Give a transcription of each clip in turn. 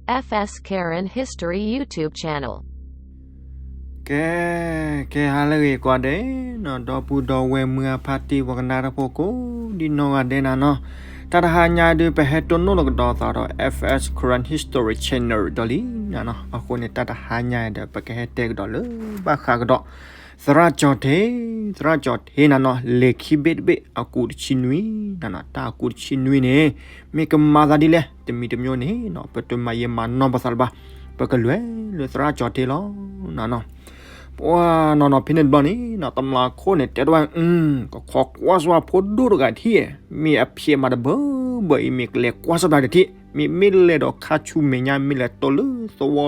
F S Karen History YouTube channel. ကဲ, ကဲဟါလၢအဂ့ၤကိးဂၤဒဲးနီၤ, ဒီပုၢ်ဒီဝဲၢ်မုၢ်အဖါတံၢ် ပှၤကနၣ်တၢ်ဖိကိးဒံနီၢ်ဂၤဒဲးနၤနီၤ, တၢ်တဟါညါဒုး ပဟဲတိၢ်နီၣ်လီၤကဒီးသးဒီး F S Karen History Channel ဒီးလံနၤနီၤ. အဃိန့ၣ် တၢ်တဟါညါဒီး ပကဟဲတဲကဒီးလၢဘၣ်ဃးကဒီး သရၣ်ကၠီၤထ့, သရၣ်ကၠီၤထ့နၤနီၤ, လံာ်ခံဘ့ၣ်တဘ့ၣ် အကူးတဆံနွံနၤနီၤ. တၢ်အကူးတဆံနွံန့ၣ် မ့ၢ်ကမၤသးဒ်လဲၣ်, တမံၤတမံၤန့ၣ်နီၤ ပတမၤယံာ်မၤနီၢ်ပသးလၢၤဘၣ်, ပကလဲၤလၢသရၣ်ကၠီၤထ့လီၤနၤနီၤ. ပှၤနီၤနီၤ ဖဲန့ၣ်တဘျီန့ၣ်နီၤ တမျၢ်ခိၣ်န့ၣ် တဲတဝဲ ကခိးကွၢ်စၢၤဖိဒိၣ်တဂၤထံၣ်, မ့ၢ်အဖျဲးမးတဘၢဘၢအံၤ မ့ၢ်ကလဲၤကွၢ်စၢၤတၢ်တထံၣ်, မ့မ့ၢ်လဲၤဒီးခါဆူမဲာ်ညါ မ့ၢ်လဲၤတိၢ်လၢသဝီ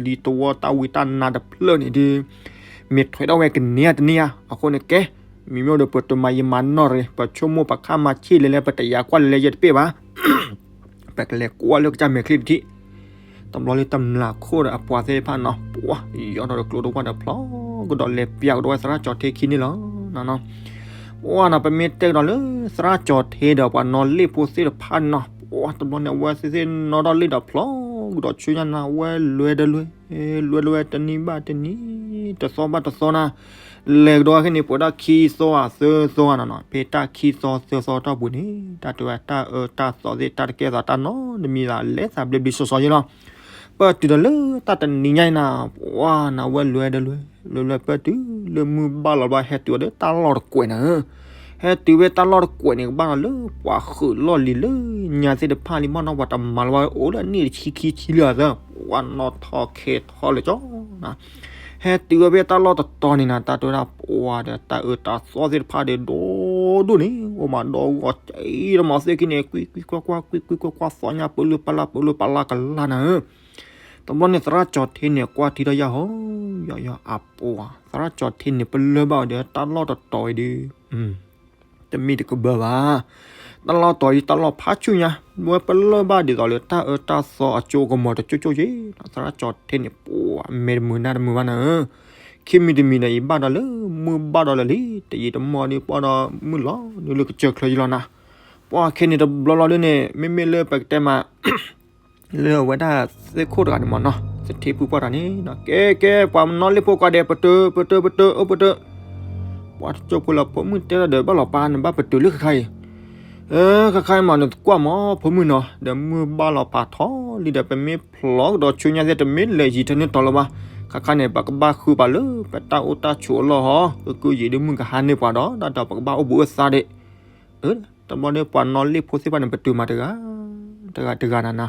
လီၢ်လံၤ သဝီတၢ်ဝံတၢ်နါတဖျၢၣ်န့ၣ်ဒီး မ့ၢ်ထွဲထီၣ်ဝဲကန့ၢ်ဧါတန့ၢ်ဧါ. အဃိန့ၣ်ကဲ, မ့မ့ၢ်ဒီး ပတမၤယံာ်မၤနီၢ်တဂ့ၤ, ပဆိကမိၣ်ပခါမၤဆံးလဲၤလဲၤ ပတယာ်ကွၢ်လဲၤလဲၤယဲတပ့ၢ်ဘၣ် ပကလဲၤကွၢ်လၢကစၢ်မဲာ်ချံတထံၣ်. တဘျီလၢတမျၢ်ခိၣ်ဒီးအပှၤသ့ၣ်တဖၣ်နီၤ ပှၤယီၤဒီးကျိတဝၢ်ဒီးဖျီကဒီး လဲၤပျးကဒီးဝဲသရၣ်ကၠီၤထ့ခံန့ၣ်လီၤနၤနီၤ. ပှၤနီၤ ပမ့ၢ်တဲကဒီးလၢသရၣ်ကၠီၤထ့ဒီးပှၤနီၣ်လ့ၣ်ဖိသ့ၣ်တဖၣ်နီၤ ပှၤတဘျီန့ၣ် အဝဲသ့ၣ်သ့ၣ်နီၣ်ထီၣ်လ့ၣ်ဒီးဖျီကဒီးဆူညါနၤ အဝဲလဲၤဒီးလဲၤ, လဲၤဒီးလဲၤ တနံၤဘၣ်တနံၤ, တသီဘၣ်တသီနၤ လဲၤကဒီးခဲန့ၣ် ပှဲၤဒၣ်ခံသီဧါသၢသီဧါနီၤနီၤ. ဖဲတၢ်ခံသီသၢသီတီၢ်ပူၤန့ၣ် တၢ်တဲဝဲတၢ်အၢတၢ်သီသ့ၣ် တၢ်တကဲသးတၢ်နီတမံၤသး လဲၤသးဘျ့ဘျ့စီစီယဲလီၤ. ပတုၤဒီးလၢတၢ်တနံၤညါအံၤနၤ ပှၤနၤ အဝဲလဲၤဒီးလဲၤ, လဲၤလဲၤပတုၤလၢမုၢ်ဘၣ်လီၤဘၣ် ဟဲတုၤအီၤဒီးတၢ်လီၢ်တကွဲးနၤဧၢ. ဟဲတုၤဝဲတၢ်လီၢ်တကွဲးန့ၣ် ကဘၣ်ဒီးလၢပှၤဃုာ်လီၢ်လံၤလၢညါသ့ၣ်တဖၣ်လံ မ့ၢ်နီၢ်ပှၤတမၤလၢၤဘၣ် အိၣ်လၢအနံၣ်တဆံခံဆံလံအသး ပှၤနီၣ်ထီၣ်ခဲထီၣ်လၢကၠီနၤ ဟဲတုၤဝဲဖဲတၢ်လီၢ်တတီၤန့ၣ်နၤ တၢ်တဲဝဲဒၣ်ပှၤဒီးတၢ်အၢတၢ်သီသ့ၣ်တဖၣ်ဒီး ဒိၣ်ဒိၣ်န့ၣ် အိၣ်မးဒီးဂီၤကံဒီးမၤသ့ၣ်ခံန့ၣ် ကွံကွံကွၢ်ကွၢ် ကွံကွံကွၢ်ကွၢ် သီညါပၢလၢပလၢ် ပၢလၢပလၢ်ကလၢ်နၤဧၢ. တဘျီန့ၣ် သရၣ်ကၠီၤထ့န့ၣ် ကွၢ်ထံထီၣ်ယၢ်ဟီ ယီၤယီၤအပှၤ သရၣ်ကၠီၤထ့န့ၣ် ပလၢၢ်ဘၣ်အီၤဒီးတၢ်လီၢ်တတီၤအံၤဒီး တမ့ၢ်တကဘၢဘၣ်. တၢ်လီၢ်တီၤအံၤ တၢ်လီၢ်ဖးဆူညါ ဝဲပလၢၢ်ဘၣ်ဒ်သိးလၢတၢ်အၢတၢ်သီအစိအကမီၤတကၠိကၠိယဲ သရၣ်ကၠီၤထ့န့ၣ် ပှၤမဲာ်တမုာ်နါတမုာ်ဘၣ်နၤဧၢ. ခံမံၤတမံၤဒီး ယဘၣ်ဒီးလၢ မုၢ်ဘၣ်ဒီးလၢာ်လံ တယံာ်တမီၢ်ဒီး ပှၤဒီးမုၢ်လီၤဒုးလၢကစၢၢ်ချၢယလီၤနၤ. ပှၤခဲန့ၣ်တဘျီလီၤဒုးန့ၣ် မ့မ့ၢ်လၢပကတဲမး လၢအဝဲဒၣ်သ့ၣ်ခိၣ်တဂၤန့ၣ်မ့ၢ်နီၤ သထ့ဖုပှၢ်တဂၤန့ၣ်နီၤ ကဲကဲ ပှၤနီၣ်လ့ၣ်ဖိကိးဂၤဒဲး ပတုာ် ပတုာ် ပတုာ် အိၣ်ပတုာ်. ပှၤတကၠိဖိလၢဖိမုၣ်တဲတၢ်ဒီး ဘၣ်လီၤပၢ်နဘၣ်ပတုာ်လၢခဲခါအံၤ. အၢ ခဲခါအံၤမး နသကွၢ်မး ဖိမုၣ်နီၤ ဒီးမုၢ်ဘၣ်လီၤပၢ်ထီလံဒီး ပမ့ၢ်ဖျီကဒီးဆူညါသ့ၣ် တမ့ၢ်လဲၤယံၤထဲန့ၣ်တီၤလၢၤဘၣ်. ခဲခါန့ၣ် ပကဘၣ်ဃုပာ်လၢပတၢ်အိၣ်တၢ်ဆိးအလီၢ်ဟီ ကကုၢ်ယံာ်ဒုးမုၢ်ကဟါန့ၢ်ပှၤဒီး တၢ်ဒီးပကဘၣ်အိၣ်ဘှံးအိၣ်သါဒံး အၢ တဘျီဒီးပှၤနီၣ်လ့ၣ်ဖိသ့ၣ်တဖၣ်န့ၣ် ပတုာ်မးတဂၤ တဂၤတဂၤနၤနၤ.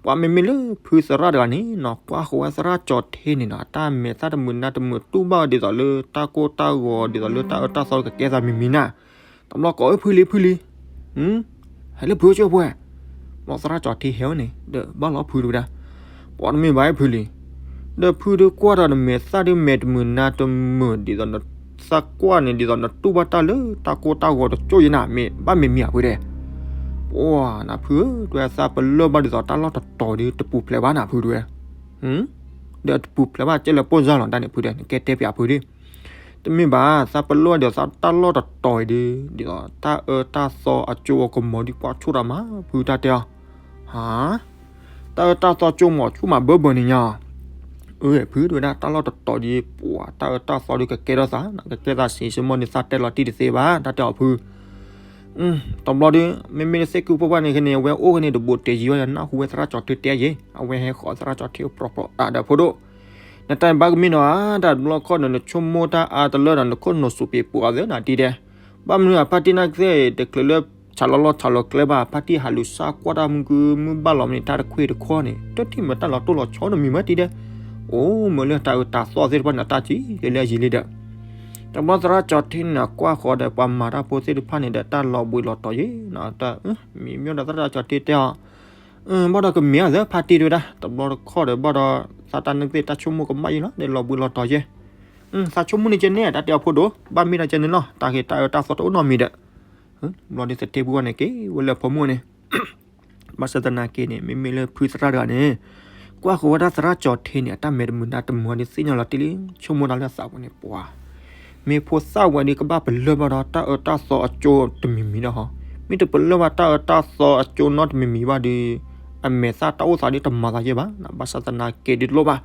ပှၤမ့မ့ၢ်လၢဖုသရၣ်တဂၤန့ၣ်နီၤ ကွၢ်ဃီၤဝဲသရၣ်ကၠီၤထ့န့ၣ်နီၤ အတၢ်မဲာ်သၣ်တမုာ်နါတမုာ် တူၢ်ဘၣ်အီၤဒ်သိးလၢတၢ်ကိၢ်တၢ်ဂီၤ ဒ်သိးလၢတၢ်အၢတၢ်သီကကဲသးမံၤမံၤနၤ. တဘျီကိးဝဲ ဖုလံ ဖုလံ ဟဲလၢဖုအိၣ်ကၠိဖိဝဲ. ဘျီသရၣ်ကၠီၤထ့ဟဲဝဲန့ၣ် ဒီးဘၣ်လီၤဖုတဝဲဒၣ် ပှၤတမ့ၢ်ဘၣ်ဖုလံ ဒီးဖုဒုးကွၢ်ဒီးနမဲာ်သၣ်ဒုး မဲာ်တမုာ်နါတမုာ် ဒ်သိးနသးကွၢ်န့ၣ် ဒ်သိးနတူၢ်ဘၣ်တၢ်လၢတၢ်ကိၢ်တၢ်ဂီၤတကၠိယဲနၤ မ့ၢ်ဘၣ်မ့ၢ်မံၤအဖုဒဲး. ပှၤနၤဖုဧၢ တဲဝဲသးပလၢၢ်ဘၣ်ဒ်သိးတၢ်လီၢ်တတီၤဒုး တပူၤဖျဲးဘၣ်နၤဖုတဲဝဲ ဒီးတပူၤဖျဲးဘၣ်ကဲလၢပိၢ်စၢ်လီၤ တၢ်န့ၣ်ဖုတဲ နကဲတဲပျးဖုဒုး တမ့ၢ်ဘၣ် သးပလၢၢ်ဘၣ်ဒ်သိးတၢ်လီၢ်တတီၤအံၤဒုး ဒ်သိးတၢ်အၢတၢ်သီအကၠိအကမီၤဒုး ကွၢ်ဆိၣ်တၢ်မး ဖုတၢ်တဲအီၤ ဟါ တၢ်အၢတၢ်သီကၠိမီၤဆူၣ်မးဘၢဘၢန့ၣ်ညါ အၢ ဖုတဲဝဲဒၣ် တၢ်လီၢ်တတီၤဒုး ပှၤတၢ်အၢတၢ်သီဒုး ကကဲထီၣ်သး ကကဲသးစံးစ့ၢ်မီၢ်န့ၣ် သးတဲလီၤတံၢ်တသ့ဘၣ် တၢ်တဲအီၤဖု တဘျီဒုး မ့မ့ၢ်လၢသ့ၣ်ကုၢ်ဖိပှၢ်န့ၣ် ခဲန့ၣ် အဝဲအိၣ်ခဲန့ၣ် တဘိးတ့ၢ်ယံၤဝဲဒီး နၢ်ဟူဝဲသရၣ်ကၠီၤထ့တဲယဲ အဝဲဟဲဃီၤသရၣ်ကၠီၤထ့အိၣ်ပြီပြီတၢ်ဒီးဖိဒိၣ် နတၢ်ဘၣ်ကမ့ၢ်နီၤ တၢ်တဘျီခီၣ်ဒီး နဆိကမိၣ်တၢ်အါတလၢဒီး နခိၣ်နူာ်စူးပ့ၤပူၤအသးနၤတံၢ်ဒဲး ဘၣ်မနုၤအဖါတံၢ်နၢ်ကသ့ၣ် တချုးလၢဆးလီၤလီၢ်ဆးလီၤကျဲဘၣ် ဖါတံၢ်ဟးလူၤစၢ်ကွၢ်တၢ်မုၢ်ကု မုၢ်ဘၣ်လီၤမ့ၢ်န့ၣ် တၢ်တခွ့တခီန့ၣ် တထံၣ်မ့ၢ်တၢ်လီၤတိၢ်လီၤဆီတမံၤမ့ၢ်တံၢ်ဒဲး အိၣ်မ့ၢ်လၢတၢ်အၢတၢ်သီသ့ၣ်တဖၣ်န့ၣ် တၢ်စံးကဲလၢအယံၤလံဒီး တဘျီသရၣ်ကၠီၤထ့န့ၣ် ကွၢ်ဃီၤဒီးပှၤမၤတၢ်ဖိသ့ၣ်တဖၣ်န့ၣ်ဒီး တၢ်လီၤဘှံးလီၤတီၤယဲ မ့မ့ၢ်ဒီးသရၣ်ကၠီၤထ့တဲအီၤ ဘၣ်ဒီးကမ့ၢ်အသးဖါတံၢ်တဲဝဲဒၣ် တဘျီတခီၣ်ဒီး ဘၣ်ဒီးသးတၢ်နၢ်ကသ့ၣ်တၢ်ဆိကမိၣ်ကမၣ်ယဲလီၤ ဒီးလီၤဘှံးလီၤတီၤယဲ သးဆိကမိၣ်န့ၣ်ကဲန့ၣ် တၢ်တဲအီၤဖိဒိၣ် ဘၣ်မ့ၢ်ဒၣ်ကဲန့ၣ်လီၤ တၢ်ဂ့ၢ်တၢ်အၢတၢ်သီတအိၣ်နီတမံၤဒီး ဘျီဒုးသထ့ဖုဝဲန့ၣ်က့ၤဝဲလၢဖိမုၣ်န့ၣ် ဘၣ်ဆၣ်သနာ်က့န့ၣ် မ့မ့ၢ်လၢဖုသရၣ်တဂၤန့ၣ် ကွၢ်ဃီၤဝဲဒၣ်သရၣ်ကၠီၤထ့န့ၣ် အတၢ်မဲာ်တမုာ်နါတမုာ်ဒီးသ့ၣ်ညါလီၤတံၢ်လံ ဆိကမိၣ်တၢ်လၢအသးပူၤန့ၣ် ပှၤ မ့ၢ်ဖိသၣ်ဝဲဒုးကဘၣ်ပလၢၢ်ဘၣ်ဒီးတၢ်အၢတၢ်သီအကၠိတမံၤမံၤဒီးဟီ မ့ၢ်တပလၢၢ်ဘၣ်တၢ်အၢတၢ်သီအကၠိနီတမံၤမံၤဘၣ်ဒီး အမဲာ်သၣ်တၢ်အိၣ်သးဒ်တမၤသးယဲဘၣ်, ဘၣ်ဆၣ်သနာ်က့ဒ်တလိၣ်ဘၣ်.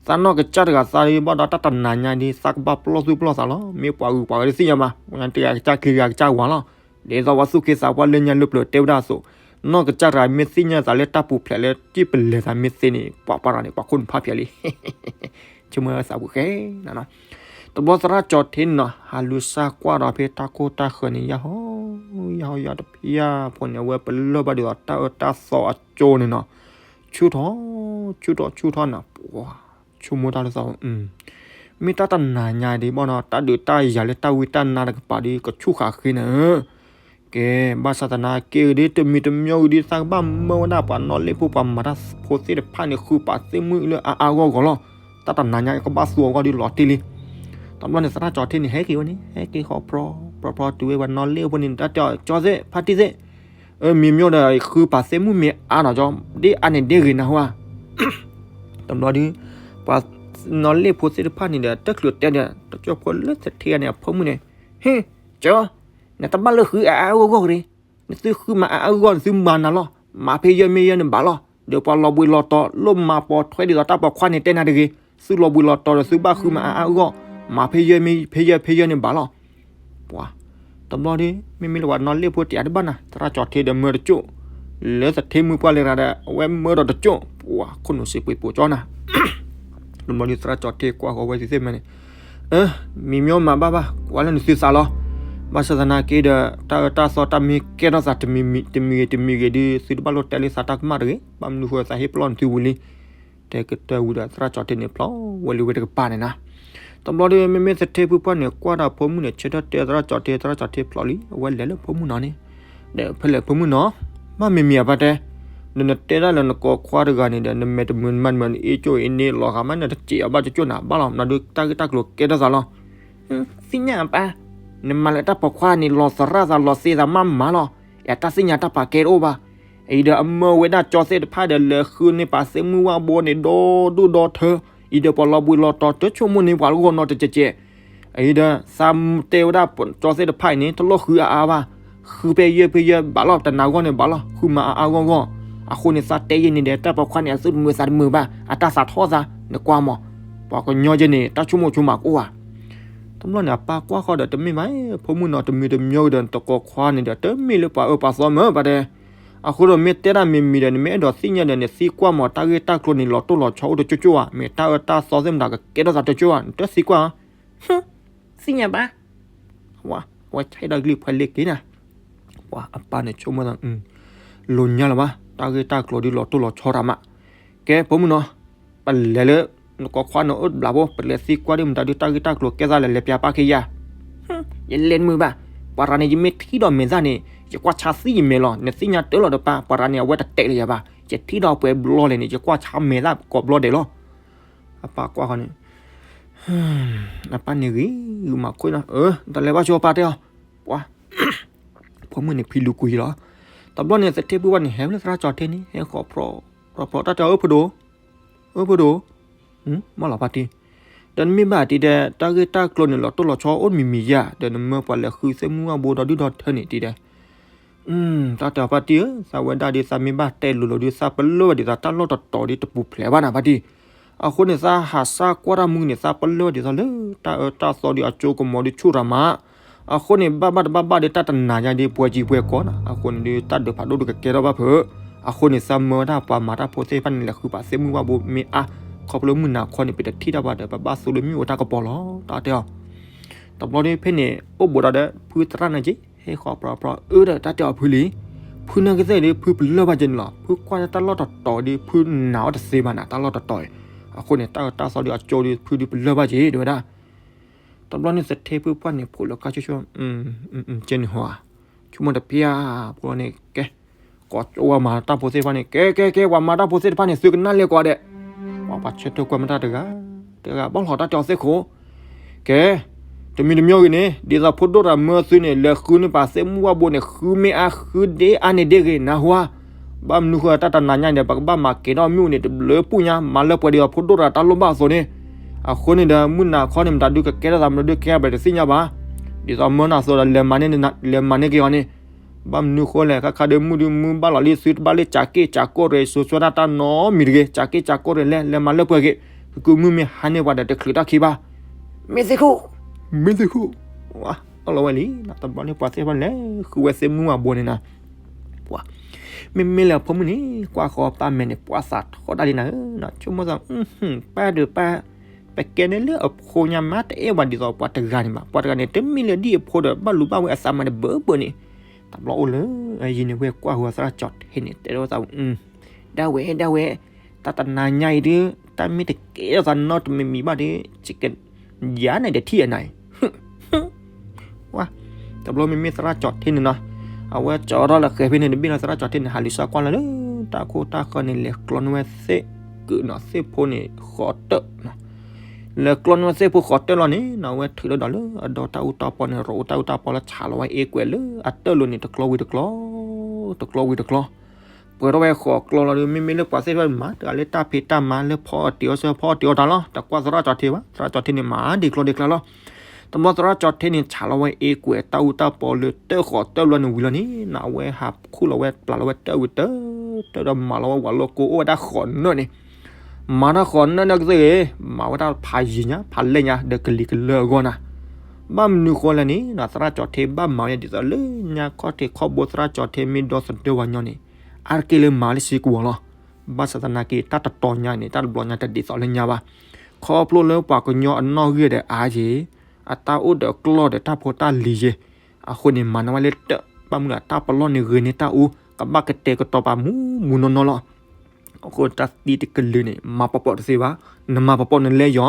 သးနီၢ်ကစၢ်တဂၤသးဒ်ဘၣ်ဒီးတၢ်တနၤညါဒ်သးကဘၣ်ပလီၢ်သူၣ်ပလီၢ်သးလီၤ. မ့ၢ်ပှၤဂုၤပှၤဂၤတသ့ၣ်ညါဘၣ်, ပှၤတဂၤကစၢ်ချံဂၤကစၢ်ဝၤလီၤ. ဒ်သိးပှၤသူၣ်က့သးပှၢ်လၢညါလၢပျၢၤတဲဝဲဒၣ်အသိး, နီၢ်ကစၢ်တဂၤမ့ၢ်သ့ၣ်ညါသးလၢတၢ်ပူၤဖျဲးလၢတံၢ်ပလဲၤသးမ့ၢ်သ့န့ၣ် ပှၤပှၤရၤန့ၣ် ပှၤခိၣ်နူာ်ဖးဖျဲးလံ ဆိကမိၣ်သးပူၤဃဲနီၤနီၤ. တဘျီသရၣ်ကၠီၤထ့န့ၣ်နီၤ ဟးလူၤစၢ်ကွၢ်ဒီးဖဲတၢ်ကိၢ်တၢ်ဃၢၤန့ၣ် ယၢ်ဟီ ယၢ်ဟီယၢ်တဖျၢၣ်ဖိန့ၣ် အဝဲပလၢၢ်ဘၣ်ဒ်သိးတၢ်အၢတၢ်သီအကၠိန့ၣ်နီၤ, ဆူၣ်ထီၣ် ဆူၣ်ထီၣ် ဆူၣ်ထီၣ်နၤ ပှၤ ဆိကမိၣ်တၢ်လၢသး မ့ၢ်တၢ်တနၤညါဒ်ဘၣ်နီၤ တၢ်ဒုးတၢ်ယၤလၢတၢ်ဝံတၢ်နါတကပၤဒီး ကဆူၣ်ဃာ်ဃ့နၤဧၢ ကဲ ဘၣ်ဆၣ်သနာ်က့ဂ့ၤဒ် တမံၤတမံၤဂ့ၤဒ် သးကဘၣ်မၢဝဲဒၣ်ပှၤနီၣ်လ့ၣ်ဖိပှၤမၤတၢ်ဖိသ့ၣ်တဖၣ်န့ၣ် ဃုပာ်သ့ၣ်မုၣ်လၢအအါအါဂီၢ်ဂီၢ်လီၤ. တၢ်တနၤညါကဘၣ်သူအဂီၢ်ဒ်လီၤတံၢ်လံ. တဘျီန့ၣ်သရၣ်ကၠီၤထ့န့ၣ် ဟဲက့ၤဝဲန့ၣ် ဟဲက့ၤဃီၤပြီ ပြီပြီတုၤဝဲပှၤနီၣ်လ့ၣ်ဖိန့ၣ် တၢ်တဲအီၤ ကၠီသ့ၣ် ဖါတံၢ်သ့ၣ် မံၤမျိၣ်ဒီး ဃုပာ်သ့ၣ်မုၣ်မ့ၢ်အါနီၤကၠီ ဒ်အါန့ၣ်ဒ်ဂ့ၤနၤဟါ တဘျီဒ် ပှၤနီၣ်လ့ၣ်ဖိသ့ၣ်တဖၣ်န့ၣ်ဒီး တချုးတဲဒီး တကၠိဖိလၢသထ့ဂၤန့ၣ် အဖိမုၣ်န့ၣ် ဟ့ၣ် ကၠီ နတဘၣ်လၢဃုအအါအါဂီၢ်ဂီၢ်က့ၤ, နသုဃုမၤအအါအါဂီၢ်ဂီၢ် နသုမၤနၤလီၤ. မၤဖဲယဲၢ်မ့ၢ်ယဲၢ်န့ၣ်ဘၣ်လီၤ. ဒီးပှၤလီၤဘှံးလီၤတီၤ လိၣ်မၤပိာ်ထွဲဒ်သိးတၢ်ပိာ်ခွါန့ၣ်တဲနၤတဂ့ၤ. သုလီၤဘှံးလီၤတီၤဒီးသုဘၣ်ဃုမၤအအါအါဂီၢ်ဂီၢ်, မၤဖဲယဲၢ်မ့ၢ်ဖဲယဲၢ်ဖဲယဲၢ်န့ၣ်ဘၣ်လီၤ. ပှၤ တဘျီဒ် မ့မ့ၢ်လၢပှၤနီၣ်လ့ၣ်ဖိတယာ်တဘၣ်နၤ သရၣ်ကၠီၤထ့ဒီးမၢတကၠိၣ် လၢသထ့မုၣ်ပှၢ်လၢရၤဒီး အဝဲမၢဒီးတကၠိၣ် ပှၤခိၣ်နူာ်စံးပှ့ၤပိာ်ကၠီနၤ တဘျီဒ်သရၣ်ကၠီၤထ့ကွၢ်ဃီၤဝဲသ့ၣ်သ့ၣ်မးန့ၣ်, မံၤမျိၣ်မၤဘၣ်ဘၣ် ကွၢ်လၢနသုသးလီၤ. ဘၣ်ဆၣ်သနာ်က့ဒီး တၢ်အၢတၢ်သီတၢ်မ့ၢ်ကဲထီၣ်သးတမံၤဂ့ၤတမံၤဂ့ၤဒ် သုတဘၣ်လိၣ်တဲလၢသးတၢ်ကမၣ်တဂ့ၤ, ဘၣ်မနုၤဃိသးဟ့ၣ်ပလီၢ်နသုဝံၤလံ. တဲကတၢၢ်ဝံၤဒီးသရၣ်ကၠီၤထ့န့ၣ် ဖျီဝဲလံဝဲတကပၤန့ၣ်နၤ. တဘျီဒ်မ့မ့ၢ်သထ့ဖုပှၢ်န့ၣ် ကွၢ်ဒီးဖိမုၣ်န့ၣ် ဆၢထၢၣ်တဲသရၣ်ကၠီၤထ့ သရၣ်ကၠီၤထ့ဖျီလံ အဝဲလဲၤလၢဖိမုၣ်နီၤန့ၣ်, ဒီးဖဲလဲၣ်ဖိမုၣ်နီၤ, မ့မ့ၢ်မံၤအပၢ်တဲ, ဒီးနတဲဒၣ်လၢနကိးခွါတဂၤန့ၣ်ဒီး နမဲာ်တမုာ်နမါတမုာ် နအ့ၣ်ကၠိၣ်အ့ၣ်န့ၣ် လီၤဂာ်မး နတစဲးအီၤဘၣ်ကၠိၣ်ကၠိၣ်နၤ ဘၣ်လီၤ မနုၤဒ်တၢ်ဂ့ၢ်တၢ်ကျိၤကဲထီၣ်သးလီၤ. သ့ၣ်ညါအပၢ်, နမၤလၢတၢ်ပိာ်ခွါန့ၣ် လီၤသရၣ်သးလီၤသ့သးမးမးလီၤ, အတၢ်သ့ၣ်ညါတၢ်ပာ်ကဲတအိၣ်ဘၣ်. အံၤဒီးအမၢဝဲဒၣ်ကၠီသ့ၣ်တဖၣ်ဒီး လဲၤဃုန့ၢ်ပာ်သ့ၣ်မုၢ်ဝၣ်ဘိန့ၣ် ဒီဒူၣ်ဒီထၢ, အံၤဒီးပှၤလီၤဘှံးလီၤတီၤ တဆိကမိၣ်န့ၢ်ပှၤလၢဂီၢ်နီတကဲးကဲး. အံၤဒီး သးတဲဝဲဒၣ်ကၠီသ့ၣ်တဖၣ်အံၤန့ၣ် တလိၣ်ဃုအါအါဘၣ်, ဃုဖဲယဲၢ်ဖဲယဲၢ်ဘၣ်လီၤ တနၤဂီၢ်န့ၣ်ဘၣ်လီၤ ဃုမၤအါအါဂီၢ်ဂီၢ်. အဃိန့ၣ်သးတဲယဲၢ်န့ၣ်ဒီး တၢ်ပိာ်ခွါန့ၣ် အသူၣ်တမုာ်သးတမုာ်ဘၣ် အတၢ်သးထီၣ်သး နကွၢ်မး, ပှၤကညီယဲၢ်န့ၣ် တၢ်ဆိကမိၣ်ဆိကမးကအိၣ်ဧါ. တဘျီန့ၣ် အပၢ်ကွၢ်ဃီဒီးတမ့ၢ်ဘၣ်, ဖိမုၣ်နီၤ တမံၤတမံၤဒီး နတကိးခွါန့ၣ်ဒီး တမ့ၢ်လၢပှၤအၢပှၤသီမ့ၢ်ဘၣ်တဲ. အဃိဒီးမ့ၢ်တဲဒၣ်မံၤမံၤဒီး နမ့ၢ်အဲၣ်ဒိးသ့ၣ်ညါဒီး နသံကွၢ်မး တၢ်ဂ့ၢ်တၢ်ကျိၤန့ၣ် လီၤတိၢ်လီၤဆီအိၣ်တကၠိၣ်ကၠိၣ်ဧါ, မ့ၢ်တၢ်အၢတၢ်သီသ့ၣ်မတၤကကဲထီၣ်သးတကၠိၣ်ဧါ, နတသံကွၢ်ဧါ. သ့ၣ်ညါဘၣ်. ဝဲဆဲးဒီးကလံၤဖှဲးလ့က့ၤနၤ. ပှၤအပၢ်န့ၣ်ဆိကမိၣ်သး လိၤညါလၢၤဘၣ်တၢ်ဂ့ၢ်တၢ်ကျိၤဒ်လီၤတိၢ်လီၤဆီတၢ်မး. ကဲ ဖိမုၣ်နီၤ, ပလဲၤလၢ နကိးခွါန့ၣ်အိၣ်တဘျီဖိ ပလဲၤသံကွၢ်ဒ်မတၤဒ်တၢ်ဂ့ၢ်တၢ်ကျိၤကဲသးလဲၣ် လဲၤပျးပၢ်ခံယၤ. ယလဲၤတမုာ်ဘၣ်, ပှၤရၤန့ၣ် ယမ့ၢ်ထံၣ်ဒီးမဲာ်သၣ်န့ၣ် ယကွၢ်ဆါသံယမဲာ်လီၤ. နသ့ၣ်ညါတၢ်လီၤတပၢ်, ပှၤရၤန့ၣ် အဝဲတတဲာ်လၢၤယၤဘၣ်. ယထံၣ်ဒီးပှဲၤဘျီလဲၣ်န့ၣ် ယကွၢ်ဆါမဲာ်သၣ်ကိးဘျီဒဲးလီၤ. အပၢ်ကွၢ်ဃီန့ၣ် အပၢ်န့ၣ်ဂ့ၤဂ့ၤမၤခိၣ်နီၤ, တၢ်လဲၤဘၣ်ဆိပၢ်တဲအီၤ, ပှၤ ဖိမုၣ်န့ၣ်ဖံလူၤကွံာ်လီၤ. တဘျီန့ၣ် သထ့ဖုပှၢ်န့ၣ် ဟဲဖဲလၢသရၣ်ကၠီၤထ့န့ၣ် ဟဲဃီၤဖျိးဖျိးတၢ်တဲအီၤ အၢဖိဒိၣ်, အၢဖိဒိၣ်, မ့ၢ်လီၤဖါတံၢ်, ဒီးနမ့ၢ်ဘၣ်တံၢ်ဒီး တၢ်ဂ့ၢ်တၢ်ကျိၤန့ၣ် လီၤတိၢ်လီၤဆီအိၣ်တမံၤမံၤယၤ ဒီးနမၢပှၤလဲၤဃုသ့ၣ်မုၢ်ဝၣ်ဘိဒီဒူၣ်ဒီထၢန့ၣ်တံၢ်ဒီး တၢ်တဲအီၤဖါတံၢ်ဧၢ, သးဝဲဒၣ်ဒ်သးမ့ၢ်ဘၣ်တဲလိၤလိၤဒ် သးပလၢၢ်ဝဲဒ်သိးတၢ်လီၢ်တတီၤဒ်တပူၤဖျဲးဘၣ်နၤဖါတံၢ်. အဃိန့ၣ် သးဟးစၢ်ကွၢ်တၢ်မုၢ်န့ၣ် သးပလၢၢ်ဝဲဒ်သိးလၢ တၢ်အၢတၢ်သီဒီးအကၠိကမီၤဒ်ဆူၣ်ရၤမး. အဃိန့ၣ် ဘၣ်ဘၣ်တဘၣ်ဘၣ်ဒီးတၢ်တနၤညါဒ်ပှဲၤကံပှဲၤကီးနၤ, အဃိန့ၣ်ဒ်တၢ်ဒုးဖးဒိၣ်ဒုးကကဲထီၣ်ဘၣ်ဖုး. အဃိန့ၣ် သးမၢဝဲဒၣ်ပှၤမၤတၢ်ဖိသ့ၣ်တဖၣ်န့ၣ် လဲၤဃုပာ်သ့ၣ်မုၢ်ဝၣ်ဘိမ့ၢ်အါ, ခီဖျိမုၢ်နၤခီန့ၣ် ပတထံၣ်တၢ်ဘၣ်ဒီး ပဘၣ်သူလၢမ့ၣ်အူတၢ်ကပီၤလီၤ တၢ်တဲအီၤ. တဘျီဒ်ဖဲန့ၣ် အိၣ်ဘူးဒီးဒီး ဖုသရၣ်နာ်က့ ဟဲဃီၤပြီပြီ အၢဒီးတၢ်တဲအီၤဖုလံ. ဖုနာ်က့သ့ၣ်ဒ် ဖုပလၢၢ်ဘၣ်က့န့ၣ်လီၤ. ဖုကွၢ်တၢ်လီၢ်တတီၤဒ် ဖုနာ်အီၤတသ့ဘၣ်နၤ တၢ်လီၢ်တတီၤအံၤ. အဃိန့ၣ် တၢ်အၢတၢ်သီဒ်အကၠိဒ် ဖုဒ်ပလၢၢ်ဘၣ်က့ တဲဝဲဒၣ်. တဘျီန့ၣ် သထ့ဖုပှၢ်န့ၣ် ဖိးလၢကၢ်ဆိဆိ ကဲန့ၣ်ဟီဧါ, ဆိကမိၣ်တဖျၢၣ်ဖိန့ၣ် ကဲ ကိးကၠိဝဲမၤတၢ်ဖိသ့ၣ်တဖၣ်န့ၣ် ကဲ ကဲ ကဲ ပှၤမၤတၢ်ဖိသ့ၣ်တဖၣ်န့ၣ် သုကနၣ်လဲၤကိးဂၤဒဲး. ပှၤပှၤဆၢထၢၣ်ကွၢ်မ့ၢ်တၢ်တဂၤ တဂၤဘၣ်လီၤတၢ်တဲအီၤသ့ၣ်ခိၣ်. ကဲ တမံၤတမံၤဂ့ၤန့ၣ် ဒ်သိးဖိဒိၣ်တဂၤမၢသုန့ၣ် လဲၤဃုန့ၢ်ပာ်သ့ၣ်မုၢ်ဝၣ်ဘိန့ၣ် ဃုမ့ၢ်အါဃုဒ့အါန့ၣ်ဒ့ဂ့ၤနၢ်ဟူဧါ. ဘၣ်မနုၤဃိတၢ်တနၤညါန့ၣ်ဒီး ပကဘၣ်မၤကဲၤထီၣ်မ့ၣ်အူန့ၣ် တဘျုးပူၣ်ညါ မၤလၢပှဲၤဒ်သိးဖိဒိၣ်တဂၤတၢ်လိၣ်ဘၣ်အသိးန့ၣ်. အဃိန့ၣ်ဒီး မုၢ်နၤခီန့ၣ် မတၤဒုးကကဲထီၣ်သး မတၤဒုးကဲထီၣ်ဘၣ်တသ့ၣ်ညါဘၣ်. ဒ်သိးမၢနၤအသိးဒီး လဲၤမၤန့ၢ်က့ၤအီၤန့ၣ်. ဘၣ်မနုၤဃိလဲၣ် ခါခါဒီးမုၢ်ဒုမုၢ်ဘၣ်လီၤလံ သုတဘၣ်လၢကးက့ၢ်ကးကီၢ်ရ့ၣ် စိၤဆှၢတၢ်တၢ်နီတမံၤတဂ့ၤ, ကးက့ၢ်ကးကီၢ်ရ့ၣ်လဲၣ် လဲၤမၤလၢပှဲၤဂ့ၤ, ကကုၢ်မုၢ်မ့ၢ်ဟါန့ၢ်ပှၤဒီးတချုးတၢ်ခံဘၣ်. မ့ၢ်သ့ၣ်ခိၣ်, မ့ၢ်သ့ၣ်ခိၣ်, အၢၣ်လီၤဝဲလံ, တဘျီန့ၣ်ပှၤသ့ၣ်တဖၣ်လဲၤဃုဝဲသ့ၣ်မုၢ်ဝၤဘိန့ၣ်နီၤ ပှၤ, မ့မ့ၢ်လၢအဖိမုၣ်န့ၣ် ကွၢ်ဃီၤပၢ်မဲာ်န့ၣ် ပှၤသးထီဒၣ်လံနၤဧၢ, ဆိကမိၣ်သး, ပၢ်ဒီးပၢ်, ပကဲန့ၣ်လၢအဖိညါမး တအဲၣ်ပှၤဒ်သိးပှၤတဂၤန့ၣ်ဘၣ်, ပှၤတဂၤန့ၣ် တမ့ၢ်လၢဒ်အဖိဒီး ဘၣ်လူၤဘၣ်ဝဲအသးမၤတဘၢဘၢန့ၣ်, တဘျီအိၣ်လၢအယံၤန့ၣ် ဝဲကွၢ်ဃီၤသရၣ်ကၠီၤထ့န့ၣ် တဲဒၣ်ဝဲသး, ဒၣ်ဝဲ ဒၣ်ဝဲ, တၢ်တနၤညါအံၤဒုး တၢ်မ့ၢ်တကဲထီၣ်သးနီတမံၤမံၤဘၣ်ဒီး ယကယၤန့ၣ်ဒီးထံၣ်အနၤအံၤ ဝါ, တဘျီမ့မ့ၢ်သရၣ်ကၠီၤထ့န့ၣ်နီၤ, အဝဲကၠီၤထီၣ်လၢဃဲၤဖဲန့ၣ် တဘ့ၣ်လီၤ သရၣ်ကၠီၤထ့န့ၣ် ဟးလူၤစၢကွၢ်လီၤလၢ တၢ်ခိၣ်တၢ်ဃၢၤန့ၣ် လဲၤကျီန့ၢ်ဝဲသ့ၣ်ကုးနီၤ သ့ၣ်ဖိန့ၣ်ဃိးတၢၢ်, လဲၤကျီန့ၢ်ဝဲသ့ၣ်ဖိဃိးတၢၢ်လီၤန့ၣ်နီၤ အဝဲထုးလီၤဒီးလၢအဒီတၢ်အူတၢ်ပီန့ၣ် ရိးအူတၢ်အူတၢ်ပီလၢဆးလီၤဝဲအ့ကွဲးလၢ အတၢၢ်လိၤန့ၣ် တကျီဝံၤတကျီ, တကျီဝံၤတကျီ ပှဲၤထီၣ်ဝဲဃိးကျီလီၤဒီး မ့မ့ၢ်လၢပှၤသ့ၣ်တဖၣ်မၤတဂၤလၢတၢ်ဖံးတၢ်မၤလၢဖီအီၣ်တ့ၤအီၣ်ဆၢ ဖီအီၣ်တ့ၤအီၣ်တၢ်လီၤ တကွၢ်သရၣ်ကၠီၤထ့ဘၣ်, သရၣ်ကၠီၤထ့န့ၣ် မၤဒံးကျီဒံးကျါလီၤ. တဘျီသရၣ်ကၠီၤထ့န့ၣ် ဆးလီၤဝဲအ့ကွဲးတၢ်အူတၢ်ပီလၢတၢၢ်ဃိးတၢၢ်လီၤန့ၣ်ဝံၤလီၤန့ၣ်နီၤ အဝဲဟးခူၣ်လီၤဝဲပျၢ်လီၤဝဲတၢၢ်ဝံၤတၢၢ်, တၢၢ်ဒီးမၤလီၤဝဲဝၤလိကိ အိၣ်ဝဲဒၣ်ဃိးနၢၣ်န့ၣ်, မၤတၢ်ဃိးနၢၣ်န့ၣ်ကသ့ၣ်ဂ့ၤ, မၤဝဲဒၣ်ဖးယံၤညါ ဖးလဲၢ်ညါ ဒီးကလံၤကလၢအဂီၢ်နၤ ဘၣ်မနုၤဃိလဲၣ်န့ၣ်နီၤ သရၣ်ကၠီၤထ့ဘၣ်မၤဝဲဒ်သိးလၢ ညါခီၣ်ထံးခီၣ်ဘိသရၣ်ကၠီၤထ့မ့ၢ်ဒီသဒၢဝၤညီန့ၣ် အါတက့ၢ်လၢမၤလၢစ့ကဝီၤလီၤ. ဘၣ်ဆၣ်သနာ်က့ တၢ်တတီၤညါန့ၣ် တၢ်တဘျီညါတဒ်သိးလၢညါဘၣ်. ခီဖျိလၢပှၤကညီအနီၣ်ဂံၢ်ဒီးအါယ့ၤ, အတၢ်အိၣ်ဒီးအကျီၢ်ဒီးတၢ်ဖိတၢ်လံၤယ့ၤ, အဃိန့ၣ် မၤန့ၢ်ဝဲလၢတၢၢ် ဘၣ်မနုၤလၢတၢ်ပလီၢ်န့ၣ်ဂ့ၤန့ၢ်တၢ်အူ ကဘၣ်ကတဲာ်ကတီၤပာ်မူမူနီၢ်နီၢ်လီၤ. အဃိတၢ်သံတကလုာ်န့ၣ် မၤပီၣ်ပီၣ်တသ့ဘၣ်, နမၤပီၣ်ပီၣ်နလဲၤယီၤ,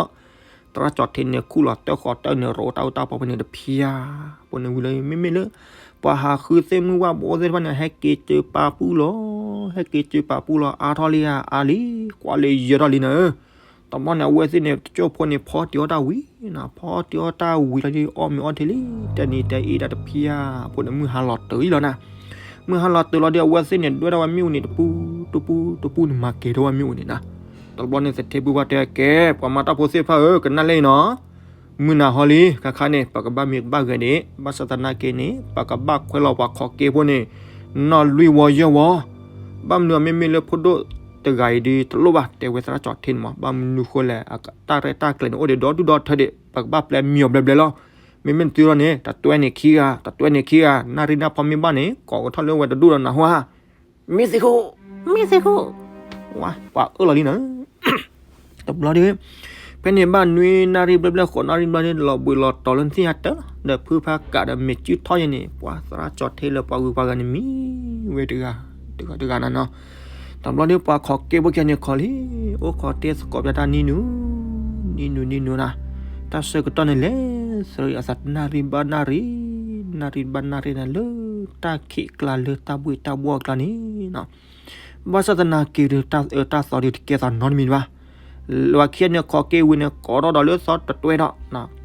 သရၣ်ကၠီၤထ့န့ၣ်ခူၣ်လီၤတၢၢ်ဃိးတၢၢ်န့ၣ် ရိးတၢ်အူတၢ်ပီဖိန့ၣ်တဖျါ, ဖိန့ၣ်ဝံၤလၢ မ့မ့ၢ်လၢ ပှၤဟးဃုသ့ၣ်မုၢ်ဝၣ်ဘိသ့ၣ်တဖၣ်န့ၣ် ဟဲက့ၤစၢၤပာ်ပူၤလီၤ, ဟဲက့ၤစၢၤပာ်ပူၤလီၤ အါထီၣ်လံဧါ အါလံ, ကွၢ်လၢယဲၢ်ထီၣ်လံနၤဧၢ. တဘျီန့ၣ် အဝဲသ့ၣ်န့ၣ် တကၠိၢ်ဖိန့ၣ် ဖီတ့ၢ်အီၣ်တၢ်ဝံၤနၤ, ဖီတ့ၢ်အီၣ်တၢ်ဝံၤလီၤဒီး အီၣ်မ့ၤအီထံလံ, တနံၤတအ့ၣ်တၢ်တဖျါ, ဖိန့ၣ်မုၢ်ဟါလီၤတုၤလီၤနၤ. မုၢ်ဟါလီၤတုၤလီၤဒီး အဝဲသ့ၣ်န့ၣ် ဒွဲၣ်ထီၣ်ဝဲမ့ၣ်အူန့ၣ် တပူၤတပူၤတပူၤန့ၣ် မၤကဲၤထီၣ်ဝဲမ့ၣ်အူန့ၣ်နၤ. တဘျီန့ၣ် သထ့ဖုဝါတဲ ကဲ ပှၤမၤတၢ်ဖိသ့ၣ်တဖၣ်ဧၢ, ကနၣ်လၢအံၤနီၤ, မုၢ်နၤဟီလံ, ခါခါန့ၣ် ပကဘၣ်မံကဘၣ်ဂဲၤဒံး, ဘၣ်ဆၣ်သနာ်က့န့ၣ် ပကဘၣ်ခွဲးလီၤပှၤခီးက့ဖိန့ၣ် နီၢ်လွံၢ်ဝီယဲၢ်ဝီ, ဘၣ်မနုၤအမ့မ့ၢ်လၢဖိဒိၣ်တဂၤအံၤဒုးတလိၣ်ဘၣ် တဲဝဲသရၣ်ကၠီၤထ့န့ၣ်မး, ဘၣ်မနုၤဃိလဲၣ် တၢ်ရဲၣ်တၢ်ကျဲၤန့ၣ် အိၣ်ဒံးဒီဒူၣ်ဒီထၢဒံး, ပကဘၣ်ပျဲမံအီၤဘျဲဘျဲလီၤ. မ့မ့ၢ်နသုထီၣ်န့ၣ် တတွဲန့ၣ်ခံဂၤ, တတွဲန့ၣ်ခံဂၤ, နၣ်ရံၣ်နၢ်ဖီမ့ၢ်ဘၣ်န့ၣ် ကိးကထီၣ်လၢဝဲတဒူၣ်ဒီးနၢ်ဟူဧါ. မ့ၢ်သ့ၣ်ခိၣ်, မ့ၢ်သ့ၣ်ခိၣ်, ဝါ ပှၤအၢၣ်လီၤလံနၤ. တဘျီဒီး ဖဲန့ၣ်ဘၣ်နွံနၣ်ရံၣ်ဘျဲၣ်ဘျဲၣ် ဃိးနၣ်ရံၣ်ဘျဲၣ်ဘျဲၣ် လီၤဘှံးလီၤတီၤလၢနသ့ၣ်ညါတၢ်လီၤ, ဒီးဖုဖးကးဒီးမ့ၢ်စုၣ်ထီၣ်ယဲန့ၣ် ပှၤသရၣ်ကၠီၤထ့လၢပှၤဂုၤပှၤဂၤန့ၣ်မံဝဲတဂၤ, တဂၤတဂၤနၤနီၤ. တဘျီဒီးပှၤခီးက့ဖိခံဂၤန့ၣ်ခီးလံ, အိၣ်ခိးတ့ၢ်သကိးပျဲတၢ်နံၤနုၤ, နံၤနုၤနံၤနုၤနၤ, တၢ်ဆၢကတီၢ်န့ၣ်လဲၤဆၢအသးနၣ်ရံၣ်ဘၣ်နၣ်ရံၣ်, နၣ်ရံၣ်ဘၣ်နၣ်ရံၣ်နၤ လၢတၢ်ခံးကျါလၢတၢ်ဘှ့ၣ်တၢ်ဘှီၣ်အကျါန့ၣ်နီၤ. ဘၣ်ဆၣ်သနာ်က့ဒီး တၢ်အၢတၢ်သီဒီးတကဲသးနီတမံၤဘၣ်. လၢပှၤခံဂၤန့ၣ်ခီးက့ဝံၤန့ၣ် ကိးထီၣ်ဒီးလၢသီတတွဲဒီး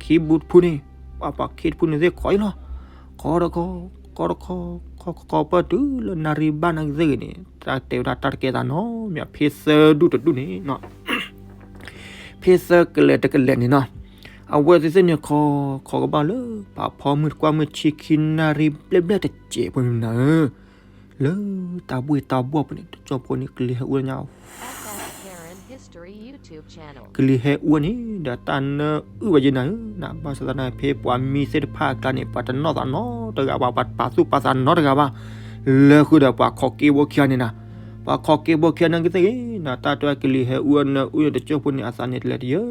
ခံဘုတဖုန့ၣ်, ပှၤခံဘုတဖုန့ၣ်သ့ၣ်ခီးအံၤလီၤ. ခီတခီ, ခီတခီ, ခီခီပၢၢ်တုၤလၢနၣ်ရံၣ်ဘၣ်နၣ်ရံၣ်သ့ၣ်ဂ့ၤန့ၣ် တၢ်တဲဝဲဒၣ်တၢ်တကဲသးနီတမံၤ ဖ့သၢဒူၣ်တဒူၣ်န့ၣ်နီၤ. ဖ့သၢကလဲာ်တကလဲာ်န့ၣ်နီၤ. အဝဲသ့ၣ်သ့ၣ်န့ၣ်ခီ, ခီကဘၣ်လၢ ပှၤဖီမုၢ်တကွၢ်မုၢ်ဆံခံနၣ်ရံၣ်ဘျဲၣ်ဘျဲၣ်တစဲးဖိန့ၣ်နၤဧၢ, လၢတၢ်ဘှ့ၣ်တၢ်ဘှီၣ်ပူၤန့ၣ် တကၠိဖိန့ၣ် ကလံၤဟဲအူညါ ကလံၤဟဲအူန့ၣ် ဒီးတၢ်နၢအုၣ်ဝဲယဲနၤဧၢ, ဘၣ်ဆၣ်သနာ်က့ ဖဲပှၤမံသ့ၣ်တဖၣ်အကျါန့ၣ် ပှၤတနီၣ်သးနီတဂၤဘၣ်, ပှၤတပာ်သူၣ်ပာ်သးနီတဂၤဘၣ်, လၢဃုာ်ဒီးပှၤခီးက့ဖိခံဂၤန့ၣ်နၤ. ပှၤခီးက့ဖိခံဂၤန့ၣ်ကသ့ၣ်ဂ့ၤနၤ, တၢ်တဲကလံၤဟဲအူအနၢအုၣ်န့ၣ် တကၠိဖိန့ၣ် အသးန့ၣ်တလဲၤတယၢ,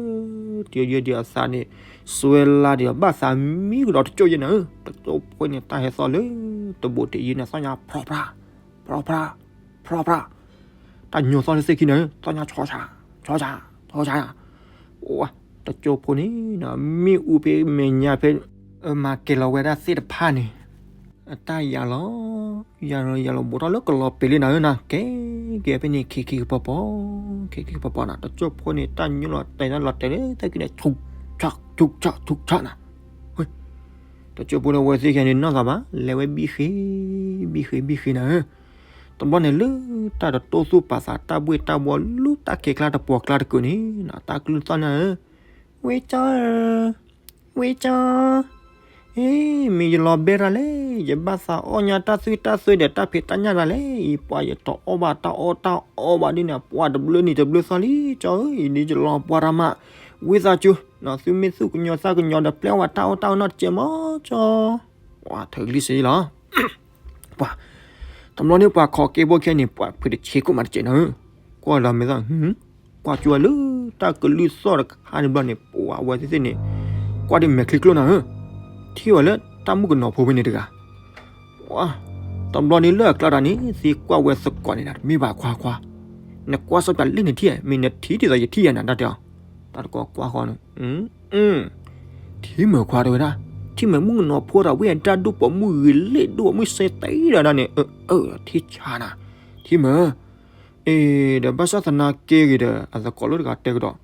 တယၢယဲဒီးအသးန့ၣ် စွဲလၢဒီးဘၣ်သးမံကဒီးတကၠိယဲနၤဧၢ, တကၠိဖိန့ၣ် တၢ်ဟဲသီၣ်လၢ တဘိးတယံၤန့ၣ် သီၣ်ညါ ဖြီဖြါ, ဖြီဖြါ, ဖြီဖြါ, တၢ်ညိသီၣ်လၢသ့ၣ်ခံန့ၣ် သီၣ်ညါ ဆီဆါ, ဆီဆါ, ဆီဆါ, အိၣ်ဝဲ, တကၠိဖိန့ၣ် မ့ၣ်အူဖဲမဲာ်ညါဖဲ အမၤကဲၤလီၤဝဲဒၣ်သ့ၣ်တဖၣ်န့ၣ် အတၢ်ယၤလီၤ, ယၤလီၤ ယၤလီၤဘူးထီၣ်လၢကလီၤပံာ်လံနၤဧၢနၤ, ကဲ ကဲဖဲန့ၣ် ခံခံကပီၤပီၤ, ခံခံကပီၤပီၤနၤ, တကၠိဖိန့ၣ် တၢ်ညိလီၤတဲာ်လီၤတဲာ်လၢသ့ၣ်ခံန့ၣ် ဆူၣ်ဆၣ် ဆူၣ်ဆၣ် ဆူၣ်ဆၣ်နၤ, တကၠိဖိန့ၣ် အဝဲသ့ၣ်ခံန့ၣ်နီၢ်သးဘၣ်, လဲၤဝဲဘံၣ်ဃ့, ဘံၣ်ဃ့ ဘံၣ်ဃ့နၤဧၢ. တဘျီန့ၣ်လၢတၢ်တတိၢ်သူၣ်ပာ်သး တၢ်ဘှ့ၣ်တၢ်ဘှီၣ်လၢတၢ်ခံးကျါတပှီၤကျါတကုာ်န့ၣ် တၢ်ကလုၢ်သီၣ်နၤဧၢ, ဝ့ၢ်ကၠီဧၢ, ဝ့ၢ်ကၠီ, ဟ့ၣ် မ့ၢ်ယလီၤဘဲတၢ်လဲၣ်, ယဘၣ်သးအီၣ်ညါတၢ်သွံၣ်တၢ်သွဲဒီးတၢ်ဖံးတၢ်ညၣ်တၢ်လဲၣ်, အံၤပှၤယတအီၣ်ဘၣ်တၢ်အီၣ်တၢ်အီဘၣ်ဒ်န့ၣ် ပှၤတဘျုးနံၤတဘျုးသီလံ ကၠီဧၢ, အံၤဒ်ယလီၤပှၤတၢ်မး, ဝံသးစူၤ သုမ့ၢ်သူၣ်ကညီၤသးကညီၤဒီးပျဲဝဲတၢ်အီၣ်တၢ်အီနီတစဲးမး ကၠီ, ပှၤထၢကလံၤစ့လီၤ ပှၤ, တဘျီန့ၣ်ပှၤခိးက့ဖိခဲန့ၣ် ပှၤဖုးတဆ့ကိၣ်မးတစဲးနၤဧၢ, ကွၢ်လီၤမဲာ်သၣ်, ကွၢ်ကၠိလၢတၢ်ကလုၢ်သီၣ်တခါန့ၣ်ဘျီန့ၣ် ပှၤဝဲသ့ၣ်သ့ၣ်န့ၣ်, ကွၢ်ဒ်မဲာ်ချံကျိနၤဧၢ, ထံၣ်ဝဲလၢတၢ်မုၣ်ကနီၤဖိဖဲန့ၣ်တဂၤ, ပှၤ, တဘျီန့ၣ်လၢအကျါတၢ်န့ၣ် သ့ကွၢ်ဝဲသကိးန့ၣ်ဒီး တမ့ၢ်ဘၣ်ခွါခွါ, နကွၢ်စီပျးလၢနထံၣ်ဧါ, မ့ၢ်နထံၣ်ဒ်သိးယထံၣ်ယၤနၤတၢ်တဲအီၤ, တၢ်တကိးကွၢ်ဃီန့ၣ် ထံၣ်မုာ်ခွါတဲဝဲဒၣ်, ထံၣ်မုာ်မုၣ်ကနီၤဖိဒီးဝဲဒၣ်ဒိၣ်ပိာ်မုၣ်ဂ့ၤလ့ၣ်ဒိၣ်ပိာ်မုၣ်စဲတ့ဒီးဒၣ်န့ၣ်, ထံၣ်ဆါနၤ, ထံၣ်မုာ်, အ့ ဒီးဘၣ်ဆၣ်သနာ်က့ဂ့ၤဒီး အသကိးလၢတဂၤတဲကဒီး,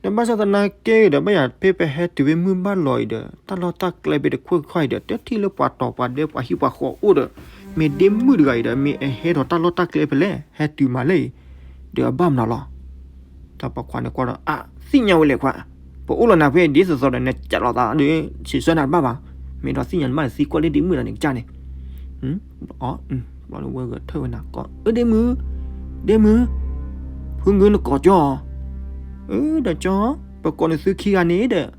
ဒီးဘၣ်ဆၣ်သနာ်က့ဂ့ၤဒီး ဘၣ်ယၤဖဲပဟဲတုၤဖဲမုၢ်ဘၣ်လီၤအံၤဒီး တၢ်လီၢ်တၢ်ကျဲဖဲတခွဲးခွါအံၤဒီး တထံၣ်လၢပှၤတီၤပှၤဒဲပှၤဟံၣ်ပှၤဃီအိၣ်ဒီး မ့ၢ်ဒ့မုၣ်တဂၤအံၤဒီး မ့ၢ်အဟဲဒီးတၢ်လီၢ်တၢ်ကျဲဖဲလဲၣ် ဟဲတုၤမးလဲၣ်အံၤ, ဒီးအဘၣ်မနုၤလီၤ တၢ်ပိာ်ခွါန့ၣ်ကွၢ်ဒီး အါ သ့ၣ်ညါဝဲလဲၣ်ခွါ, ပအိၣ်လီၤနၤဖဲဒ်သိးသိးဒီး နကးလိာ်သးဒီး ဆံးဆၢနၤတဘၣ်ဘၣ်, မ့ၢ်ဒီးသ့ၣ်ညါနဘၣ်ဒီးသံကွၢ်လၢဒ့မုၣ်ဒီးန့ၣ်ကစၢ်န့ၣ်, အီ ဘျီန့ၣ်ဝဲဂဲၤထၢၣ်ဝဲနၤကိး အၢ ဒ့မုၣ်, ဒ့မုၣ်, ဖုမုၢ်နကိးကၠီ, အၢ ဒီးကၠီ, ပကိးနသုခံဂၤန့ၣ်ဒီး,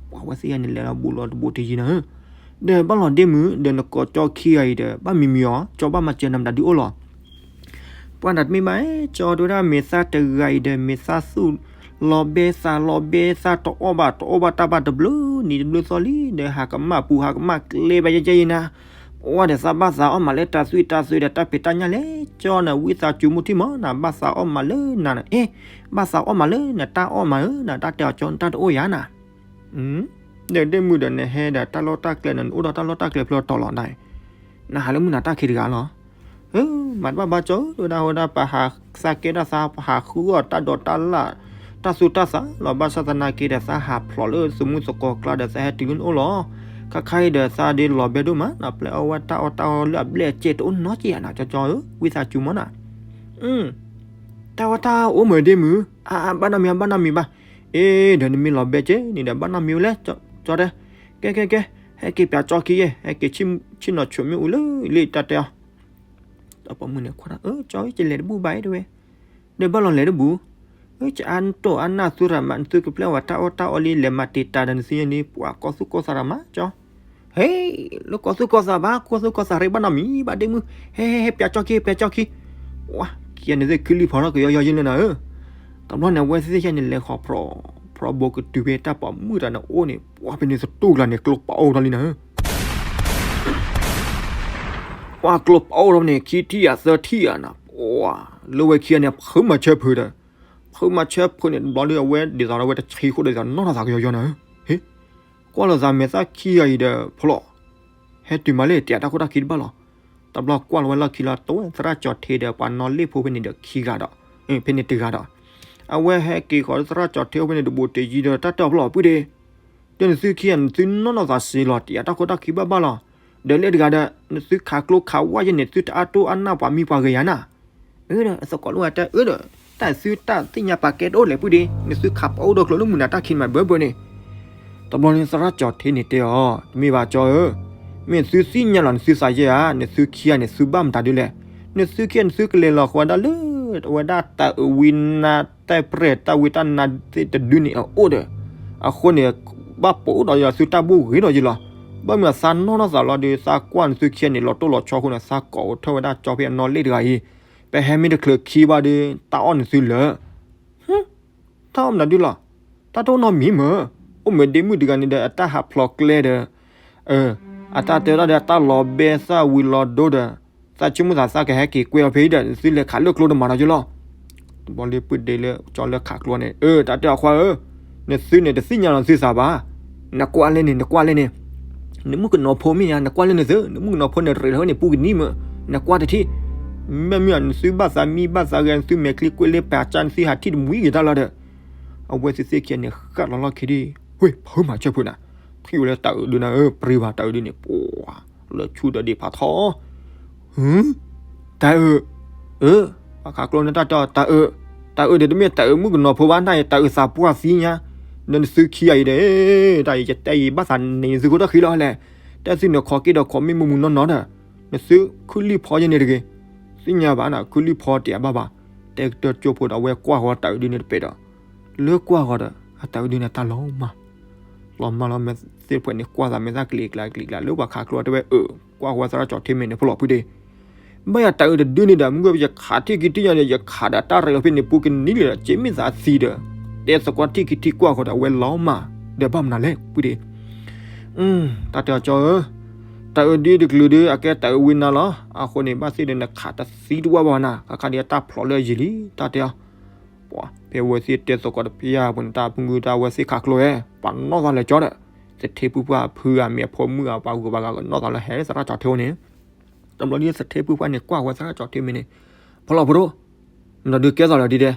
ပှၤဝဲသ့ၣ်ဂၤန့ၣ်လဲၤလီၤဘူးလီၤတဘူးတယံၤနၤဧၢ, ဒီးဘၣ်လီၤဒ့မုၣ်, ဒီးနကိးကၠီခံဂၤအံၤဒီး ဘၣ်မံမံၤအီၤ ကၠီဘၣ်မၤစၢၤနၤမတၤဒုအိၣ်လီၤ ပှၤတၢ်တမ့ၢ်ဘၣ် ကၠီတဲဝဲဒၣ် မ့ၢ်သးတဂၤအံၤဒီး မ့ၢ်သးသူၣ်လီၤဘဲသးလီၤဘဲသး တအီၣ်ဘၣ်တအီၣ်ဘၣ်တၢ်ဘၣ်တဘျုးနံၤတဘျုးသီလံ ဒီးဟးကမၣ်ပူၤဟးကမၣ်ကျဲဘၣ်ယဲယဲအံၤနၤ, ပှၤဒီးသးဘၣ်သးအီၣ်မးလၢတၢ်သွံၣ်တၢ်သွဲဒီးတၢ်ဖံးတၢ်ညၣ်လဲၣ် ကၠီနၤ ဝံသးစူၤမိၢ်ထံၣ်မး နဘၣ်သးအီၣ်မးလၢနၤနၤ အ့ ဘၣ်သးအီၣ်မးလၢနတၢ်အီၣ်မးဧၢ နတၢ်တဲအီၤကၠီ နတၢ်တအိၣ်ယၤနၤ ဒီးဒ့မုၣ်ဒီးနဟဲဒီးတၢ်လီၢ်တၢ်ကျဲန့ၣ် နအိၣ်ဒီးတၢ်လီၢ်တၢ်ကျဲဖျိတီၤလီၤနၤ, နဟးလၢမုၢ်နၤတၢ်ခံတဂၤလီၤ. မၤတဘၣ်ဘၣ်ကၠီဧၢ တဲဝဲဒၣ် ဝဲဒၣ်ပဟးသးကဲတၢ်သး ပဟးဃုအီၣ်တၢ်ဒိးတၢ်လၣ် တၢ်သူတၢ်သးလီၤ ဘၣ်ဆၣ်သနာ်က့ဒီး သးဟးဖျိးလၢသမူသကိးကျါဒီး သးဟဲတုၤလၢနအိၣ်လီၤ. ခါခါအံၤဒီး သးဒ်လီၤဘဲဒိၣ်မး နပျဲအီၣ်ဝဲတၢ်အီၣ်တၢ်အီလၢအဘျဲၣ်အကဲတအိၣ်နီတကဲယၤနၤ ကၠီကၠီဧၢ ဝံသးစူၤမးနၤ တၢ်ဝဲတၢ်အိၣ်မုာ်ဒ့မုၣ် အါ ဘၣ်နီတမံၤ ဘၣ်နီတမံၤဘၣ်. အ့ ဒီးနမ့ၢ်လီၤဘဲကဲန့ၣ်ဒီး ဘၣ်နီတမံၤဝဲလဲၣ် ကၠီတဲ. ကဲ ကဲ ကဲ ဟဲက့ၤပၠးကၠီခံယဲ ဟဲက့ၤဆ့ၣ်နီၤဆိးမ့ၣ်အူလၢလ့ၣ်တၢ်တဲအီၤ. တၢ်ပိာ်မုၣ်န့ၣ်ခွါ အၢ ကၠီ ယလဲၤတဘူၣ်ဘၣ်တဲဝဲ. ဒီးဘၣ်လီၤလဲၤတဘူၣ် အၢကၠီအါတိၢ်အါနၢ်သုရၤမး နသုကပျဲဝဲတၢ်အီၣ်တၢ်အီလံ လဲၤမၤတံာ်တာ်ဒီးနသုညါန့ၣ် ပှၤကီၢ်သူၣ်ကီၢ်သးရၤမး ကၠီ. ဟဲ လၢကီၢ်သူၣ်ကီၢ်သးဘၣ် ကီၢ်သူၣ်ကီၢ်သးရ့ ဘၣ်နီတမံၤဘၣ်ဒ့မုၣ် ဟဲ ဟဲ ဟဲ ပၠးကၠီခံ ပၠးကၠီခံ. ဝါ ခံဂၤန့ၣ်သ့ၣ်ခုလံဖီထီၣ်ကယီယီယဲလၢနၤဧၢ. တဘျီန့ၣ် အဝဲသ့ၣ်ခံဂၤန့ၣ် လဲၤဃီၤဖျိး ဖျိးဘိကတုၤဖဲတၢ်ပိာ်မုၣ်တဂၤန့ၣ်အိၣ်န့ၣ် ပှၤဖဲန့ၣ်သတူၢ်ကျါန့ၣ် ကျိပအိၣ်ထီၣ်လံနၤဧၢ. ပှၤကျိပအိၣ်ထီၣ်န့ၣ် ခံထံၣ်ဧါသၢထံၣ်ဧါနၤ ပှၤ လၢဝဲခံဂၤန့ၣ် ဖုမၤဆၢဖုးဒီး ဖုမၤဆၢဖုးန့ၣ် တဘျီဒီး အဝဲဒ်သိးဒီး အဝဲတဆံဃိးဒီး နီၢ်နီၢ်သးကယီယီနၤဧၢ. ဟ့ ကွၢ်လိာ်သးမဲာ်သၣ်ခံဂၤအံၤဒီး ဖျိး ဟဲတုၤမးလၢ တယာ်တၢ်ခိၣ်တၢ်ခံတဘၣ်လီၤ. တဘျီကွၢ်လီၤဝဲလီၢ်ခံလီၤ တဝဲသရၣ်ကၠီၤထ့ဒီး ပှၤနီၢ်လ့ၣ်ဖိဖဲန့ၣ်ဒီးခံဂၤဒီး ဖဲန့ၣ်တဂၤဒီး အဝဲဟဲက့ၤဃီၤလၢသရၣ်ကၠီၤထ့အိၣ်ဖဲန့ၣ်တဘူးတယံၤဒီး တၢ်တဲအီၤဖျိးပုၢ်ဒ့ ဒီးနသုခံဂၤ နသုနီၢ်နီၢ်သးစ့လီၤ တယာ်တၢ်ခိၣ်တၢ်ခံဘၣ်ဘၣ်လီၤ. ဒီးလၢတဂၤဒီး နသုခးကျိခးဝါယဲန့ၣ် သုတအါတိၢ်အါနၢ်ပှၤမံပှၤဂဲၤယၤနၤ အၢ ဒီးအသကိးလိဝဲတဲ အၢ ဒီး တၢ်သုတၢ်သ့ၣ်ညါပာ်ကဲတအိၣ်လဲၣ်ပုၢ်ဒ့ နသုခးပအိၣ်ဒီးကျိလၢမုၢ်နၤတၢ်ခံမးဘၢဘၢန့ၣ်. တဘျီန့ၣ်သရၣ်ကၠီၤထ့န့ၣ်တဲအီၤ တမ့ၢ်ဘၣ်ကၠီဧၢ, မ့ၢ်သုသ့ၣ်ညါလီၤ နသုသးယဲဧါ, နသုခံဂၤန့ၣ် သုဘၣ်မတၤဒုလဲၣ်. နသုခံဂၤ နသုကလဲၤလီၤဃီၤဒၣ်လၢ အဝဲဒၣ်တၢ်အုးဝံနါ တၢ်ပြဲၢ်တၢ်ဝံတၢ်နါသ့ၣ်တဒုန့ၣ်အအိၣ်ဒီး အဃိန့ၣ် ဘၣ်ပအိၣ်ဒီးယသုတၢ်ဘူၣ်ဂ့ၤဒီးယလီၤ. ဘၣ်မနုၤသးနီၢ်နီၢ်သးလီၤဒီး သးကွၢ်နသုခံဂၤန့ၣ် လီၤတိၢ်လီၤဆီအဃိန့ၣ် သးကိးအိၣ်ထီၣ်ဝဲဒၣ်ကၠီဖဲအနီၢ်လ့ၣ်တဂၤအံၤ, ပဟဲမ့ၢ်တချုးခံဘၣ်ဒီး တၢ်အီၣ်နသုလၢာ် တၢ်အီၣ်မနုၤဒုလီၤ. တၢ်တအိၣ်နီတမံၤမ့ၢ်, အိၣ်မ့ၢ်ဒ့မုၣ်တဂၤန့ၣ်ဒီး အတၢ်ဟးဖျိးကျဲဒီး, အတၢ်တဲဒၣ်ဒီး တၢ်လီၤဘဲသၣ်ဝံၤလီၤဒိဒီး, သးဆိကမိၣ်သးသးကဟဲက့ၤကွဲအီၤဖဲအံၤဒီး နသုလဲၤခးလၢကျိတမၤဒီးယလီၤ. တဘျီလၢပုၢ်ဒ့လၢကၠီလၢခးကျိန့ၣ်, အၢ တၢ်တဲအီၤခွါဧၢ, နသုန့ၣ်တသ့ၣ်ညါလီၤနသုသးဘၣ်. နကွၢ်လဲၣ်န့ၣ် နကွၢ်လဲၣ်န့ၣ် နမုၣ်ကနီၤဖိမ့ၢ်ဧါ, နကွၢ်လဲၣ်န့ၣ်သု, နမုၣ်ကနီၤဖိန့ၣ် ရ့းလီၤဝဲန့ၣ်ပူကနံမ့ၢ်, နကွၢ်တထံၣ်. မ့မ့ၢ်နသုဘၣ်သးမံဘၣ်သးဂဲၤ နသုမဲာ်ချံကွဲးလၢပာ်ကၢ နသုဟးထံၣ်တမှံဂ့ၤတၢ်လီၤဒီး, အဝဲသ့ၣ်သ့ၣ်ခံဂၤန့ၣ် ဃၣ်လီၤလီၢ်ခံဒံး, ဝ့ၢ် ဖုမၤဆၢဖုးနၤ, ထံၣ်ဝဲလၢတၢ်အုးဒုနၤဧၢ, ပြံဘၣ်တၢ်အုးဒုန့ၣ်, ပှၤ လၢဆူဒီးဒံးဖးထီ, တၢ်အုး, အၢ, ပှၤခးကျိန့ၣ်တၢ်တဲအီၤ တၢ်အုး, တၢ်အုးဒီးတမ့ၢ်တၢ်အုးမုၣ်ကနီၤဖိဘၣ် နၢ်အံၤ တၢ်အုးသးပှၢ်သံညါ, ဒီးနသုခံဂၤအံၤဒီး တၢ်အံၤယတဲအံၤဘၣ်သးန့ၣ် သုခိၣ်ထီၣ်ဃံလီၤလဲၣ်. တဲသုန့ၣ်ခီက့ၤဒီးခီမ့ၢ်မူမူနီၢ်နီၢ်ဒီး နသုခုလံၢ်ဖီယဲန့ၣ်တဂ့ၤ. သ့ၣ်ညါဘၣ်နၤ ခုလံၢ်ဖီတ့ၢ်အဘၣ်ဘၣ်. တဲကတၢၢ်ကၠိဖိဒီး အဝဲကွၢ်ဃီၤတၢ်အုးဒုန့ၣ်တပဲာ်ဒီး လၢကွၢ်ဃီၤဒီး အတၢ်အုးဒုန့ၣ်တၢ်လီၤမၢ် လီၤမၢ်လီၤ မ့ၢ်သ့ၣ်တဖၣ်န့ၣ် ကွၢ်သးမ့ၢ်သးကလံၤကျါကလံၤကျါ လၢပှၤခးကျိတဝဲအၢ ကွၢ်ဃီၤဝဲသရၣ်ကၠီၤထ့မ့ၢ်န့ၣ် ဖိလီၤဖုဒ့ ဘၣ်ယၤတၢ်အုးတဒုန့ၣ်ဒီး မ့ၢ်ကွၢ်ယခးထံၣ်ကံထံၣ်ညါဒီး ယခးဒီးတၢ်ရ့လီၤဖဲန့ၣ် ပူကနံၤလံဒီး က့မ့ၢ်သးသံဒီး တဲသကွၢ်ထံၣ်ကံထံၣ်ကွၢ်ဃီၤဒီး အဝဲလီၤမၢ်ဒီး ဘၣ်မနုၤလဲၣ် ဖုဒ့ တၢ်တဲအီၤကၠီဧၢ, တၢ်အုးဒုတကလုာ်ဒု အကဲတၢ်အုးဝံနါလီၤ. အဃိန့ၣ် ဘၣ်သ့ၣ်ဒီးနခးတသံတဝၢ်ဘၣ်နၤ ခါခါဒ်အတၢ်ဖျိးလၢအယံၤလံ တၢ်တဲအီၤ ပှၤဖဲအဝဲသ့ၣ်တဲသကိးတဖျၢၣ်အပူၤန့ၣ် တၢ်ဖုၣ်ငုၢ်တၢ်အဝဲသ့ၣ်ခးကျိဝဲ ပှၤနီၣ်သးလၢကၠီဒီး သထ့ဖုပှၢ်ဖုဂၤမ့ၢ်အဖိမုၣ်ဂၤ ပှၤဂုၤပှၤဂၤကနီၣ်သးလၢဟဲသရၣ်ကၠီၤထ့အအိၣ်န့ၣ် တဘျီဒ်သထ့ဖုပှၢ်န့ၣ် ကွၢ်ဃီၤသရၣ်ကၠီၤထ့မ့ၢ်န့ၣ် ဖီလီၤဖိဒိၣ် မတၤဒုးကဲသးလၢဒ်ဒဲး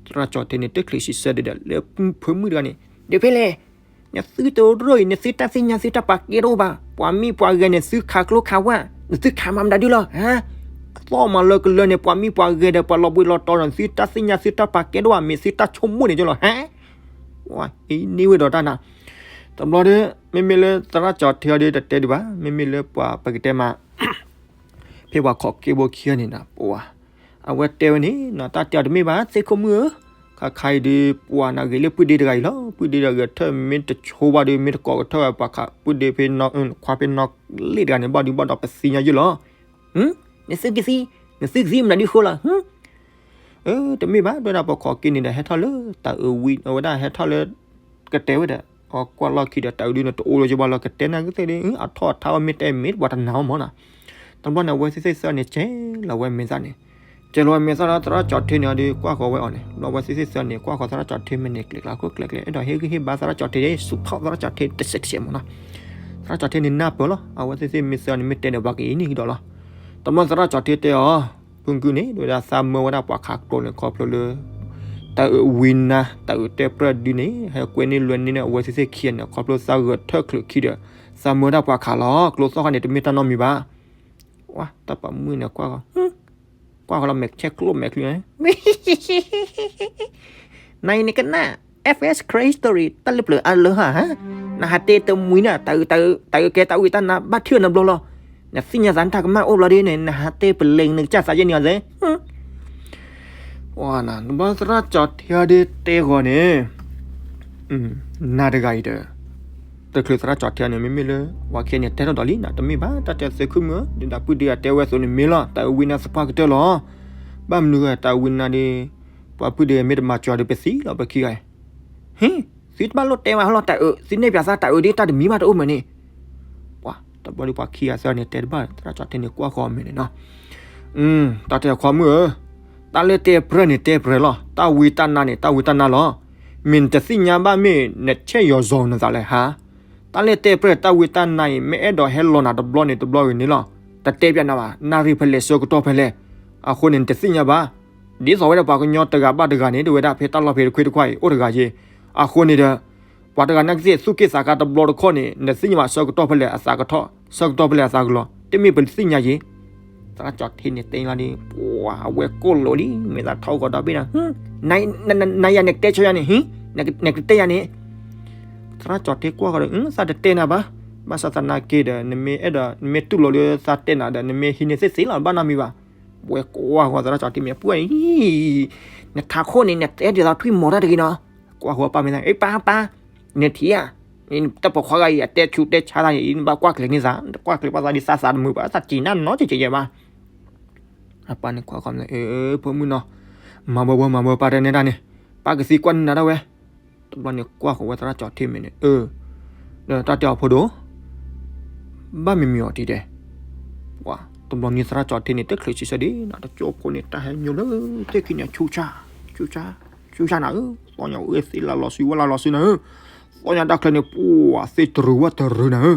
သရၣ်ကၠီၤထ့န့ၣ် တချုးဆံးဆၢဒ်ဒီး လၢဖုမုၣ်တဂၤန့ၣ် ဒ်ဖဲလဲၣ် နသုတရိၣ်အံၤ နသုတၢ်သ့ၣ်ညါသုတၢ်ပာ်ကဲတအိၣ်ဘၣ်. ပှၤမံပှၤဂဲၤန့ၣ် သုခးကျိခးဝၣ် နသုခးမၤမတၤဒုလီၤ ဟါ သီၣ်မးလၢကလၢန့ၣ် ပှၤမံပှၤဂဲၤဒီး ပှၤလီၤဘှံးလီၤတီၤဒီး သုတၢ်သ့ၣ်ညါသုတၢ်ပာ်ကဲတအိၣ်ဘၣ် မ့ၢ်သုတၢ်ဆိကမိၣ်န့ၣ်ကၠီလီၤ ဟါ အံၤန့ၢ်ဝဲဒီးတၢ်နၤ တဘျီဒီး မ့မ့ၢ်လၢသရၣ်ကၠီၤထ့အီၤဒီးတတဲဒံးဘၣ် မ့မ့ၢ်လၢပှၤပကတဲမး ဖဲပှၤခီၣ်က့ဘိခံဂၤန့ၣ်နၤ ပှၤ အဝဲတဲဝဲန့ၣ် တၢ်တဲအီၤတမ့ၢ်ဘၣ် သ့ၣ်ခိၣ်မုၣ်ဧၢ, ခါခါအံၤဒီး ပှၤနဂ့ၤလၢပုၢ်ဒ့တဂၤအံၤလီၤ. ပုၢ်ဒ့ဒီးဂဲၤထၢၣ်မ့ၢ်တဆိဘၣ်ဒီး မ့ၢ်တကိးကထၢၣ်ဝဲပှၤခး ပုၢ်ဒ့ဖဲ ခွါဖဲနီၢ်လ့ၣ်တဂၤန့ၣ် ဘၣ်ဒုးဘၣ်ဒီးပသ့ၣ်ညါယုၢ်လီၤ. နသုကသံ, နသုကသံမနုၤဒုဃိလီၤ. တမ့ၢ်ဘၣ် တဲဝဲဒၣ်ပှၤခီၣ်က့န့ၣ်ဒီး ဟဲထီၣ်လၢတၢ်အုးဝံ အဝဲဒၣ်ဟဲထီၣ်လၢ ကတဲဝဲဒီး အကွၢ်လီၢ်ခံဒီး တၢ်အုးဒုန့ၣ် တအိၣ်လၢၤဘၣ်လီၤ ကတဲနၤကသ့ၣ်ဒီး အထီၣ်အထါဝဲမ့ၢ်တဲမ့ၢ်ပှၤတနာ်အီၤမၢ်နီၤ. တဘျီန့ၣ် အဝဲသ့ၣ်သ့ၣ်သၢန့ၣ် ကဲလီၤဝဲမဲာ်သၣ်န့ၣ် ကဲလီၤဝဲမဲာ်သၣ်ဒီး သရၣ်ကၠီၤထ့န့ၣ်ဒီး ကွၢ်ဃီၤဝဲအီၤန့ၣ် ဘျီဝဲသ့ၣ်သ့ၣ်သၢန့ၣ် ကွၢ်ဃီၤသရၣ်ကၠီၤထ့မ့ၢ်န့ၣ် ကျဲၤကျဲၤကျဲၤကျဲၤ အဲၣ်ဒိးဟ့ၣ်ဂံၢ်ဟ့ၣ်ဘါသရၣ်ကၠီၤထ့ စူးဖီၣ်သရၣ်ကၠီၤထ့တစဲးတစဲးမၢ်နီၤ. သရၣ်ကၠီၤထ့န့ၣ်နၢ်ပၢၢ်လီၤ အဝဲသ့ၣ်သ့ၣ်မ့ၢ်သၢန့ၣ် မ့ၢ်တဲဒီးပှၤက့ၤအံၤန့ၣ်ဒီးလီၤ. တဘျီသရၣ်ကၠီၤထ့တဲအီၤ ဖုၣ်ကုၢ်န့ၣ် ဒ်ဝဲဒၣ်သးမၢဝဲဒၣ်ပှၤခးကျိန့ၣ် ခီဖျိလၢ တၢ်အုးဝံနါ တၢ်အုးတဲပြၢၢ်ဒုန့ၣ် ဟဲကွဲန့ၢ်လွဲန့ၢ်န့ၣ် အဝဲသ့ၣ်သ့ၣ်ခံဂၤန့ၣ် ခီဖျိသးဂဲၤထၢၣ်ချုးခံဒီး သးမၢဝဲဒၣ်ပှၤခးလီၤ ကျိသီၣ်ဃီန့ၣ် တမ့ၢ်တၢ်နီတမံၤဘၣ်. ဝါ တၢ်ပာ်မုၣ်န့ၣ် ကွၢ်ဃီၤ ကွၢ်ဃီၤလီၤ မဲာ်ဆဲးကျိမဲာ်ချံန့ၣ် နၤအံၤနကနၣ် F S Christian တၢ်လၢပျၢၤအါလၢဟါ နဟးတဲတမှံၤနၤ တၢ်အုးကဲတၢ်ဝံတၢ်နါ ဘၣ်ထံၣ်အီၤနဘျီလီၤ. နသ့ၣ်ညါသးနတၢ်ကမၣ်အိၣ်ဘျီဒ်န့ၣ် နဟးတဲပလဲၤနကစၢ်သးယဲၢ်န့ၣ်အီၤသ့ နဘျီသရၣ်ကၠီၤထ့အီၤဒ်တဲဂီၤန့ၣ် နၤတဂၤအံၤဒီး တချုးသရၣ်ကၠီၤထ့န့ၣ် မ့မ့ၢ်လၢ ပှၤခံဂၤန့ၣ်တဲထီၣ်ဒီးလံ နတမ့ၢ်ဘၣ် တၢ်တဲသ့ၣ်ခိၣ်မုၣ်ဧၢ ဒ်ဒၣ်ပုၢ်ဒ့အတဲဝဲအသိးန့ၣ်မ့ၢ်လီၤ တၢ်အုးဝံနါသပှၢ်ကတၢၢ်လီၤ. ဘၣ်မနုၤဂ့ၤ တၢ်အုးဝံနါဒ် ပှၤပုၢ်ဒ့မ့ၢ်တမၤစၢၤဒီးပသံလီၤ ပခံဂၤအံၤ ဟ့ၣ် သုတဘၣ်လိၣ်တဲမးဟီလီၤ တၢ်အုး သုနဲၣ်ပၠးသးတၢ်အုးဒ်တၢ်တမံၤဘၣ်တအိၣ်မးန့ၣ် ပှၤ တဘျီဒ်ပှၤခံဂၤသၢဂၤန့ၣ် တဲတဘၣ် သရၣ်ကၠီၤထ့န့ၣ် ကွၢ်ဃီၤအမဲာ်န့ၣ်နီၤ တၢ်တဲခွါမုၣ်ဧၢ, တၢ်လၢတဲပြဲၢ်န့ၣ် တဲပြဲၢ်လီၤ. တၢ်ဝံတၢ်နါန့ၣ် တၢ်ဝံတၢ်နါလီၤ. မ့ၢ်နတသ့ၣ်ညါဘၣ်မ့ၢ် နဆဲၣ်ယီၤစီၤနသးလဲၣ်ဟါ. တၢ်လၢတဲပြဲၢ်တၢ်ဝံတၢ်နါအံၤ မ့ၢ်အဲၣ်ဒိးဟဲလီၤနၤတဘျီန့ၣ်တဘျီဂ့ၤန့ၣ်လီၤ. တတဲပျးနၤဘၣ်, နၣ်ရံၣ်ဖဲလဲၣ်ဆၢကတီၢ်ဖဲလဲၣ်. အဃိန့ၣ် နတသ့ၣ်ညါဘၣ်. ဒ်သိးဝဲဒၣ်ပှၤကညီတဂၤဘၣ်တဂၤန့ၣ် တဝဲဒၣ်ဖဲတၢ်လီၢ်ဖဲတခွ့တခွါအံၤ အိၣ်တဂၤယ့ၢ်. အဃိန့ၣ်ဒီး ပှၤတဂၤနာ်က့သ့ၣ် သူၣ်က့ၣ်သးကါတဘျီတခီၣ်န့ၣ် နသ့ၣ်ညါဘၣ် ဆၢကတီၢ်ဖဲလဲၣ်အသးကထီၣ်, ဆၢကတီၢ်ဖဲလဲၣ်အသးကလီၤ, တမ့ၢ်ပသ့ၣ်ညါယ့ၢ်. သရၣ်ကၠီၤထ့န့ၣ်တဲလီၤဒ် ပှၤအဝဲကိၢ်လိာ်လံ မဲာ်သးထီဂီၤဒီဘ့ၣ်ဒီး နၤယၤနကတဲဆၢယၤန့ၣ်, နကတဲယၤန့ၣ်. သရၣ်ကၠီၤထ့ကွၢ်ဃီၤဒီး သးတတဲနၤဘၣ်. ဘၣ်ဆၣ်သနာ်က့ဒီး နမ့ၢ်အဲၣ်ဒိး နမ့ၢ်တူၢ်လိာ်လၢသးတဲနၤဒီး နမ့ၢ်ဟံးန့ၢ်သ့သ့လီၤ ဘၣ်နီတမံၤဘၣ်. ဝဲကွၢ်ဃီၤသရၣ်ကၠီၤထ့မ့ၢ်ပှၢ်အံၤ နထးခိၣ်န့ၣ် နတဲဒ်သိးထွံၣ်မီၤတၢ်တဂ့ၤနီၤ. ကွၢ်ဃီၤပၢ်မ့ၢ်သး အ့ၣ်ပၢ်ပၢ်, နထံၣ်ဧါ, တၢ်ပိာ်ခွါဂၤအံၤ အတဲဆူးတဲဆါသးန့ၣ် နဘၣ်ကွၢ်ကျဲၤန့ၢ်သး, နတကွၢ်ကျဲၤဘၣ်သးဒ်သးသးတမုာ်ဘၣ် သးစံးနၢ်နီတကဲးဘၣ်. အပၢ်န့ၣ်ကွၢ်ဃီၤမ့ၢ် အၢ ဖိမုၣ်နီၤ, မၤဘၢဘၢမၤဘၢပၢ်တဲနဲဒၣ်န့ၣ်, ပၢ်ကသံကွၢ်န့ၢ်နၤဒၣ်ဝဲ. တဘျီန့ၣ်ကွၢ်ဃီၤဝဲသရၣ်ကၠီၤထ့မ့ၢ်န့ၣ် အၢ ဒီးတၢ်တဲအီၤဖိဒိၣ် ဘၣ်မ့ၢ်မ့ၢ်အီၤတံၤဒဲး. ပှၤ တဘျီန့ၣ်သရၣ်ကၠီၤထ့န့ၣ် တချုးဆံးဆၢဒံးနၤ တကၠိဖိန့ၣ် တၢ်ဟဲညိလၢသ့ၣ်ခံန့ၣ် ဆူၣ်ဆါ, ဆူၣ်ဆါ, ဆူၣ်ဆါနၤဧၢ, သီၣ်ညါအိၣ်သ့လၢလီၤစု ဝဲလၢလီၤစုနၤဧၢ, သီၣ်ညါတၢ်ချၢန့ၣ် ပှၤသ့တရူးဝဲတရူးနၤဧၢ.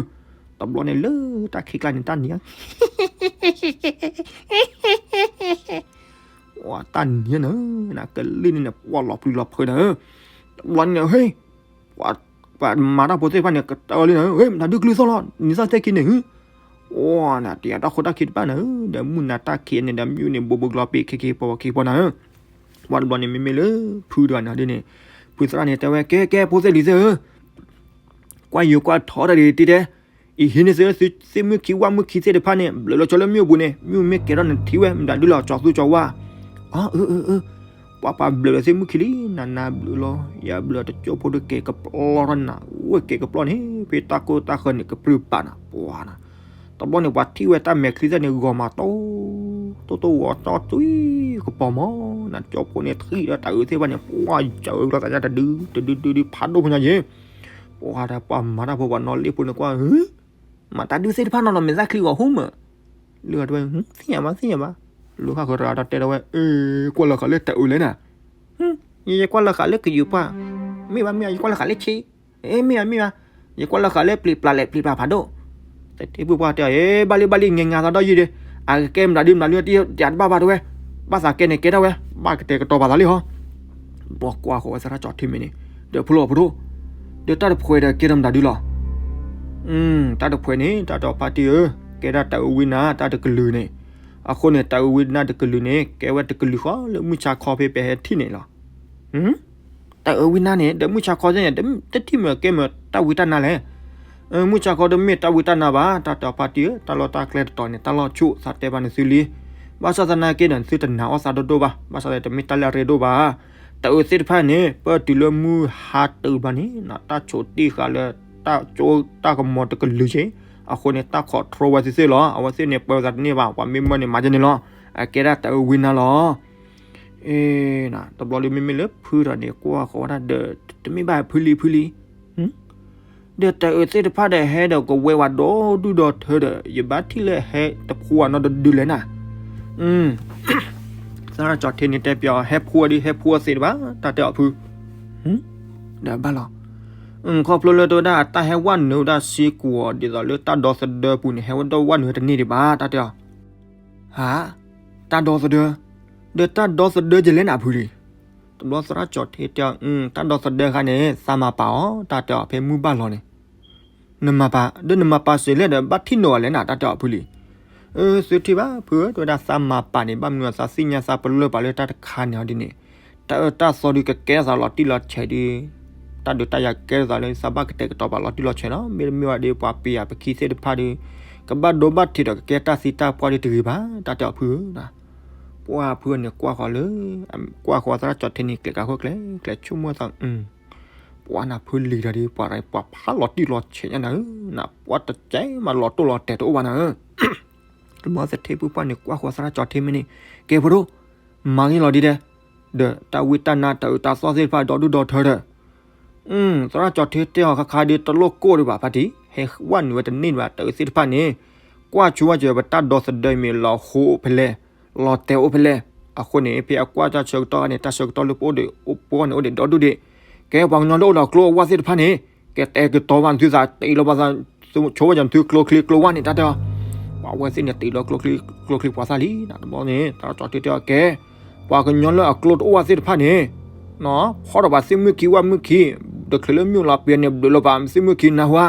တဘျီန့ၣ်လၢတၢ်ခံးကျါန့ၣ် တၢ်နံၤ ပှၤတၢ်နံၤနၤ နကလံၢ်န့ၣ် ပှၤလီၤပျံၤလီၤဖုးနၤဧၢ. တဘျီန့ၣ် ဟ့ၣ် ပှၤမၤတၢ်ဖိသ့ၣ်တဖၣ်န့ၣ် ကတၢၢ်လံနၤဧၢ, ဟ့ၣ် မတၤဒုးကျုသီၣ်လီၤ နံၤသၣ်သ့ၣ်ခံန့ၣ်ဧၢ. အိၣ်နၤ တယၤတၢ်ခိၣ်တၢ်ခံးတဖၣ်နၤဧၢ, ဒီးမုၢ်နၤတၢ်ခံးန့ၣ်ဒီး မ့ၢ်န့ၣ် ဘိးဘိးကျီၤပ့ၤ ခ့ခ့ပီၤပီၤခ့ပီၤနၤဧၢ. ပှၤတဘျီန့ၣ် မ့မ့ၢ်လၢ ဖုတဂၤန့ၣ်ဒ်န့ၣ် ဖုသရၣ်န့ၣ်တဲဝဲ ကဲကဲ ဖိသ့ၣ်လံၤသ့ၣ်ဧၢ, ကွၢ်ယိၤကွၢ်ထီတၢ်ဒံးတံၢ်တဲ, အံၤဟံးန့ၢ်သု သုသ့ၣ်မုၣ်ခံဝၣ်မုၣ်ခံသ့ၣ်တဖၣ်န့ၣ် ဘျုးလီၤဆီလၢမ့ၣ်အူပူၤန့ၣ် မ့ၣ်အူမ့ၢ်ကဲထီၣ်နထံၣ်ဝဲ မတၤဒုလီၤကၠီသူကၠီဝၣ်. အၢ အၢ အၢ အၢ, ပှၤပှၤဘျုးလီၤသ့ၣ်မုၣ်ခံလံ, နၤနၤဘျုးလီၤ, ယဘျုးတကၠိဖိဒုးကဲကပျီထီၣ်နၤ, အိၣ်ကဲကပျီန့ၣ် ဖဲတၢ်ကိၢ်တၢ်ဃၢၤန့ၣ် ကပြုၢ်ပာ်နၤ ပှၤနၤ. တဘျီန့ၣ် ပှၤထံၣ်ဝဲတၢ်မဲာ်ချံသ့ၣ်န့ၣ် ဂီၤမးတိၢ် တိၢ်တိၢ်ဝီၤတီၢ်သွံကပီၤမး, နၤကၠိဖိန့ၣ်ထံၣ်ဒီးတၢ်အုးသ့ၣ်တဖၣ်န့ၣ် ပှၤယၢလီၤသးညါတဒု တဒုဒုဒုဖးဒိၣ်ဖိညါယ့ၣ်, ပှၤဒီးပှၤမၤတၢ်ဖိပှၤနီၣ်လ့ၣ်ဖိန့ၣ်ကွၢ် မၤတၢ်ဒုးသ့ၣ်တဖၣ်နီၤလီၤမဲာ်သၣ်ချံဂီၤဟူမး, လၢအဝဲ သ့ၣ်ညါဘၣ် သ့ၣ်ညါဘၣ်, လၢဃၣ်ဃၢၤတဂၤဒီးတဲဒီးဝဲ အၢ ကွၢ်လီၤဃာ်လၢတၢ်အုးလဲၣ်နၤ, ယကွၢ်လီၤဃာ်လၢကယူၤပှၢ်, မ့ၢ်ဘၣ်မ့ၢ်ဘၣ် ယကွၢ်လီၤဃာ်လၢဆ့, မ့ၢ်ဘၣ်မ့ၢ်ဘၣ်, ယကွၢ်လီၤဃာ်လၢပျံၤပျါလဲၣ် ပျံၤပျါဖးဒိၣ်, တထံၣ်ပုၢ်ပှၢ်တဲအီၤ ဘၣ်လံဘၣ်လံ ငဲငါသးဒီးယုၢ်ဒီး, အကကဲမတၤဒုမတၤဒုတၢ်တဘၣ်ဘၣ်တဲဝဲ, ဘၣ်သးကဲန့ၣ်ကဲထီၣ်ဝဲ, ဘၣ်ကတဲာ်ကတီၤပာ်သးလံဟီ ပှၤကွၢ်ဃီၤဝဲသရၣ်ကၠီၤထံမ့ၢ်န့ၣ်, ဒီးဖုလီၤဖုဒိၣ်, ဒီးတၢ်တဖှဲးဒီးကဲထီၣ်မတၤဒုလီၤ, တၢ်တဖှဲးန့ၣ် တၢ်တဲအီၤဖါတံၢ်ဧၢ, ကဲဒၣ်တၢ်အုးဝံနါတၢ်တကလုာ်န့ၣ်, အဃိန့ၣ် တၢ်အုးဝံနါတကလုာ်န့ၣ် ကဲဝဲတကလုာ်ဃီလၢမုၢ်ဆါခီဖဲပဟဲထံၣ်န့ၣ်လီၤ. တၢ်အုးဝံနါန့ၣ် ဒီးမုၢ်ဆါခီန့ၣ် တထံၣ်မ့ၢ်ကဲမ့ၢ်တၢ်ဝံတၢ်နါလဲၣ်. မုၢ်ဆါခီတမ့ၢ်တၢ်ဝံတၢ်နါဘၣ်, တၢ်တဲအီၤဖါတံၢ်ဧၢ, တၢ်လီၢ်တၢ်ကျဲတတီၤန့ၣ် တၢ်လီၢ်ဆူၣ်သးတဲဘၣ်န့ၣ်သုလံ. ဘၣ်ဆၣ်သနာ်က့ဒီး သုတနာ်အီၣ်သးဒိၣ်ဒိၣ်ဘၣ်, ဘၣ်ဆၣ်သနာ်က့တမ့ၢ်တၢ်လၢအရ့ဒိၣ်ဘၣ်. တၢ်အုးသ့ၣ်တဖၣ်န့ၣ် ပၢၢ်တုၤလၢမုၢ်ဟါတုၤဘၣ်န့ၣ် တၢ်ဆိးတံၢ်ဃာ်လၢ တၢ်ကၠိတၢ်ကမီၤတကလုာ်က့, အဃိန့ၣ် တၢ် control ဝဲသ့ၣ်သ့ၣ်လီၤ. အဝဲသ့ၣ်န့ၣ် ပၢဝဲသးတန့ၢ်ဘၣ်, ပှၤမ့ၢ်မၢန့ၣ် မၤဒ်န့ၣ်လီၤ. အကဲဒၣ်တၢ်အုးဝံနါလီၤ. အ့ တဘျီဒီး မ့မ့ၢ်လၢဖုဒီးန့ၣ် ကွၢ်ဃီၤဝဲဒၣ်ဒီး တမ့ၢ်ဘၣ်ဖုလံဖုလံ, ဒီးတၢ်အုးသ့ၣ်တဖၣ်ဒီးဟဲဒီးကဝဲၤဝဲဒီဒူၣ်ဒီထၢဒီး ယဘၣ်ထံၣ်လၢဟဲတဖိအနီတဒုလဲၣ်နၤ. သရၣ်ကၠီၤထံန့ၣ်တဲပၠးအီၤ ဟဲဖိအီၤဒီး ဟဲဖိအီၤသ့တဘၣ် တၢ်တဲအီၤဖု, ဒီးဘၣ်လီၤ. ခီဖျိလၢတဲဝဲဒၣ် တၢ်ဟဲဝဲနုာ်ဝဲဒၣ်စ့ကွီၤ ဒ်သိးလၢတၢ်ဒီသဒၢပူၤန့ၣ် ဟဲဝဲဒၣ်ဝဲနုာ်ဝဲတန့ၢ်ဒံးဘၣ် တၢ်တဲအီၤ. ဟါ, တၢ်ဒီသဒၢ, ဒီးတၢ်ဒီသဒၢကလဲၣ်နၤဖုလံ. တဘျီသရၣ်ကၠီၤထံတဲအီၤ တၢ်ဒီသဒၢခါန့ၣ် သးမၤပာ်အီၤ တၢ်တဲအီၤ ဖဲမုၢ်ဘၣ်လီၤန့ၣ် နမၤပာ် ဒီးနမၤပာ်စ့ၢ်လဲၣ်ဒီး ဘၣ်ထံၣ်နီၢ်အီၤလဲၣ်နၤ တၢ်တဲအီၤဖုလံ. အၢ သုထံၣ်ဘၣ်ဖုဧၢ တဲဝဲဒၣ်သးမၤပာ်န့ၣ် ဘၣ်မနုၤသးသ့ၣ်ညါသးပလၢၢ်ပာ်လၢတၢ်တခါန့ၣ်အီၤဒ်န့ၣ်, တၢ်အၢတၢ်သီဒုးကကဲထီၣ်သးလီၤတံၢ်လီၤဆဲးဒီး တၢ်ဒုးတၢ်ယၤကဲထီၣ်သးလၢသးဘၣ်ကတဲာ်ကတီၤပာ်လီၤတံၢ်လီၤဆဲးလီၤ. မ့တမ့ၢ်ဘၣ်ဒီး ပှၤပယၤပခံသ့ၣ်တဖၣ်ဒီး ကဘၣ်ဒိဘၣ်ထံးဒီးကကဲတၢ်သံတၢ်ပှၢ်ဒ်တဂ့ၤဘၣ် တၢ်တဲအီၤဖုဧၢ. ပှၤဖုန့ၣ်ကွၢ်ဃီၤလၢ ကွၢ်ဃီၤသရၣ်ကၠီၤထံန့ၣ် ကျဲးကၢ်ခိၣ်ကျဲး ကျဲးဆိကမိၣ်သး ပှၤနၤဖုလံၤဒီး ပှၤပှၤဖးလီၤတံၢ်လီၤဆဲးညါနၤဧၢ, နပှၤတကဲမးလီၤတိၢ်လီၤတဲာ်တအိၣ်ဘၣ်နၤဧၢ. တဘျီသထ့ဖုပှၢ်န့ၣ် ကွၢ်ဃီၤသရၣ်ကၠီၤထံမ့ၢ်န့ၣ် ကဲဖိဒိၣ်, မၤဂ့ၤလီၤဒ်ဒဲး, ဒီးတၢ်ဝံတၢ်နါတၢ်အုးတၢ်သီၣ်သ့ၣ်တဖၣ်ဒီဒူၣ်ဒီထၢဒီး သရၣ်ကၠီၤထံတဲအီၤ ခါခါဒီး တလိၣ်ကိၢ်ဒံးဘၣ် ဖါတံၢ်, ဟဲဝဲနုာ်ဝဲတန့ၢ်ဒံးဘၣ် တၢ်အုးသ့ၣ်တဖၣ်န့ၣ်, ကွၢ်ဆိဝဲစၢၤပတၢ်ဒီသဒၢမ့ၢ်လီၤဟိအိၣ်ဖဲလဲၣ်, လီၤတဲာ်အိၣ်ဖဲလဲၣ်. အဃိန့ၣ် ဖဲအကွၢ်တၢ်ဆၢကတီၢ်ခါန့ၣ် တၢ်ဆၢကတီၢ်လၢပအိၣ်ဒီး အိၣ်ပှီၢ်န့ၣ်အိၣ်ဒံးဒီဒူၣ်ဒံး, ကဲပှၤကညီလၢအိၣ်ဒီးကျိအဝၣ်သ့ၣ်တဖၣ်န့ၣ်, ကဲတဲာ်ကတီၤဘၣ်နသုသး တ့လီၤဘၣ်သး, ဆိဝဲစၢၤနသုကျိချံကျိဝၣ်န့ၣ် တၢ်တဲအီၤ, ပှၤဝဲသ့ၣ်န့ၣ်တ့လီၤကျိချံကျိဝၣ်သးလံ, တဘျီန့ၣ် သရၣ်ကၠီၤထံတဲအီၤကဲ ပှၤကညီလၢအကျိတအိၣ်ဘၣ်သ့ၣ်တဖၣ်န့ၣ်, ဖီၣ်ထီၣ်ပှၤသ့ၣ်မုၣ်ခံဝၣ်မုၣ်ခံ, တချုးလၢမုၢ်လီၤပှဲၤန့ၣ် ဘျုးလီၤပှၤသ့ၣ်မုၣ်ခံနၢ်ဟူဧါ,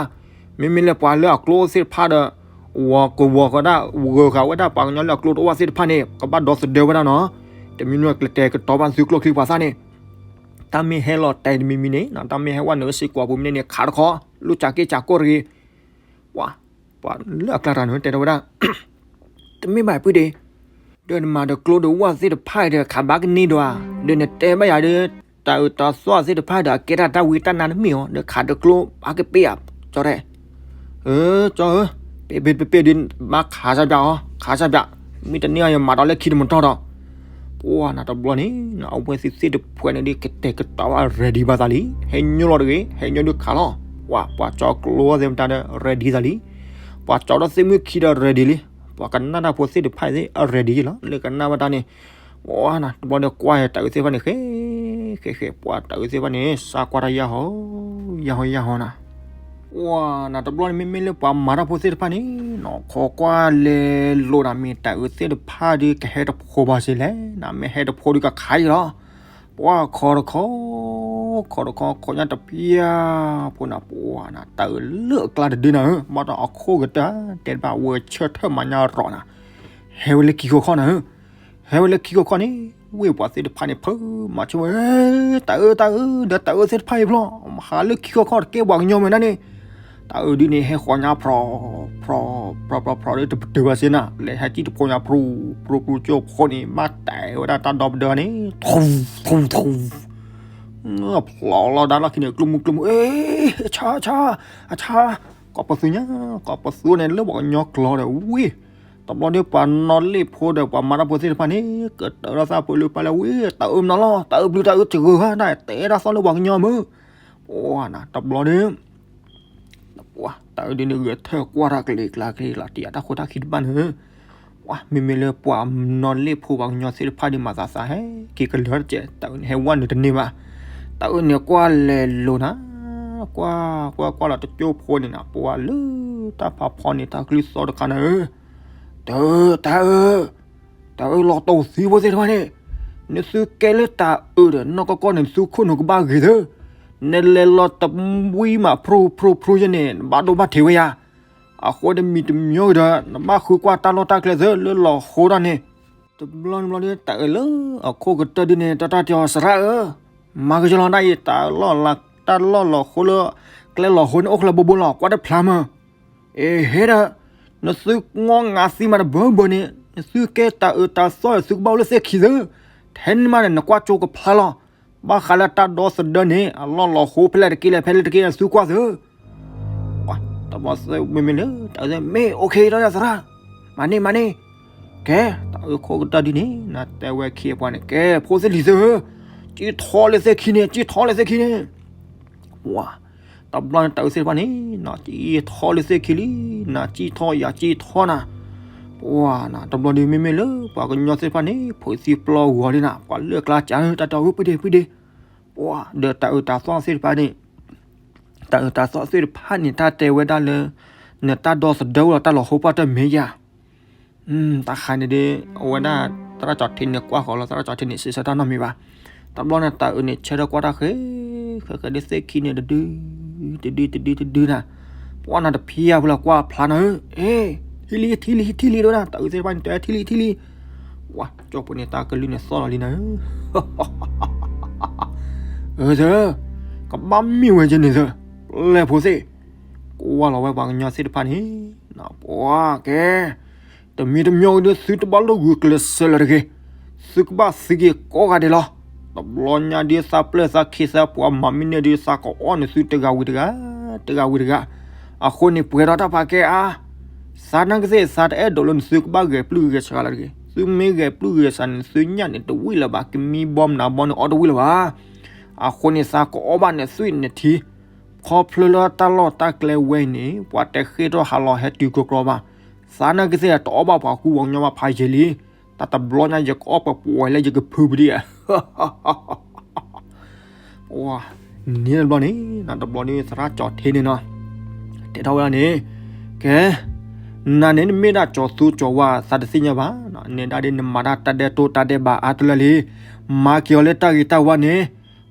မ့မ့ၢ်လၢပှၤလၢအကျိသ့ၣ်တဖၣ်ဒီး, ဝီၤကဝီၤဃီဒၣ် ဂၢၤဃာ်ဝဲဒၣ်ပှၤကညီလၢအကျိတအိၣ်ဘၣ်သ့ၣ်တဖၣ်န့ၣ် ကဘၣ်ဒီသဒၢဝဲဒၣ်နီၤ, တမံၤမံၤကတဲာ်ကတီၤဘၣ်သုကျိချံပှၤသးန့ၣ်, တၢ်မ့ၢ်ဟဲလီၤတဲာ်တမံၤမံၤန့ၣ် တၢ်မ့ၢ်ဟဲဝဲနုာ်စ့ၢ်ကီးပူၤမံၤန့ၣ် ခးတခီ, လူၢ်စၢ်က့ၢ်စၢ်ကိၢ်တဂ့ၤ ပှၤ, ပှၤလၢအကျါတဂၤန့ၣ်တဲထီၣ်ဝဲဒၣ်, တမ့ၢ်ဘၣ်ပုၢ်ဒ့, ဒီးနမၤဒီးကျိဒီးဝၣ်သ့ၣ်တဖၣ်အံၤဒီး ခးဘၣ်ကန့ၢ်ဒီးဧါ, ဒီးနတဲဘၣ်ယၤဒီး, တၢ်အုးတၢ်သီၣ်သ့ၣ်တဖၣ်ဒီး အကဲတၢ်တၢ်ဝံတၢ်နါတမ့ၢ်အီၤ ဒီးခးဒီးကျိဘၣ်ကပ့ၢ်ဧါ, ကၠီတဲ, အၢ ကၠီဧၢ, ပ့ၢ်ပ့ၢ်ပ့ၢ်ပ့ၢ်ဒီး ဘၣ်ခးစၢ်ပၠးအီၤ ခးစၢ်ပၠး, မ့ၢ်တန့ၢ်အီၤယမၤဒီးလၢခံတမတီၢ်ဒီး ပှၤနၤတဘျီန့ၣ် အဝဲသ့ၣ်သ့ၣ်တဖၣ်န့ၣ်ဒီး ကတဲာ်ကတီၤဝဲ ready ဘၣ်သးလံ, ဟဲညိလီၤတဂ့ၤ ဟဲညိဒုးခးလီၤ, ပှၤ ပှၤကၠီကျိသ့ၣ်မတၤဒီး ready သးလံ, ပှၤကၠီဒီးသ့ၣ်မုၣ်ခံဒီး ready လံ, ပှၤကနၣ်တၢ်ဖိသ့ၣ်တဖၣ်သ့ၣ် ready လီၤ, လၢကနၣ်ဝဲတၢ်န့ၣ်, ပှၤနၤတဘျီဒီးကွၢ်တၢ်အုးသ့ၣ်တဖၣ်န့ၣ် ဃဲ, ဃဲဃဲ ပှၤတၢ်အုးသ့ၣ်တဖၣ်န့ၣ် စးကွၢ်တၢ်ယၢ်ဟီ, ယၢ်ဟီယၢ်ဟီနၤ ပှၤနၤတဘျီန့ၣ် မ့မ့ၢ်လၢပှၤမၤတၢ်ဖိသ့ၣ်တဖၣ်န့ၣ် နီၢ်ခိကွၢ်လဲၤလိာ်တၢ်မ့ၢ်တၢ်အုးသ့ၣ်တဖၣ်ဒီး ကဟဲတဖိဘၣ်စ့ၢ်လဲၣ်, နမ့ၢ်ဟဲတဖိဒီးကခးအံၤလီၤ, ပှၤခီတခီ, ခီတခီ ခီညါတပျၢ်ဖိနၤ ပှၤနၤ တၢ်အုးလၢအကျါတဒုနၤဧၢ, ဘၣ်ဒီးအခိၣ်ကတၢၢ် တဲတဘၣ်ဝဲဆၢထၢၣ်မၤညါရီၤနၤ, ဟဲဝဲလၢခံခိၣ်ခီနၤဧၢ ဟဲဝဲလၢခံခိၣ်ခီန့ၣ်, ဝ့ၢ်ပှၤသ့ၣ်တဖၣ်န့ၣ် ဖုမၤဆိဝဲ, တၢ်အၢ တၢ်အၢ ဒီးတၢ်အၢသ့ၣ်တဖၣ်အံၤဖျီ မဟါလၢခံခီခီတကဲပှၤကညီမဲာ်ညါန့ၣ်, တၢ်အၢဒ်န့ၣ် ဟဲဃီၤညါဖြီ, ဖြီ, ဖြီ ဖြီ ဖြီဒီးတပတုာ်ဘၣ်စ့ၢ်နၤ, လဲၤဟဲကံၣ်တဖိညါဖြူ, ဖြူ ဖြူကၠိဖိန့ၣ် ဘၣ်တဲဝဲဒၣ်တၢ်ဒီပဒၢန့ၣ်, ထူ, ထူ, ထူ ဖျီလီၤဒၣ်လီၢ်ခံန့ၣ် ကျိမုကျိမု, အဆါ အဆါ, အဆါ, ကိးပသူညါ, ကိးပသူန့ၣ် လၢပှၤကညီကျိာ်ဒီးဝ့ၢ်, တဘျီဒီးပှၤနီၣ်လ့ၣ်ဖိဒီးပှၤမၤတၢ်ဖိသ့ၣ်တဖၣ်န့ၣ် ကတၢၢ်လီၤသးပှဲၤလၢပှၤလၢဝ့ၢ်, တၢ်အၢမနီၤလီၤ, တၢ်အၢပျုၤတၢ်အၢတဂၢၢ်ဧါ, တၢ်တဲတၢ်သီၣ်လၢပှၤကညီမုၢ်, ပှၤနၤ တဘျီဒီး ပှၤတၢ်အၢဒ်န့ၣ် ဂဲၤထၢၣ်ကွၢ်တၢ်ကလံၤကျါကလံၤလီၤ တံၢ်အတၢ်ဃိတၢ်ခံးတဘၣ်န့ၣ်, ပှၤမ့မ့ၢ်လၢပှၤနီၣ်လ့ၣ်ဖိပှၤကညီသ့ၣ်တဖၣ်ဒီး မၤသးသးဟဲက့ၤကလၢာ်တကဲး, တၢ်အၢန့ၣ်ဟဲဝဲနုာ်တန့ၢ်ဘၣ်, တၢ်အၢန့ၣ်ကွၢ်လဲၤလိၤနၤ, ကွၢ်, ကွၢ်ကွၢ်လီၤတကၠိဖိန့ၣ်နၤ, ပှၤလၢတၢ်ဖးဖီန့ၣ် တၢ်ကလုၢ်သီၣ်တခါနၤဧၢ, တၢ်အၢ, တၢ်အၢ တၢ်အၢလီၤတိၢ်သံဖိသ့ၣ်တဖၣ်န့ၣ်, နသုကဲလၢတၢ်အၢဒီး နီၢ်ကီၢ်ကီၢ်န့ၣ် နသုခိၣ်နူာ်ကဘၣ်ဂ့ၤသၢ, နလဲၤလီၤတဘှံးမး ဖြူဖြူဖြူယဲန့ၣ် နဘၣ်ဒိဘၣ်ထံးဝဲယၤ, အဃိတမံၤတမံၤဒီး နဘၣ်ဃုကွၢ်တၢ်လီၢ်တၢ်ကျဲသၢ လၢလီၤဃိတၢ်န့ၣ်, တဘျီတဘျီဒီး တၢ်အၢလၢအခိၣ်ကတၢၢ်ဒ်န့ၣ် တၢ်တၢ်တဲအီၤစရၣ်ဧၢ, မၤကယီလီၤဒၣ်အံၤ တၢ်လီၢ်လၢ တၢ်လီၢ်လီၤဃိလၢ ကျဲလီၤဃိန့ၣ် အိၣ်ကျၢၤဘိဘိလီၤ ကွၢ်တဖျါမး အ့ ဟဲဒီး, နသုငီငါသံမးတဘၢဘၢန့ၣ် နသုကဲတၢ်အၢတၢ်သီၣ် သုကဘၣ်အိၣ်လၢသ့ၣ်ခံသၢ, ထဲန့ၣ်မးန့ၣ် နကွၢ်ကၠိကဖျါလီၤ, ဘၣ်ဃးလၢတၢ်ဒီသဒၢန့ၣ် အလီၢ်လီၤဃိဖဲလဲၣ်တက့ၢ်လဲၣ် ဖဲလဲၣ်တက့ၢ် သုကွၢ်သၢ, တဘျီသၢမ့မ့ၢ်လၢ တၢ်အၢသၢ မ့ၢ်အိၣ်ခ့ထီၣ်ယသရၣ်, မၤန့ၢ်မၤန့ၢ်, ကဲ, တၢ်အၢခိၣ်ကတၢၢ်ဒ်န့ၣ် နတဲဝဲခံအပှၤန့ၣ် ကဲ ဖိသ့ၣ်လံၤသၢဧၢ, ကံၣ်ထီၣ်လၢသ့ၣ်ခံန့ၣ် ကံၣ်ထီၣ်လၢသ့ၣ်ခံန့ၣ် ပှၤ, တဘျီန့ၣ် တၢ်အၢသ့ၣ်တဖၣ်န့ၣ် နကံၣ်ထီၣ်လၢသ့ၣ်ခံလံ, နကံၣ်ထီၣ်ယၤကံၣ်ထီၣ်နၤ, ပှၤနၤ တဘျီဒီး မ့မ့ၢ်လၢပှၤကညီသ့ၣ်တဖၣ်န့ၣ် ဖိသံပျီဂီၤလံနၤ ပှၤလၢကျါကၢ် တၢ်တဲအီၤ ဝ့ၢ်ပှ့ၤဒ့ ပှ့ၤဒ့, ပှၤဒီးတၢ်အၢတၢ်သီၣ်သ့ၣ်တဖၣ်န့ၣ် တၢ်အၢတၢ်သီၣ်သ့ၣ်တဖၣ်န့ၣ် တၢ်တဲဝဲဒၣ်လၢ နတၢ်ဒီသဒၢအိၣ်လီၤ တၢ်လီၤဟိပှၢ်တၢ်မဲာ်ယၤ တၢ်ဃးန့ၣ်ဒီး အဝဲဒၣ် သရၣ်ကၠီၤထံန့ၣ် ကွၢ်ဃီၤလီၤ သရၣ်ကၠီၤထံန့ၣ် စံးဆၢတၢ်နီတမံၤဘၣ်. တဘျီန့ၣ် တၢ်အၢန့ၣ် ဆၢထၢၣ်ကွၢ်တၢ်ဃဲ ဃဲဃဲဒီးသ့ၣ်ခံန့ၣ် တဒု တဒု တဒု တဒုနၤ, ပှၤနၤတဖံးယၤဖဲလဲၣ် ကွၢ်ဖျါနၤဧၢ, အ့ ထံၣ်လံ ထံၣ်လံ ထံၣ်လံ ဒိဒၣ် တၢ်အၢသ့ၣ်တဖၣ်န့ၣ် တဲထံၣ်လံ ထံၣ်လံ, ပှၤ ကၠီၣ်ပူၤန့ၣ် တၢ်ကလုၢ်န့ၣ်သီၣ်လီၤလံနၤဧၢ အၢ သၢ ကဘၣ်မ့ၢ်ဝဲကဲန့ၣ်သၢ ပျဲၢ်ဖိသ့ၣ် ကွၢ်လီၤဝဲပှၤကညီသ့ၣ်တဖၣ်န့ၣ် ပှၤကဲ တမံၤတမံၤဒီး သုတဘၣ်လိၣ်ဂုာ်ကျဲးစၢးလၢၤတဂ့ၤ, သုကဘၣ်သံက့ၤကိးဂၤဒဲးလီၤ. တဘျီညါဒ်သးပျဲၢ်သးခံသးပှၤမၤမ့ၢ်န့ၢ်ဒ် သးကအီၣ်န့ၢ်သုတဂၤဝံၤတဂၤ, တဂၤဝံၤတဂၤ, အဃိန့ၣ် ပှဲၤဒီးတၢ်ဖးကဲအါ သးနာ်က့သ့ၣ် သးတအဲၣ်ဒိးလၢနသုကဘၣ်ဂဲၤပျုၢ်ဂဲၤဆှးလၢၤတဂ့ၤ. သုမ့ၢ်ဂဲၤပျုၢ်ဂဲၤဆှးန့ၣ် နသုညၣ်န့ၣ်တဝံၣ်လၢၤဘၣ်, ကမံဘီမနုၤဘီန့ၣ်အီၣ်တဝံၣ်လၢၤဘၣ်. အဃိန့ၣ် သးကအီၣ်ဘၣ်နသွံၣ်နထံ, ခီဖျိလၢတၢ်လီၢ်တၢ်ကျဲဝဲအံၤန့ၣ် ပှၤတဃ့ၢ်ထီၣ်ဟးလီၤဟဲတုၤကြီကြီဘၣ်. သးနာ်က့သ့ၣ် တအီၣ်ဘၣ်ပှၤကူပှၤကညီဘၣ်ဖးယံာ်လံ. တၢ်တဘျီညါ ယကအီၣ်ပှဲၤပှဲၤလၢယကဖုပဒံဧါ ပှၤ န့ၣ်တဘျီန့ၣ် တဘျီန့ၣ် သရၣ်ကၠီၤထံန့ၣ်နီၤ တဲထီၣ်ဝဲဒၣ်န့ၣ်, ကဲ, နၤန့ၣ်နမ့ၢ်ဒၣ်ကၠီၤသူကၠီၤဝါ သးတသ့ၣ်ညါဘၣ်, နဲဒၣ်ဒ်နမၤတၢ်တၢ်ဒဲးတိၢ်တၢ်ဒဲးဘးအါတလၢလံ, မၤက့ၤအီၤလၢတၢ်ဂ့ၤတၢ်ဝါန့ၣ်,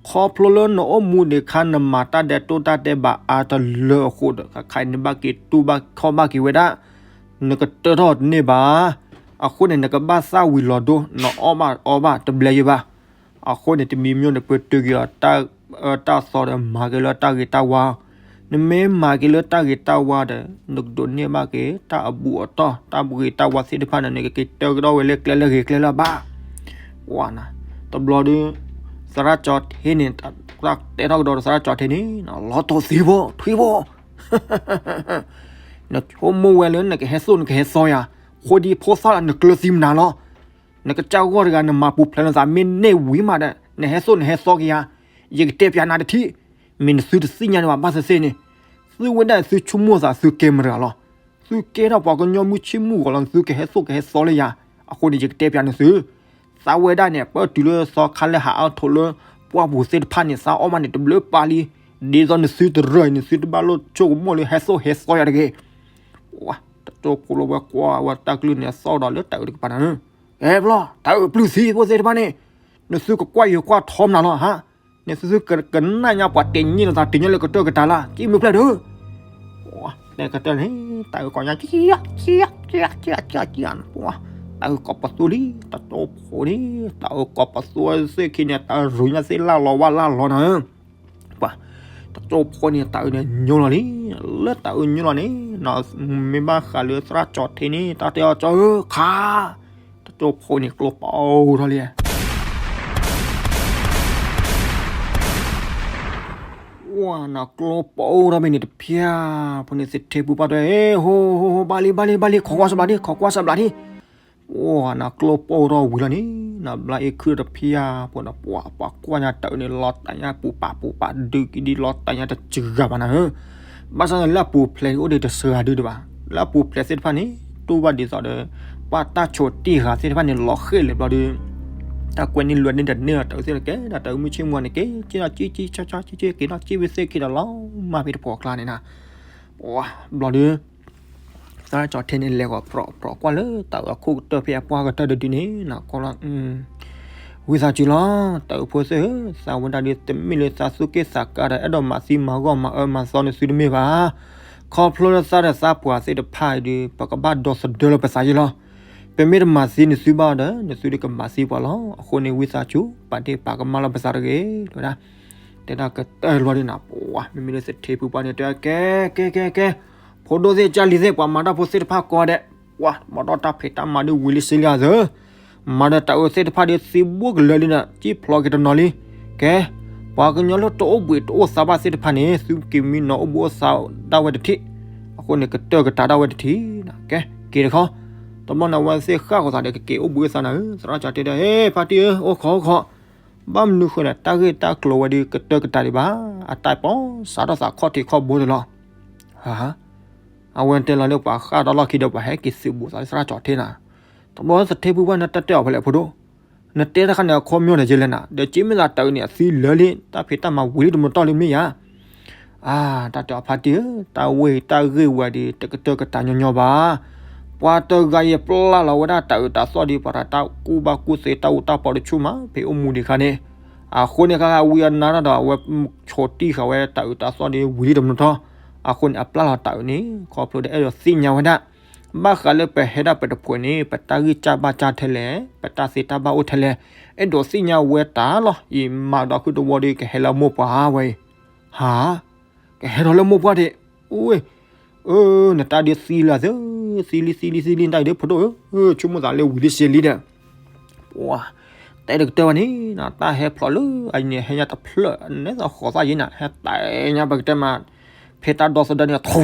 ခီဖျိလၢနအိၣ်မူဒံးခါ နမၤတၢ်ဒဲးတိၢ်တၢ်ဒဲးဘးအါတလၢအဃိဒီး ခါခါအံၤနဘၣ်က့ၤတူၢ်ဘၣ်ခီၣ်ဘၣ်က့ၤဝဲဒၣ်, နကတၢၢ်ထီၣ်တန့ၢ်ဘၣ်. အဃိန့ၣ် နကဘၣ်သၣ်ဝံၤလီၤဒိ နအီၣ်ဘၣ်အီဘၣ်တဘျဲယဘၣ်. အဃိန့ၣ် တမံၤမံၤန့ၣ် ပတုာ်က့ၤအီၤတၢ်အၢတၢ်သီဒီး မၤက့ၤလၢတၢ်ဂ့ၤတၢ်ဝါ, နမ့ၢ်မၤက့ၤလၢတၢ်ဂ့ၤတၢ်ဝါဒီး နကဒိးန့ၢ်ဘၣ်က့ၤ တၢ်အဘူၣ်အတီၢ် တၢ်ဂ့ၤတၢ်ဝါသ့ၣ်တဖၣ်န့ၣ် နကက့ၤတၢကဒီးဝဲလၢကျဲလၢဂ့ၤကျဲလၢဘၣ်. ပှၤနၤ တဘျီဒီး သရၣ်ကၠီၤထံန့ၣ် တၢ်တဲထီၣ်ကဒီးဒီးသရၣ်ကၠီၤထံန့ၣ် လီၤတိၢ်သံဖိ ထွံၣ်ဖိ နဆိကမိၣ်ဝဲလၢနကဟဲသိၣ်နကဟဲသီယၤ, ဃိဒ်ဖိသၣ်လၢနကျၢၤသံမနုၤလီၤ. နကစၢ်ဂီၢ်တဂၤ နမၤပူၤဖျဲးနသးမ့ၢ်န့ၢ်ဝံၤမးဒီး နဟဲသိၣ်နဟဲသီက့ၤယၤ, ယကတဲပၠးနၤတထံၣ်, မ့ၢ်နသုတသ့ၣ်ညါန့ၣ်ဘၣ် ဘၣ်သ့ၣ်သ့ၣ်န့ၣ်, သုဝဲဒၣ်သုဆိကမိၣ်သးသုကဲမတၤလီၤ. သုကဲထီၣ်ပှၤကညီမုၢ်ဆ့ၣ်မုၢ်ဂီၤလီၤ သုကဟဲသိၣ်ကဟဲသီလၢယၤ, အဃိန့ၣ် ယကတဲပၠးနသု သးဝဲဒၣ်န့ၣ် ပတုၤလၢသီခါလၢဟးအါထိးလၢ ပှၢ်ပူၤသ့ၣ်တဖၣ်န့ၣ် သးအီၣ်မးန့ၣ် တဘျုးပာ်လံ, ဒ်သိးနသုတရၢၢ်အံၤ နသုတဘၣ်လိၣ်ဆိကမိၣ်လၢဟဲသိၣ်ဟဲသီယၤတဂ့ၤ. တတိၢ်ဖိလီၤဝဲကွၢ်ဝဲတၢ်ကလုၢ်န့ၣ် သီၣ်ဒီးလၢတၢ်အၢတကပၤနၤ, ကဲဘျီ တၢ်အၢပျုၢ်သံဖိသ့ၣ်တဖၣ်န့ၣ်, နသုကကွၢ်ယိၤကွၢ်ထီမနုၤလီၤဟါ, နသုသုကကနၣ်ညါပှၤတဲညံၣ်လီၤသး တဲညံၣ်လၢကတၢၢ်ကတၢၢ်လၢ ကံၣ်မုၢ်ဖျၢၣ်ဒုး တဲကတၢၢ်န့ၣ် တၢ်အၢကိးညါ ကံၣ် ကံၣ် ကံၣ် ကံၣ် ပှၤ တၢ်အုးကိးပသူလံ, တၢ်ကၠိဖိန့ၣ် တၢ်အုးကိးပသူသ့ၣ်ခံန့ၣ် တၢ်ရူၢ်ညါသ့ၣ်လၢ်လီၤဝါလၢ်လီၤနၤဧၢ. ပှၤ, တၢ်ကၠိဖိန့ၣ် တၢ်အုးန့ၣ်ညိလီၤလံ, လၢတၢ်အုးညိလီၤန့ၣ် မ့ၢ်ဘၣ်ဃးလၢသရၣ်ကၠီထ့န့ၣ် တၢ်တဲအီၤ ကၠီဧၢ ခါ, တၢ်ကၠိဖိန့ၣ်ကျိပိထီၣ်လံ ဝါနၤကျိပိထီၣ်မ့ၢ်န့ၣ်တဖၠၣ်, ဖိန့ၣ်သထ့ဖုပှၢ်တဲ ဟ့ၣ် ဟိ ဟိ ဟိ ဘၣ်လံ ဘၣ်လံ ဘၣ်လံ ခိးကွၢ်စၢဘျးဒံး, ခိးကွၢ်စၢဘျးဒံး, ဝါနၤကျိပိထီၣ်ဝံၤလီၤန့ၣ် နဘျါအ့ၣ်ခုၣ်တဖၠၣ် ဖိန့ၣ် ပှၤ ပှၤကွၢ်ညါတၢ်အုးန့ၣ် လီၤတဲာ်ညါပူၤပာ်ပူၤပာ် ဒုးက့ၤဒ်လီၤတဲာ်ညါတစှၤဘၣ်နၤဧၢ, ဘၣ်ဆၣ်န့ၣ်လၢအပူၤဖျဲးန့ၣ်အိၣ်ဒံးတစှၤဒုဒံးဘၣ်, လၢအပူၤဖျဲးသ့ၣ်တဖၣ်န့ၣ် တူၢ်ဘၣ်ဒ်သိးဒီး ပှၤတၢ်ဆိးတံၢ်ဃာ်သ့ၣ်တဖၣ်န့ၣ် လီၤဃ့ၢ်လၢာ်ဘျီဒီး တၢ်ကွဲန့ၢ်လွဲန့ၢ်တန့ၢ်ဒီးတၢ်အုးသ့ၣ်တကဲ ဒီးတၢ်အုးမုၢ်ဆ့ၣ်မူန့ၣ်က့ၤ က့ၤဒီးက့ၤက့ၤက့ၤက့ၤက့ၤဒီးလီၤမၢ်ဖဲတဖိအကျါန့ၣ်နၤ, ပှၤဘျီဒီး သရၣ်ကၠီထ့န့ၣ် လဲၤဂီၤပြီပြီကွၢ်လၢတၢ်အုးအခိၣ်ကတၢၢ်ဖဲအပှၢ်ကတၢၢ်တဒုန့ၣ် နကွၢ်လီၤ ဝံသးစူၤလီၤ တၢ်အုးဖိသ့ၣ်ဧၢ, သးဝဲဒၣ်ဒီးတမ့ၢ်လၢသးသူၣ်က့ၣ်သးကါဒီး အဲၣ်ဒိးမၤသံမၤဂီၢ်မၤအၢမၤသီနသုတမ့ၢ်ဘၣ်. ခီဖျိလၢသးဒီးသးပှၢ်သ့ၣ်တဖၣ်အံၤဒီး ပကဘၣ်ဒီသဒၢလီၤပသးယ့ၢ်လီၤ. ပမ့ၢ်တမၤသံနသုဘၣ်ဒီး နသုဒီးကမၤသံပှၤလီၤ. အဃိန့ၣ် ဝံသးစူၤပာ်တ့ၢ်ပာ်ကမၣ်လီၤပသးတဂ့ၤ တဲဝဲဒၣ်. တဲဒၣ်ကတၢၢ်လီၤဒ်နၤ ပှၤ မ့မ့ၢ်လၢသထ့ဖုပှၢ်န့ၣ် တဲကဲ ကဲ ကဲ ကဲ ဖိဒိၣ်သ့ၣ် ကၢ်လံၤသ့ၣ် ပှၤမၤတၢ်ဖိသ့ၣ်တဖၣ်ကိးဂၤဒဲး, ပှၤ ဘၣ်ဒီးတၢ်ဖံးတၢ်မၤဒုးဝံၤလံစ့လံအသး, မၤဒီးတၢ်အုးသ့ၣ်တဖၣ်ဒီးသံဘိကလၢာ်လံဒီး စံၣ်ဖျိးက့ၤတနီၤလံ. ကဲ ပှၤကညီလၢတအိၣ်ဘှံးတအိၣ်သါဘၣ်သ့ၣ်တဖၣ်န့ၣ် သုက့ၤမံနီၤအိၣ်ဘှံးအိၣ်သါဒၣ်ဝဲတထံၣ်, အဃိန့ၣ် ကတၢၢ်ကတၤဒၣ်ဝဲတထံၣ်, ကဲ က့ၤတခီ, တဘျီန့ၣ် အဝဲသ့ၣ်ဃၣ်ဃီၤသးဒီး ကက့ၤအိၣ်ဘှံးအိၣ်သါနၤဧၢ, သရၣ်ကၠီတဲဒီး ဟ့ ဖါတံၢ်ဧၢ အိၣ်ခိးအိၣ်ခိး, ဘၣ်မနုၤဃိန့ၣ် တၢ်ဂ့ၢ်တၢ်ကျိၤဝဲဒီး ကတၢၢ်ကတၤဒံးဘၣ်, အတၢ်ပီစးထီၣ်သးခီၣ်ထံးခီၣ်ဘိန့ၣ်လီၤ. အဝဲတဲလီၤလၢပှၤဃၣ်ဒီးလီၢ်ခံဒီး ပှၤဟဲက့ၤသုးဘူးသးလၢသရၣ်ကၠီထ့နၤ, တဘျီသထ့ဖုပှၢ်န့ၣ် တၢ်တဲအီၤဖဲလဲၣ်ဖိဒိၣ်, နတဲတခါန့ၣ် အခီပညီန့ၣ်ကလဲၣ်နၤ, ဒီးက့မ့ၢ်သးတၢ်အုးန့ၣ် အသံလၢာ်လံ, တၢ်ဖံးတၢ်မၤဝံၤလံတမတီၢ်လံမ့ၢ်ဧါ. အါ တၢ်တဲအီၤဖါတံၢ်ဧၢ, တၢ်ဝဲအံၤတၢ်ဂ့ၢ်ဝဲဒီး တကတၢၢ်ကတၤညီညီဘၣ်. ပှၤတဂၤအံၤပျၢ်လီၤဝဲဒၣ်တၢ်အုးတၢ်သီၣ်ဒီး ပှၤတၢ်ကူၣ်ဘၣ်ကူၣ်သ့တၢ်အူတၢ်ပီတဆူၣ်မး ဖဲအိၣ်မူဒံးခါန့ၣ်, အဃိန့ၣ် ခါခါဝံအနါတၢ်ဒီး အဝဲဆိးတံၢ်ဃာ်ဝဲတၢ်အုးတၢ်သီၣ်ဒီးဝံၤလံတမတီၢ်, အဃိန့ၣ် အပျၢ်လီၤတၢ်အုးန့ၣ် ခီဖျိဒီးအဲၣ်ဒိးသ့ၣ်ညါဝဲဒၣ် ဘၣ်ဃးလၢပဟဲဒၣ်ပတဖှဲးန့ၣ် ပတၢ်ဂံၢ်စၢ်ဘါစၢ်ထဲလဲၣ်, ပတၢ်သ့တၢ်ဘၣ်အိၣ်ထဲလဲၣ်, အဲၣ်ဒိးသ့ၣ်ညါဝဲတၢ်လီၤ. အံၤမၤဒီးခုတဝီဒီး ကဟဲလၢမိၢ်ပှၢ်ဝဲအံၤ, ဟါ, ကဟဲထီၣ်လၢမိၢ်ပှၢ်ဒံး, အိၣ်ဝဲ, အၢ နတၢ်ဒုးသံလၢသၢ, သံလံသံလံသံလံ နတၢ်အံၤဒ်ဖိဒိၣ်ဧၢ, ဆိကမိၣ်သးလၢဝံၤလံစ့လံဒီး ပှၤ တဲတကတၢၢ်ဘၣ်န့ၣ် တၢ်ဟဲဖျိးလၢအန့ၣ် ဟဲညါတဖျၢၣ် နဲသိးဃိးသၣ်ယံၤနၤ ဟဲတဲညါပကတဲမး, ဖဲတၢ်ဒီသဒၢန့ၣ် ထူ,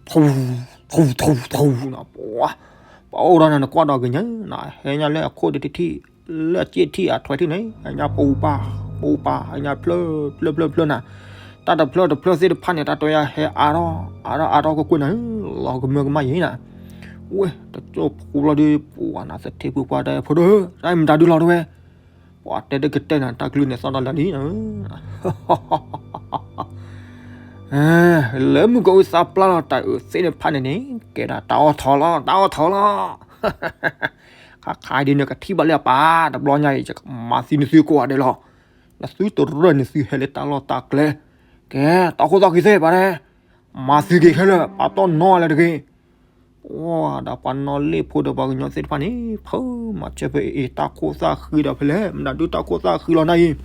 ထူ, ထူ, ထူ, ထူ, ထူနၤ ပှၤ, ပှၤအိၣ်ဒီးနၤနကွၢ်ဒီးကညီနၤ ဟဲညါလၢအခိၣ်ဒံးထံၣ်ထံၣ်, လၢအစ့ၣ်ထံၣ်အထွဲထံၣ်န့ၣ် ဟဲညါပူၤပာ်, ပူၤပာ် ဟဲညါဖျၢၣ်, ဖျၢၣ်ဖျၢၣ်ဖျၢၣ်နၤ, တၢ်တဖျၢၣ်တဖျၢၣ်သ့ၣ်တဖၣ်န့ၣ် တၢ်တဲယၤဟဲအါထီၣ်, အါထီၣ်အါထီၣ်ကွ့ၢ်ကွ့ၢ်နၤ, လီၤကမၢကမၣ်ယံၤနၤ, ဝဲ, တကၠိဖိဘျီဒီး ပှၤနၤသထ့ဖုပှၢ်တဲ ဖိဒိၣ်ဧၢ, တၢ်အံၤမတၤဒုလီၤတဝဲ ပှၤတဲတကတဲနၤ တၢ်ကလုၢ်န့ၣ်သီၣ်ဒီးလၢာ်လံနၤ, လၢမုၢ်ကအိၣ်သးပျၢ်လီၤတၢ်အုးသ့ၣ်တဖၣ်န့ၣ်န့ၣ် ကဲဒၣ်တၢ်အီၣ်ထီၣ်လီၤ တၢ်အီၣ်ထီၣ်လီၤ, ခါခါဒ်န့ၣ်ကထံၣ်ဘၣ်လၢအပၢ် တဘျီညါအံၤ ယကမၤသံနသုကိးဂၤဒဲးလီၤ, နသုတရၢၢ်နသုဟဲလၢတၢ်လီၢ်တၢ်ကျဲ, ကဲ တၢ်ခိၣ်သၣ်ဃံသ့ၣ်ပှၤတဲ မၤသံက့ၤခဲလၢာ် ပာ်တီၢ်နီၣ်လၢတဂ့ၤ ပှၤဒီးပှၤနီၣ်လ့ၣ်ဖိဒီးပှၤကညီသ့ၣ်တဖၣ်န့ၣ် ဖုမၤစၢၤဖဲအံၤ တၢ်ခိၣ်သၣ်ဃံဒီးဖဲလဲၣ် မတၤဒုတၢ်ခိၣ်သၣ်ဃံလီၤနၤအံၤ,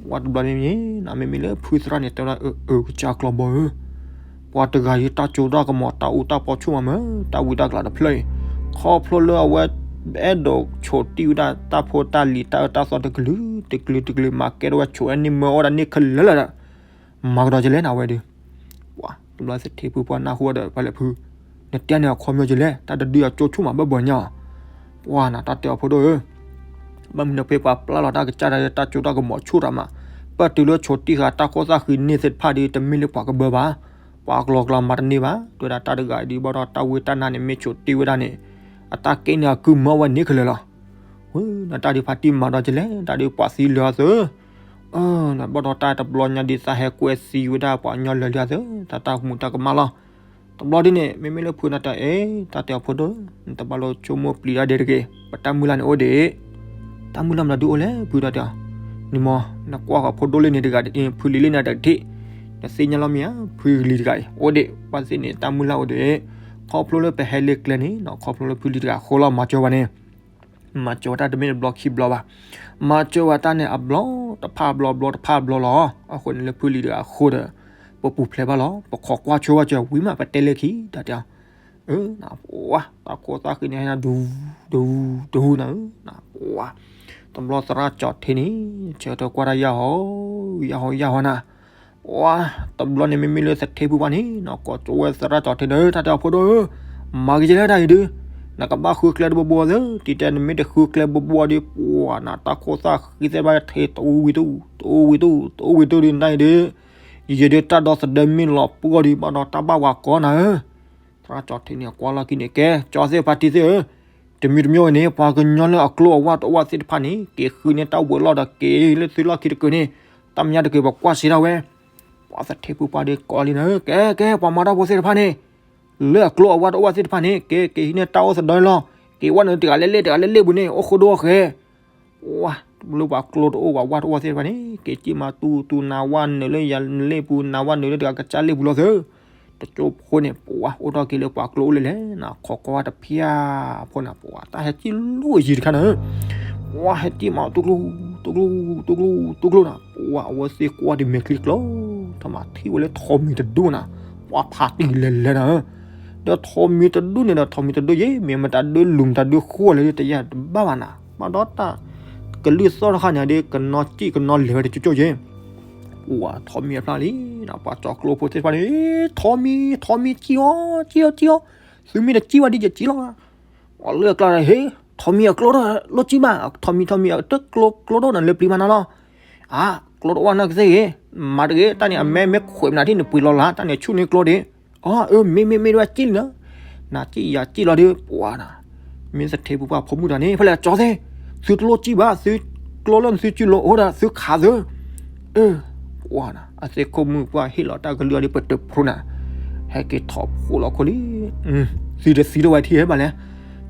ပှၤတဘျီန့ၣ် မ့မ့ၢ်လၢဖုသရၣ်န့ၣ် တဲဝဲဒၣ် အၢ အၢ ကစၢ်ကျီဘီဧၢ, ပှၤတဂၤအံၤ တၢ်စိတၢ်ကမီၤ တၢ်အူတၢ်ပီဆူၣ်မးမး တၢ်ဝံတၢ်ကျးတဖျၢၣ်အံၤ, ခီဖျိလၢအဝဲ အဲၣ်ဒိးဆိးတံၢ်ဝဲဒၣ် တၢ်ဖိတၢ်လံၤ တၢ်အၢတၢ်သီတကလုာ် တကလုာ်တကလုာ် မၤကဲထီၣ်ဝဲဆိးဝဲန့ၢ်မၢအီၣ်ဒၣ်န့ၢ်ခဲလၢာ်လၢာ်ဒီး မၤကဒီးကလဲၣ်နၤဝဲဒီး ပှၤတဘျီသထ့ဖုပှၢ်နၢ်ဟူဒီး ပှၤလဲၤဖု, နတဲန့ၣ်အခီပညီကလဲၣ် တၢ်တဒုအကၠိဆူၣ်မးဘၢၣ်ဘၢၣ်ညါ, ပှၤနၤတၢ်တဲအီၤဖိဒိၣ်ဧၢ, ဘၣ်မနုၤဖဲပှၤပျၢ်လီၤတၢ်ကစၢ်ဒီး တၢ်စိတၢ်ကမီၤဆူၣ်တၢ်မး, ပတုၤလၢဆိးတံၢ်ဃာ်တၢ်ခိၣ်သၣ်ဃံန့ၢ်သ့ၣ်တဖၣ်ဒီး တမ့ၢ်လၢပှၤကဘၢဘၣ်, ပှၤအကျိၤအကျဲမၤတန့ၢ်ဘၣ်, တဲဝဲဒၣ်တၢ်တဂၤအံၤဒ်ဘၣ်ဒီးတၢ်ဝံတၢ်နါန့ၣ် မ့ၢ်ဆိးတံၢ်ဝဲဒၣ်န့ၣ်, အတၢ်ကဲန့ၣ်အကုၢ်မၢဝဲန့ၢ်ခဲလၢာ်လီၤ, ဝဲ နတၢ်ဒုးဖါတံၢ်မၤဒီးကလဲၣ် တၢ်ဒုးပှၤသံလၢာ်အသၢ အၢ နဘၣ်ဒီးတၢ်တဘျီညါဒ်သးဟဲကွဲသံဝဲဒၣ်ပှၤကညီလၢာ်လံအသၢ တၢ်တၢ်ကမူၤတၢ်ကမၣ်လီၤ, တဘျီဒ်န့ၣ် မ့မ့ၢ်လၢဖုနၤတဲအံၤ တၢ်တဲအီၤဖိဒိၣ် နတဘၣ်လိာ်ဆိကမိၣ်ပျံၤတၢ်ဒဲးတဂ့ၤ, ပတၢ်မုၢ်လၢ်န့ၣ်အိၣ်ဒံး, တၢ်မုၢ်လၢ်မတၤဒုအိၣ်လဲၣ် ဖုတၢ်တဲအီၤ, နမ့ၢ် နကွၢ်ဃီၤဖိဒိၣ်လၢန့ၣ်တဂၤဒ်အံၤ ဖုလံၤလၢန့ၣ်တထံၣ်, နသ့ၣ်ညါလီၤမ့ၢ်ဧါ ဖုလံၤတဂၤအံၤ အိၣ်ဒံး ဘၣ်သ့ၣ်န့ၣ် တၢ်မုၢ်လၢ်အိၣ်ဒံး, ခီဖျိလၢပဟဲလၢကျဲန့ၣ်နီၤ ခီဖျိလၢဖုလံၤတဂၤအဃိလီၤ မၤစၢၤဝဲန့ၣ် မၤစၢၤဝဲတၢ်တမ့ၢ်တဘျီခံဘျီဘၣ်. မၤစၢၤဝဲတၢ်န့ၣ်အဘျီ တဖၣ်အဘျီ အဘျီတဖၣ်အဘျီလီၤ. အဃိန့ၣ်လၢဖုလံၤတဂၤအဃိဒီး ပပူၤဖျဲးဘၣ်လီၤ. ပခိးကွၢ်ဆိဝဲစၢၤဝံၤမး ပတဲလၢခံ တၢ်တဲအီၤ အၢ နပှၤ တၢ်ခိၣ်သၣ်ဃံန့ၣ် ဟဲနၤဒူ ဒူ ဒူနၤဧၢ နပှၤ တဘျီသရၣ်ကၠီၤထ့န့ၣ် ဆၢထၢၣ်ကွၢ်တၢ်ယၢ်ဟီ ယၢ်ဟီ ယၢ်ဟီနၤ ပှၤ တဘျီန့ၣ်မ့မ့ၢ်လၢသထ့ဖုပှၢ်န့ၣ်နီၤ ကိးကၠိဝဲသရၣ်ကၠီၤထ့ဒီး တၢ်တဲအီၤဖိဒိၣ်ဧၢ မၤကယဲလၢတၢ်အံၤဒုး နကဘၣ်ဃုကျဲတဘိဘိသ့ တံၤတဲနမ့ၢ်တဃုကျဲဘိဘိဒီး ပှၤနၤ တၢ်ခိၣ်သၣ်ဃံသ့ၣ်တဖၣ်ထ့တအိၣ်ဝံၤတအိၣ် တအိၣ်ဝံၤတအိၣ် တအိၣ်ဝံၤတအိၣ်ဒုးနတၢ်အံၤဒုး ယဲဒုးတၢ်ဒီသဒၢမ့ၢ်လီၤပှီၢ်ဒီး ဘၣ်ဒီးတၢ်ဘၣ်ဝၤကီနၤဧၢ သရၣ်ကၠီၤထ့န့ၣ် ကွၢ်လီၢ်ခံန့ၣ် ကဲ ကၠီသ့ၣ်ဖါတံၢ်သ့ၣ်ဧၢ, တမံၤတမံၤဝဲန့ၣ် ပှၤကညီလၢအကျိအဝၣ်တအိၣ်ဝဲသ့ၣ်တဖၣ်န့ၣ် က့ၤဃုန့ၢ်တၢ်ဝဲၤလီၢ်ဒီးက့ၤလၢသုလီၢ်ခံတကုာ်န့ၣ် တၢ်မဲာ်ညါတကုာ်ပကွၢ်စ့ၢ်ဒၣ်ဝဲ, ပှၤသထ့ဖုပှၢ်ဒီးကိးလံနၤဧၢ, ကဲ ကဲ ပှၤမၤတၢ်ဖိသ့ၣ်တဖၣ်န့ၣ် လၢအကျိအဝၣ်တအိၣ်ဝဲသ့ၣ်တဖၣ်န့ၣ် က့ၤ က့ၤဟံးန့ၢ်တၢ်အိၣ်သဒၢလီၤ, က့ၤဝဲနုာ်တဂၤလၢလ့ၣ်တဂၤလၢလ့ၣ်ပူၤန့ၣ် အိၣ်ဃိဒိၣ်ဃဲ ဝါ လၢပှၤကျိတအိၣ်ပှၤဝၣ်တအိၣ်သ့ၣ်တဖၣ်န့ၣ် က့ၤစံၣ်မၤတူၢ်တူၢ်နၤဝၣ်နုာ်လၢယၤလ့ၣ်ပူၤ နၤဝၣ်နုာ်လၢတဂၤကစၢ်လ့ၣ်ပူၤလီၤသ့ၣ်, တကၠိဖိန့ၣ် ပှၤအိၣ်ထီၣ်က့ၤလၢပှၤကျိအိၣ်လၢလဲၣ်နၤ ခိးကွၢ်ဝဲတဖၠၣ်ဖိန့ၣ် ပှၤတၢ်ဟဲစံၣ်လိၣ်ယံၤတခါန့ၣ်, ပှၤဟဲစံၣ်မၤတူၢ်ကျိ တူၢ်ကျိ တူၢ်ကျိ တူၢ်ကျိနၤ ပှၤအဝဲသ့ၣ်ကွၢ်ဒ်မဲာ်ချံကျိ ထီၣ်မၤထံၣ်ဝဲလၢထိးမံၤတဒူၣ်နၤ, ပှၤဖးတံၢ်လဲၤလဲၤနၤဧၢ ဒီးထိးမံၤတဒူၣ်န့ၣ်ဒီး ထိးမံၤတဒူၣ်ယဲ မ့ၢ်မတၤဒုးလူၤမတၤဒုးဃိလၢတယၢ်တဘၣ်ဘၣ်နၤ, ဘၣ်ဒီးတၢ်ကလုၢ်သီၣ်တခါန့ၣ်ဒီး ကနီၤစံၣ်ကနီၤလဲၤဝဲတကၠိကၠိယဲ, ပှၤထိးမံၤအဖျါလံနၤ ပှၤကၠီကျိဖိသ့ၣ်တဖၣ်န့ၣ် ထိးမံၤ ထိးမံၤ စံၣ်အီၤ စံၣ်အီၤ စံၣ်အီၤ, သုမ့ၢ်တစံၣ်ဝဲဒ်ယစံၣ်လီၤ, ပှၤလၢအကျါဒီး ဟ့ ထိးမံၤအကျိဒီး လိၣ်စံၣ်ဘၣ်, ထိးမံၤ ထိးမံၤ တကျိ ကျိဒိၣ်နၤလၢပျံၤမးနၤလီၤ အါ ကျိတအိၣ်နၤကသ့ၣ်ဂ့ၤ, မၤတဂ့ၤ, တၢ်န့ၣ် အမဲမ့ၢ်ခွဲးမနၤထံၣ်နပှ့ၤလီၤလၢ်, တၢ်န့ၣ်ဆူၣ်န့ၢ်ကျိဒ့ၣ်, အီ အၢ မ့ၢ်မ့ၢ်မ့ၢ်ဒၣ် စံၣ်လံနၤ, နၤစံၣ်ယၤစံၣ်လီၤဒီး ပှၤနၤ, မ့ၢ်သထ့ဖုပှၢ်ဖိမုၣ်တဂၤန့ၣ် ဖဲလဲၣ်ကၠီသ့ၣ်, သုတလိၣ်စံၣ်ဘၣ်, သုကျိလၢနသုစူၤလိာ်အိၣ်ဒီးသုခးသ့, အၢ ပှၤနၤ အသ့ၣ်ခိၣ်မုၣ်ပှၢ်ဟ့ၣ်လီၤတၢ်ကလုၢ်အီၤဒီးပတဖျိနၤ, ဟဲက့ၤထီၣ်ဖိလီၤခိၣ်လံ သုတသံတဝဲထံၣ်ဟဲဘၣ်လဲၣ်,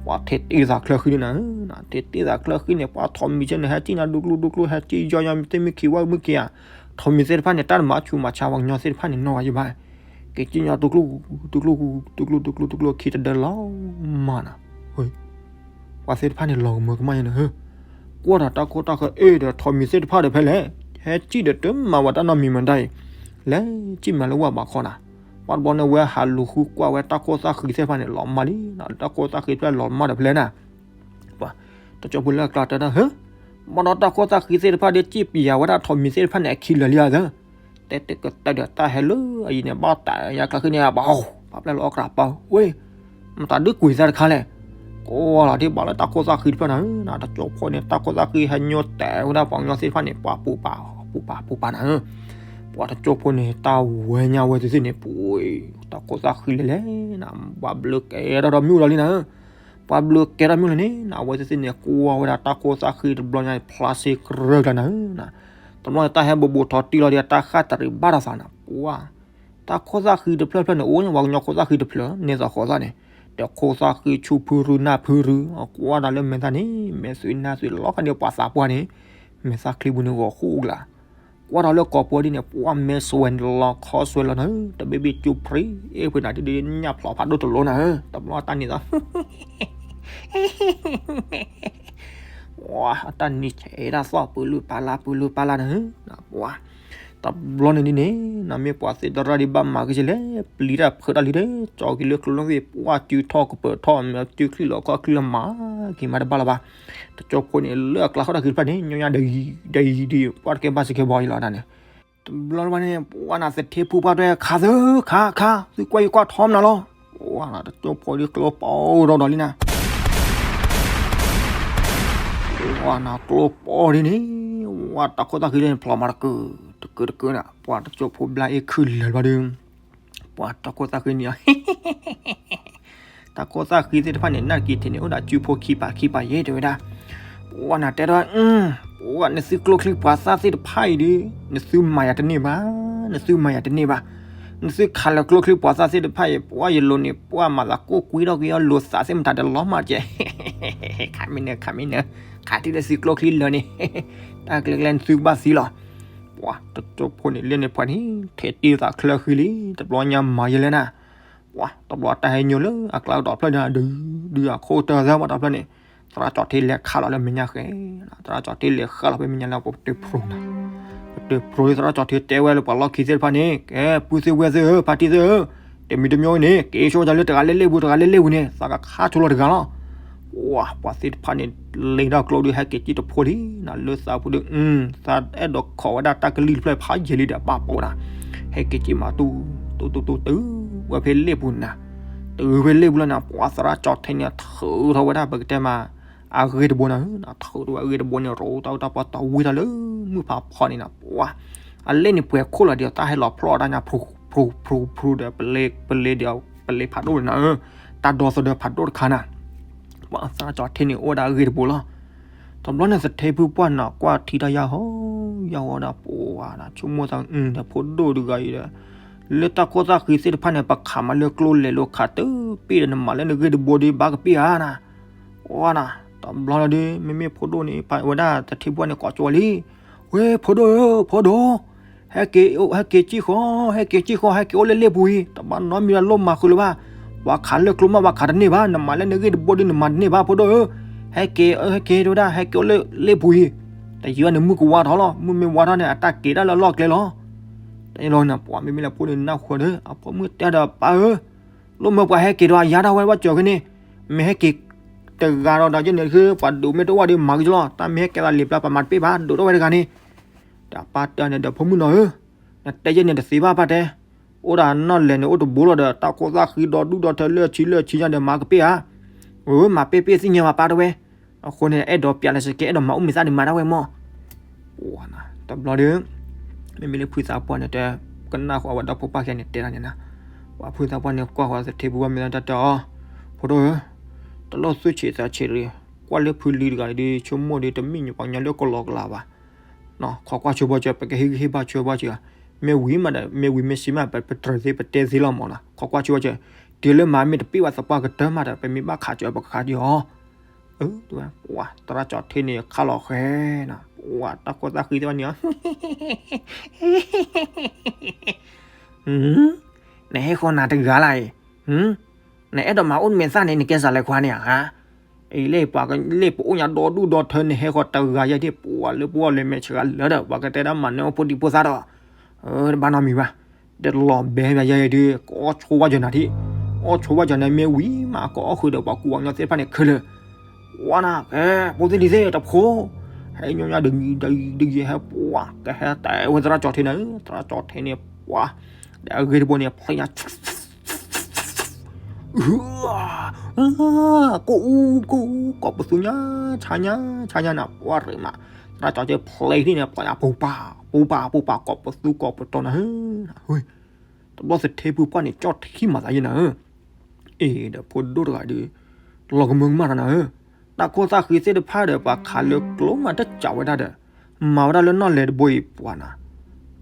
ပှၤထဲတ့ၢ်သးချၢဃံန့ၣ်နၤ, ထဲတ့ၢ်သးချၢဃံန့ၣ် ပှၤထိးမံၤဆဲန့ၣ် ဟဲစံၣ်နၤဒူကျိဒူကျိ ဟဲစံၣ်ယီယီ မ့ၢ်သ့ၣ်မ့ၢ်ခံဝဲမုၢ်က့ၤဧါ, ထိးမံၤသ့ၣ်တဖၣ်န့ၣ် တၢ်တမၤဆူးမၤဆါပှၤကညီသ့ၣ်တဖၣ်န့ၣ် နီၢ်ဝဲယဘၣ်, က့ၤစံၣ်ညီတူကျိ တူကျိ တူကျိ တူကျိ တူကျိ ခံတဒၢလီၤမးနၤ, ပှၤသ့ၣ်တဖၣ်န့ၣ် လီၤကမၢကမၣ်ယဲန့ၣ် ကွၢ်ဒီးတၢ်ခိၣ်တၢ်ဃၢအ့ၣ်ဒီး ထိးမံၤသ့ၣ်တဖၣ်ဒီးဖဲလဲၣ်, ဟဲစံၣ်ဒီးတမၤဝဲတၢ်နီတမံၤမတၤအံၤ, လဲၤစံၣ်မၤလၢဝဲဘၣ်ခီနၤ, ပှၤတဘျီန့ၣ်ဝဲဟးလူၤဃုကွၢ်ဝဲတၢ်ခိၣ်သၣ်ဃံသ့ၣ်တဖၣ်န့ၣ် လီၤမၢ်လံနၤ, တၢ်ခိၣ်သၣ်ဃံတဖၣ်လီၤမၢ်ဒီးဖဲလဲၣ်နၤ, ပှၤ တကၠိဖိလၢအကျါတဲဒၣ် ဟၢ ဘၣ်ဒီးတၢ်ခိၣ်သၣ်ဃံသ့ၣ်တဖၣ်ဒီး စံၣ်ပယၤဝဲဒၣ်ထိးမံၤသ့ၣ်တဖၣ်န့ၣ် အခံလၢာ်လံဧါသၢ, တဲတကတၢၢ်ဒီးတၢ်ဟဲလၢအယံၤန့ၣ် ဘၣ်တၢ်ယါကျါဃံန့ၣ် ဘၣ် ပှၤပျဲလီၤအီၣ်ကရၢ်ပၢ ဝဲ မတၤဒုးကွံာ်သးတခါလဲၣ်, ကိးလီၤဒ်ဘၣ်လၢတၢ်ခိၣ်သၣ်ဃံတဖျၢၣ်နၤဧၢ, တကၠိဖိန့ၣ် တၢ်ခိၣ်သၣ်ဃံဟဲညိတဲာ်ဝဲဒၣ်ပှၤကညီသ့ၣ်တဖၣ်န့ၣ် ပှၤပူၤပာ် ပူၤပာ် ပူၤပာ်နၤဧၢ, ပှၤတကၠိဖိန့ၣ် တၢ်ဝဲညါဝဲသ့ၣ်သ့ၣ်န့ၣ် ပှၤ တၢ်ခိၣ်သၣ်ဃံလဲၣ်လဲၣ်နၤ, ပှၤဘျုးကဲထီၣ်ဒီးမုၢ်လီၤလံနၤဧၢ ပှၤဘျုးကဲထီၣ်မုၢ်လီၤန့ၣ် အဝဲသ့ၣ်သ့ၣ်န့ၣ် ကွၢ်ဝဲဒၣ်တၢ်ခိၣ်သၣ်ဃံတဘျီညါ ဖျါစ့ကရၢၢ်ကျါနၤဧၢ, တဘျီန့ၣ် တၢ်ဟဲဘူးဘူးထီၣ်တံၢ်လီၤဒီး တၢ်ဃၣ်တရံးဘၣ်ထီၣ်သးနၤ ပှၤ တၢ်ခိၣ်သၣ်ဃံတဖျၢၣ်ဖျၢၣ်န့ၣ် အိၣ်ညါပှၤကညီခိၣ်သၣ်ဃံတဖျၢၣ် န့ၢ်သီဃီၤသၣ်န့ၣ်, ဒီးခိၣ်သၣ်ဃံဆူၣ်ဖုရူနၢ်ဖုရူ ကွၢ်ဒီးလၢမဲာ်သၣ်န့ၣ် မဲာ်သွံးနၢ်သွံးလီၤခါန့ၣ် ပှၤသးပှၢ်န့ၣ် မဲာ်သၣ်ချံပူၤန့ၣ်ဂီၤဃူကျါ ကွၢ်ဒီးလၢကိာ်ပူၤဒ်န့ၣ် ပှၤမဲာ်စွဲၤန့ၣ်လီၤခီစွဲၤလီၤနၤဧၢ, တဘ့ၣ်ဘ့ၣ်ကၠူၣ်ဖြံ အ့ၣ်ဖှ့နၤဒ်ဒ်ညၣ်ဖျိးဖးဒိၣ်တလိၤနၤဧၢ, တဘျီတၢ်န့ၣ်သီး ပှၤအတၢ်နံၤဆဲးဒၣ်သီၣ်ပူၤလုၢ်ပာ်လၢ်ပူၤလုၢ်ပာ်လၢ်နၤဧၢ, ပှၤ တဘျီန့ၣ်ဒ်န့ၣ် နမ့ၢ်ပှၤသ့ၣ်တရၣ်ဒံးဘၣ်မၤကစ့လဲၣ်, ပျံၤတၢ်ဖုးတၢ်လံဒီး ကၠီက့ၤလၢကျိလီၢ်သ့ၣ် ပှၤစုထီၣ်ကပၢၤထီၣ် မ့ၢ်စုချံလီၤခီချံလီၤမၤ က့ၤမၤတဘၣ်လၢၤဘၣ်, တကၠိဖိန့ၣ် လၢအကျါဃီတၢ်ဃံတဖျၢၣ်န့ၣ် ညီညါဒ်အံၤဒ်အံၤဒ် ပှၤတကဲဘၣ်စ့ၢ်ကီးဘၣ်အံၤလီၤနၤန့ၣ်, တဘျီတဘျီန့ၣ် ပှၤနၤသထ့ဖုပှၢ်တဲ ခးသၢ ခး ခး သုကွၢ်ယကွၢ်ထီမနုၤလီၤ, ပှၤနၤတကၠိဖိဒ်ကျိပီၢ်ဒီးဒီးလံနၤ ပှၤနၤကျိပီၢ်ဒ်န့ၣ် ဝဲတၢ်ခိၣ်သၣ်ဃံန့ၣ် ဖျိးမၤတကုာ် တကုာ်တကုာ်နၤ ပှၤတကၠိဖိဘျါအ့ၣ်ခုၣ်လၢာ်ဘၣ်ဒီး ပှၤတၢ်ခိၣ်သၣ်ဃံန့ၣ် တၢ်ခိၣ်သၣ်ဃံသ့ၣ်တဖၣ်န့ၣ် နၢ်က့ၤထံးန့ၣ် အိၣ်ဒီးစုဖိခံပာ်ခံပာ်ယဲၢ်တဲဝဲဒၣ်, ပှၤနၤတဲဒီး ပှၤနသုကျိချံပှၤသၣ်သ့ၣ်တဖၣ်အံၤဒီး နသုမၤယၤတန့ၢ်ဘၣ်, နသုမၤယၤတန့ၢ်ဘၣ်, နသုခးလၢကျိချံပှၤသၣ်သ့ၣ်တဖၣ်အံၤ ပှၤယလိၤန့ၣ် ပှၤမၤသးကိၢ်ကွံထီၣ်က့ၤအီၤလိၤသးသ့ၣ်မတၤဒီးလီၤမၢ်ကဲ, ခးမံနၢၤ ခးမံနၢၤ, ခးထံၣ်လၢသုကျိချံလၢာ်န့ၣ်, တၢ်ကျဲကျဲနသုကဘၣ်သံလီၤ, ပှၤတကၠိဖိန့ၣ်လၢန့ၣ်ပှၤန့ၣ် ထဲတ့ၢ်သးချၢဃံလံ တဘျီညါမၤယဲလဲၣ်နၤ, ပှၤတဘျီတၢ်ဟဲညိလၢအကျါကဒီးဖျၢၣ်န့ၣ် ဒုးဒုးအခိၣ်တၢၢ်သၢဘၣ်တဖျၢၣ်န့ၣ်, သရၣ်ကၠီၤထ့လဲၤခးလီၤလၢမဲာ်ညါဃဲ, သရၣ်ကၠီၤထ့လဲၤဃးလီၤဖဲမဲာ်ညါလၢပတၢၢ်ဖျိနၤ, ပတၢၢ်ဖျိလံ သရၣ်ကၠီၤထ့တဲဝဲလၢပှၤလီၢ်ခံသ့ၣ်တဖၣ်န့ၣ်, ကဲ ပုၢ်သ့ၣ်ဝဲၢ်သ့ၣ်ဧၢ ဖါတံၢ်သ့ၣ်ဧၢ, တမံၤတမံၤန့ၣ် က့ၤဆိတၢ်လၢတဂၤလၢလ့ၣ်ပူၤ တဂၤလၢလ့ၣ်ပူၤန့ၣ် သးကခါဆိလီၤတဂၤလီၤ. ပှၤသ့ၣ်တဖၣ်န့ၣ် လ့ၣ်ထီၣ်ကျိဒုး ဟဲက့ၤက့ၤတဖိလံနၤ, လၢသးပူၤဒုး သးအဲၣ်ဒိးခိးဝဲဒၣ်တၢ်ကလုၢ်တဖျၢၣ်ဖးယံာ်လံဒီး ပာ်ပိာ်နၤ, ဟဲက့ၤက့ၤမးတူတူတူတုၤ ဝဲဖဲလ့ၣ်ပူၤနၤ, တုၤဖဲလ့ၣ်ပူၤလီၤနၤ, ပှၤသရၣ်ကၠီၤထ့န့ၣ် ထုးထီၣ်ဝဲဒၣ် ပကတဲမး အဂ့ၢ်တဘိနၤ, ထုးထီၣ်ဝဲအဂ့ၢ်တဘိန့ၣ် ရိတၢ်အိၣ်တၢ်ပီ တဝံထီၣ်လၢမုၢ်ဖးဖီန့ၣ်နၤ, ပှၤ အလ့ၣ်န့ၣ်ပှဲၤခိၣ်လီၤဒီး တၢ်ဟဲလီၤဖျီၣ်တၢ်ညါ ဖရူဖရူဖရူဒီး ပလ့ဒီး ပလ့ဖးဒိၣ်နၤဧၢ, တၢ်ဒီသဒၢဖးဒိၣ်တခါနၤ, ပှၤသရၣ်ကၠီၤထ့န့ၣ် အိၣ်ဝဲဒၣ်အဂ့ၢ်တဘိလီၤ. တဘျီန့ၣ် သထ့ဖုပှၢ်နၤ ကွၢ်ထံတၢ်ယၢ်ဟီ ယၢ်ဟီဒီး ပှၤနၤ ဆိကမိၣ်သး ဒီးဖိဒိၣ်တဂၤအံၤဒီး လၢတၢ်ခိၣ်သၣ်ဃံသ့ၣ်တဖၣ်န့ၣ် ပခးမးလၢကျိလဲၤလိာ်ခးတပ့ၢ်ဒီး နမၤလၢနဂ့ၢ်တဘိဒီး ဘၣ်ကပ့ၢ်ဧါနၤ, ပှၤနၤ တဘျီလီၤဒီး မ့မ့ၢ်ဖိဒိၣ်န့ၣ် ပဝဲဒၣ်သထ့ပှၢ်န့ၣ် ကိးကၠီလံ, ဝဲဖိဒိၣ်ဧၢ ဖိဒိၣ် ဟဲက့ၤ ဟဲက့ၤကံၣ်ဃီ ဟဲက့ၤကံၣ်ဃီ ဟဲက့ၤအိၣ်လၢလ့ၣ်ပူၤအံၤ တဘၣ်နီတမံၤလၢလိၣ်မၤဃုာ်လၢၤဘၣ်, ပှၤခးလၢကျိမး ပှၤခးတန့ၢ်ဘၣ်, နမၤလၢနဂ့ၢ်တဘိဒီး နမၤတန့ၢ်ဘၣ် ဖိဒိၣ်ဧၢ, ဟဲက့ၤ ဟဲက့ၤတဝဲဒၣ် ဟဲက့ၤအိၣ်လၢလ့ၣ်ပူၤအံၤ, တယံာ်ဘၣ်န့ၣ် မုၢ်ကဝါထီၣ်လီၤ, မုၢ်မ့ၢ်ဝါထီၣ်န့ၣ် အတၢ်က့ၤတၢ်လၢအလီၢ်ကျဲလီၤ. တယံာ်လီၤန့ၣ် ပှၤမ့မ့ၢ်လၢဖိန့ၣ်နၢ်ဟူဒီး အဖိမုၣ်တဲဒီး ပၢ်ဧၢ, လိၣ်မၢပှၤဟဲက့ၤဒီးအယါဒၣ်ဝဲ ဘၣ်စၢၤဖဲန့ၣ်, မ့ၢ်ဟဲက့ၤတဂၤဒီး ဒီးယဲန့ၣ် ပှၤဒုးမ့ၢ်တအိၣ်ဒီး မၤက့ၤလီၤ, တၢ်မ့ၢ်ဟဲက့ၤသးလံာ်ပျါ ပှၤမၤတပ့ၢ်ဘၣ် ဒုးတအိၣ်ဝဲတဂၤန့ၣ်, ဒီးပၢ်တဲန့ၣ်ဒီး ဖိမုၣ်နီၤဧၢ, နတဲယဲန့ၣ်တသ့ဘၣ် ပၢ်တဲ, အိၣ်ဒီးနီၢ်လဲၣ်န့ၣ် အိၣ်တဘိလီၤဒီး တၢ်ခိၣ်သၣ်ဃံဒီဒူၣ်ဒီထၢလၢအဆံလၢအဆံညါဒီး မၤကပ့ၢ်ဧါ, အၢ မၤပ့ၢ်ပ့ၢ်သ့ၣ်ညါဘၣ် ပၢ်တဲဝဲ, အဃိန့ၣ် အဲၣ်ဒိးပျးလၢစကဲ အဲၣ်ဒိးမၤအိၣ်မ့ၢ်သၣ်ဒံးမၤတၢ်ဝဲမၢ် တဘျီဒီး မ့မ့ၢ်လၢဖုသးပှၢ်န့ၣ်တဲ ကနၣ်ဃီဝဲဒီဖိပၢ်ခဲန့ၣ်တဲဒၣ်န့ၣ်နၤ, ပှၤဖုသးပှၢ်န့ၣ်ကွၢ်ဃီသထ့ပူၤဝဲမ့ၢ်တၢ်တဲအီၤ, ဖိဒိၣ်ဧၢ, တလိၣ်သူၣ်ဆံးသးဆံးတဂ့ၤ, ကွၢ်လၢဖုလံၤတဂၤဒီး ဆိကမိၣ်ဒီးတမ့ၢ်ညီပှၤကညီလၢကလီကလီဘၣ်, ခိးကွၢ်ဆိဘီစၢၤ ပကဟ့ၣ်ဂံၢ်ဟ့ၣ်ဘါဆိဘီစၢၤ, မ့ၢ်ဝံၤမးဒီး မ့ၢ်ဝံၤမ့ၢ်ဆံးမး ပတြၢၤသ့ ပတဲသ့လီၤမၢ်နီၤ, ခိးကွၢ်ဆိဘီစၢၤ, တုၤလၢမၤမ့ၢ်တပ့ၢ်ဘၣ်သပှၢ်ကတၢၢ်မးဒီး ပမ့ၢ်ဘၣ်ခးစၢၤပကခးဒံးအီၤ အၢ ဝဲ ပှၤသရၣ်ကၠီၤထ့န့ၣ် ခါလီၤဃဲၤနၤ, ပှၤတၢ်ခိၣ်သၣ်ဃံသ့ၣ်ဘၣ်န့ၣ်, နဟဲဃီၤနၤတဂၤလၢ်အံၤ, နအဲၣ်ဒိးမၤအိၣ်မဲာ်သၣ်န့ၣ် နကဲစးလဲၤခွါန့ၣ်ဧါ, အံၤလၢပှၤလၢပအိၣ်ညါဒီဒူၣ်ဒီထၢ နဟဲဃီၤတဂၤယဲၢ်ဒၣ် ပှၤလၢပှၤလဲၤမဲာ်ဆှးလၢဒီး ပှၤကတဲဒၣ်မၤနၢၤအိၣ်ဖိဒံဖိသၣ်ဒီး တဘၣ်နီတမံၤဘၣ်, တလီၤဘဲဘၣ်ယဲၢ်ဒုး ကအီၣ်ဆိဝဲကၢၤနၤထံၣ်, အီၣ်ဆိဝဲကၢၤနၤမ့ၢ်ဝံၤမး ကအီၣ်ဃုာ်ဒီးပှၤကူပှၤကညီသ့ၣ်တဖၣ်န့ၣ်ခဲလၢာ်, ဝါနၤ ကဲ ဖိသ့ၣ်လံၤသ့ၣ်တဖိ, ဟဲညီညါဒ်ဂ့ၤဒ်ဂ့ၤ ဟဲပှၤ ကဟဲတဲဝဲသရၣ်ကၠီၤထ့န့ၣ်, သရၣ်ကၠီၤထ့န့ၣ် ပှၤ ဒီးအဂ့ၢ်တဘိန့ၣ် ဖျဲညါ ကအိကအိ ကိးပသူညါ ဆါညါ ဆါညါနၤ ပှၤရ့ၣ်မး, သရၣ်ကၠီၤထ့ဖျဲထံၣ်န့ၣ် ပှၤညါ ပူၤပာ် ပူၤပာ် ပူၤပာ် ကိးပသူကိးပတီၤနၤဧၢ, တဘျီသထ့ဖုပှၢ်န့ၣ် ကၠီၣ်ထံမၤသးယဲၢ်နၤဧၢ, အ့ ဒီးဖိဒိၣ်တဂၤဒီး လီၤကမၢကမၣ်တၢ်နၤဧၢ, တၢ်ခိၣ်သၣ်ဃံသ့ၣ်တဖၣ်ဒီး ပှၤခးလၢကျိမးတစးဝဲဒၣ်ဒီး မၤဝဲဒၣ်လၢနီၢ်လဲၤတဘိအံၤပှၤနၤ,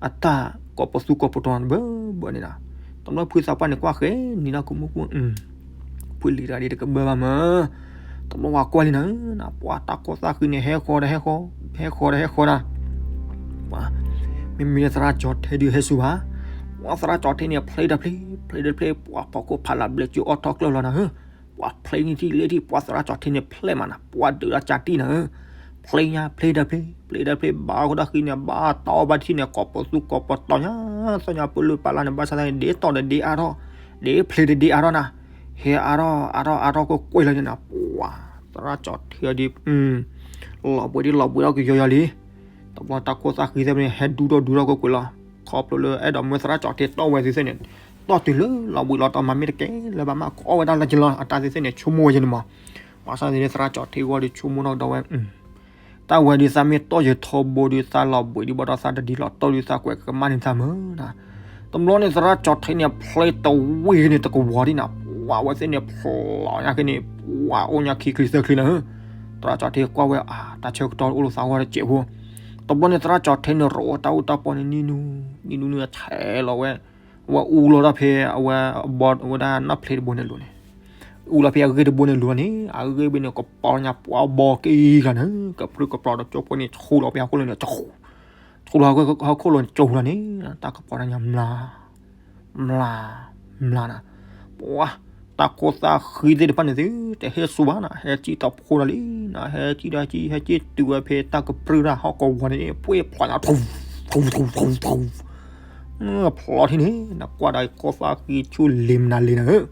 အတၢ်ကိးပသူကိးပတီၤဘၢဘၢန့ၣ်နၤ, တဘျီဖုသးပှၢ်န့ၣ်ကွၢ်ဃဲၤနံၤနီၢ်ကမူၣ်ပူၤ, ဖုလံၤတဂၤဒ်တကဘၢဘၣ်မး, တဘျီဝဲကွၢ်လံနၤဧၢ, ပှၤတၢ်ခိၣ်သၣ်ဃံန့ၣ် ဟဲဃီဒီးဟဲဃီ, ဟဲဃီဒီးဟဲဃီနၤ, ပှၤ မ့မ့ၢ်လၢသရၣ်ကၠီၤထ့ဒုးဟဲစူၤဘၣ်, ပှၤသရၣ်ကၠီၤထ့န့ၣ် ဖျဲတဖျဲ ဖျဲတဖျဲ ပှၤဖီခိၣ်ဖးလၢဘျဲၣ်ကၠိအီၣ်ထီၣ်ကျၢၢ်လီၤနၤဧၢ, ပှၤဖျဲနံၣ်ထံၣ်လ့ၣ်ထံၣ် ပှၤသရၣ်ကၠီၤထ့န့ၣ်ဖျဲမးနၤ, ပှၤဒုးတၢ်ကၢ်တံၢ်နၤဧၢ, ဖျဲညါ ဖျဲတဖျဲ ဖျဲတဖျဲ ဘၣ်ဃိတၢ်ဃံန့ၣ် ဘၣ်တီဘၣ်ထံၣ်န့ၣ် ကိးပသူကိးပတီၤညါ, သ့ၣ်ညါပလူၢ်ပာ်လၢ်န့ၣ် ဘၣ်ဆၣ်သနာ်က့ ဒ်တီၢ်ဒီးဒ်အါထီၣ်, ဒ်ဖျဲဒီးဒ်အါထီၣ်နၤ, ဟဲအါထီၣ်အါထီၣ်အါထီၣ်ကွ့ၢ်ကွ့ၢ်လီၤန့ၣ်နၤ, ပှၤသရၣ်ကၠီၤထ့ဒ် လီၤဘှံးဒ်လီၤဘှံးထီၣ်ကယီယီလံ, တဘျီတၢ်ခိၣ်သၣ်ဃံသ့ၣ်မ့ၢ် ဟဲဒူထီၣ်ဒူထီၣ်ကွ့ၢ်ကွ့ၢ်လီၤ, ခီဖျိလၢအဲၣ်ဒိးမၢသရၣ်ကၠီၤထ့တီၢ်ဝဲသ့ၣ်သ့ၣ်န့ၣ်, တီၢ်တုၤလၢလီၤဘှံးလီၤတီၤမး မ့ၢ်တကဲလၢၤဘၣ်မး ကအီၣ်ဝဲဒၣ်လၢကလီၤ အတၢ်သ့ၣ်သ့ၣ်န့ၣ် ဆိကမိၣ်ဝဲယဲၢ်န့ၣ်မး, ဘၣ်ဆၣ်သနာ်က့သရၣ်ကၠီၤထ့ဂီၢ်ဒ်ဆိကမိၣ်ထီၣ်ကဒီးဝဲ တၢ်ဝဲဒ်သးမ့ၢ်တီၢ်ယထီဘိဒ်သးလီၤဘှံးဒ်ဘၣ်ဒီးသးတဒ်လီၤတီၢ်ဒ်သးကွဲးကမၣ်န့ၣ်သးမုာ်နၤ, တဘျီန့ၣ်သရၣ်ကၠီၤထ့န့ၣ် ဖျဲတဝံၤန့ၣ်တကဝီၤဒ်နၤ, ပှၤဝဲသ့ၣ်န့ၣ်ဖျိညါက့န့ၣ် ပှၤအိၣ်ညါခံချံသၢချံနၤဧၢ, သရၣ်ကၠီၤထ့ကွၢ်ဝဲအါ တၢ်ဆၢကတီၢ်အိၣ်လၢသးဂီၢ်တစဲးဖိ, တဘျီန့ၣ်သရၣ်ကၠီၤထ့န့ၣ် ရိးတၢ်အူတၢ်ပီန့ၣ်နံၤနူ နံၤနူနံၤဆဲးလီၤဝဲ, ဝဲအူလီၤတၢ်ဖဲအဝဲအဘီဝဲဒၣ်နီၢ်ဖျဲတဘိန့ၣ်လိၤန့ၣ် အူလီၤဖဲအဂ့ၢ်တဘိန့ၣ်လိၤန့ၣ် အဂ့ၢ်ဘ့ၣ်န့ၣ် ကပီၤညါပှၤဘီက့ၤဂၤန့ၣ် ကပြုၢ်ကပြီၤဒီးကၠိဖိန့ၣ် ဆူလီၤဖဲဟီၣ်ခိၣ်လိၤန့ၣ် ဆူလီၤဟီၣ်ခိၣ်လိၤန့ၣ် ကၠိလီၤန့ၣ် တၢ်ကပီၤတၢ်ညါမျါ မျါ မျါနၤ, ပ ပှၤ တၢ်ခိၣ်သၣ်ဃံသ့ၣ်တဖၣ်န့ၣ်သု တဟဲစူၤဘၣ်နၤ, ဟဲစံၣ်တဖိဒီးလံနၤ, ဟဲစံၣ်ဒီးစံၣ် ဟဲစံၣ်တုၤဝဲဖဲတၢ်ကပြုၢ်တၢ်ဟီၣ်ကဝီၤန့ၣ် ပှ့ၤဖျိးညါ ထူ ထူ ထူ ထူ ထူ ဖျိးထံန့ၣ် နကွၢ်ဒီးခိၣ်သၣ်ဃံဆူၣ်လ့ၤမနုၤလ့ၤနၤဧၢ,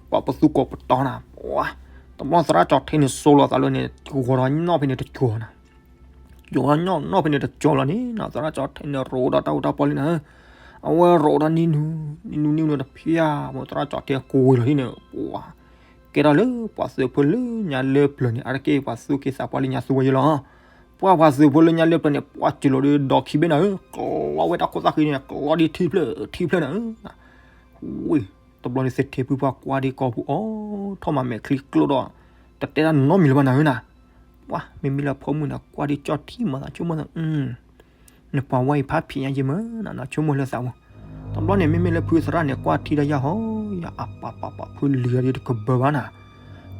ကွၢ်ပသူၣ်ကိးပတီၤနၤ, ပှၤ တဘျီသရၣ်ကၠီၤထ့န့ၣ် စိလီၤသးလၢန့ၣ် ကဝီၤဒီးညီဖဲန့ၣ်တကၠီၤနၤ ယိၤညီနီၢ်ဖဲန့ၣ်တကၠီၤလီၤန့ၣ်နၤ, သရၣ်ကၠီၤထ့န့ၣ် ရိးဒီးတၢ်အူတၢ်ပီလံနၤဧၢ, အဝဲရိးဒီးနံၤနူၤ နံၤနူၤနံၤနူၤတဖျၢၣ် မ့ၢ်သရၣ်ကၠီၤထ့ကိးဝဲလီၤန့ၣ်နၤ, ပှၤ ကဲထီၣ်လၢပှၤသုးဖိလၢညါလၢပျၢၤန့ၣ် အါတက့ၢ်ပှၤသူၣ်က့သးပှၢ်လၢညါသူဝဲယဲလီၤ, ပှၤပှၤသုးဖိလၢညါလၢပျၢၤန့ၣ် ပှၤစၢၤလီၤဒီးဒီးခံဘ့ၣ်နၤဧၢ, ကျီဝဲတၢ်ခိၣ်သၣ်ဃံန့ၣ် ကျီဒ်ထံဖျၢၣ်ထံဖျၢၣ်နၤဧၢ, ဝ့ၢ် တဘျီန့ၣ်သထ့ဖုပှၢ်ကွၢ်ဒံးကီၢ်ပူၤအီၤ ထီၣ်မၤမဲာ်ချံကျိၣ်ဒီး တတဲတၢ်နီတမံၤလၢၤဘၣ်နၤဧၢနၤ, ပှၤ မ့မ့ၢ်လၢဖိမုၣ်န့ၣ် ကွၢ်ဒံးကၠီၣ်ထံမၤသးဆိကမိၣ်သး နပှၤဝဲအံၤဖးဖံးညါယဲမ့ၢ်နၤ နဆိကမိၣ်လၢသးမူ, တဘျီန့ၣ် မ့မ့ၢ်လၢဖုသရၣ်န့ၣ် ကွၢ်ထံတၢ်ယၢ်ဟီ ယအပပပပဖုလံၤဂၤဒ်တကဘၢဘၣ်နၤ,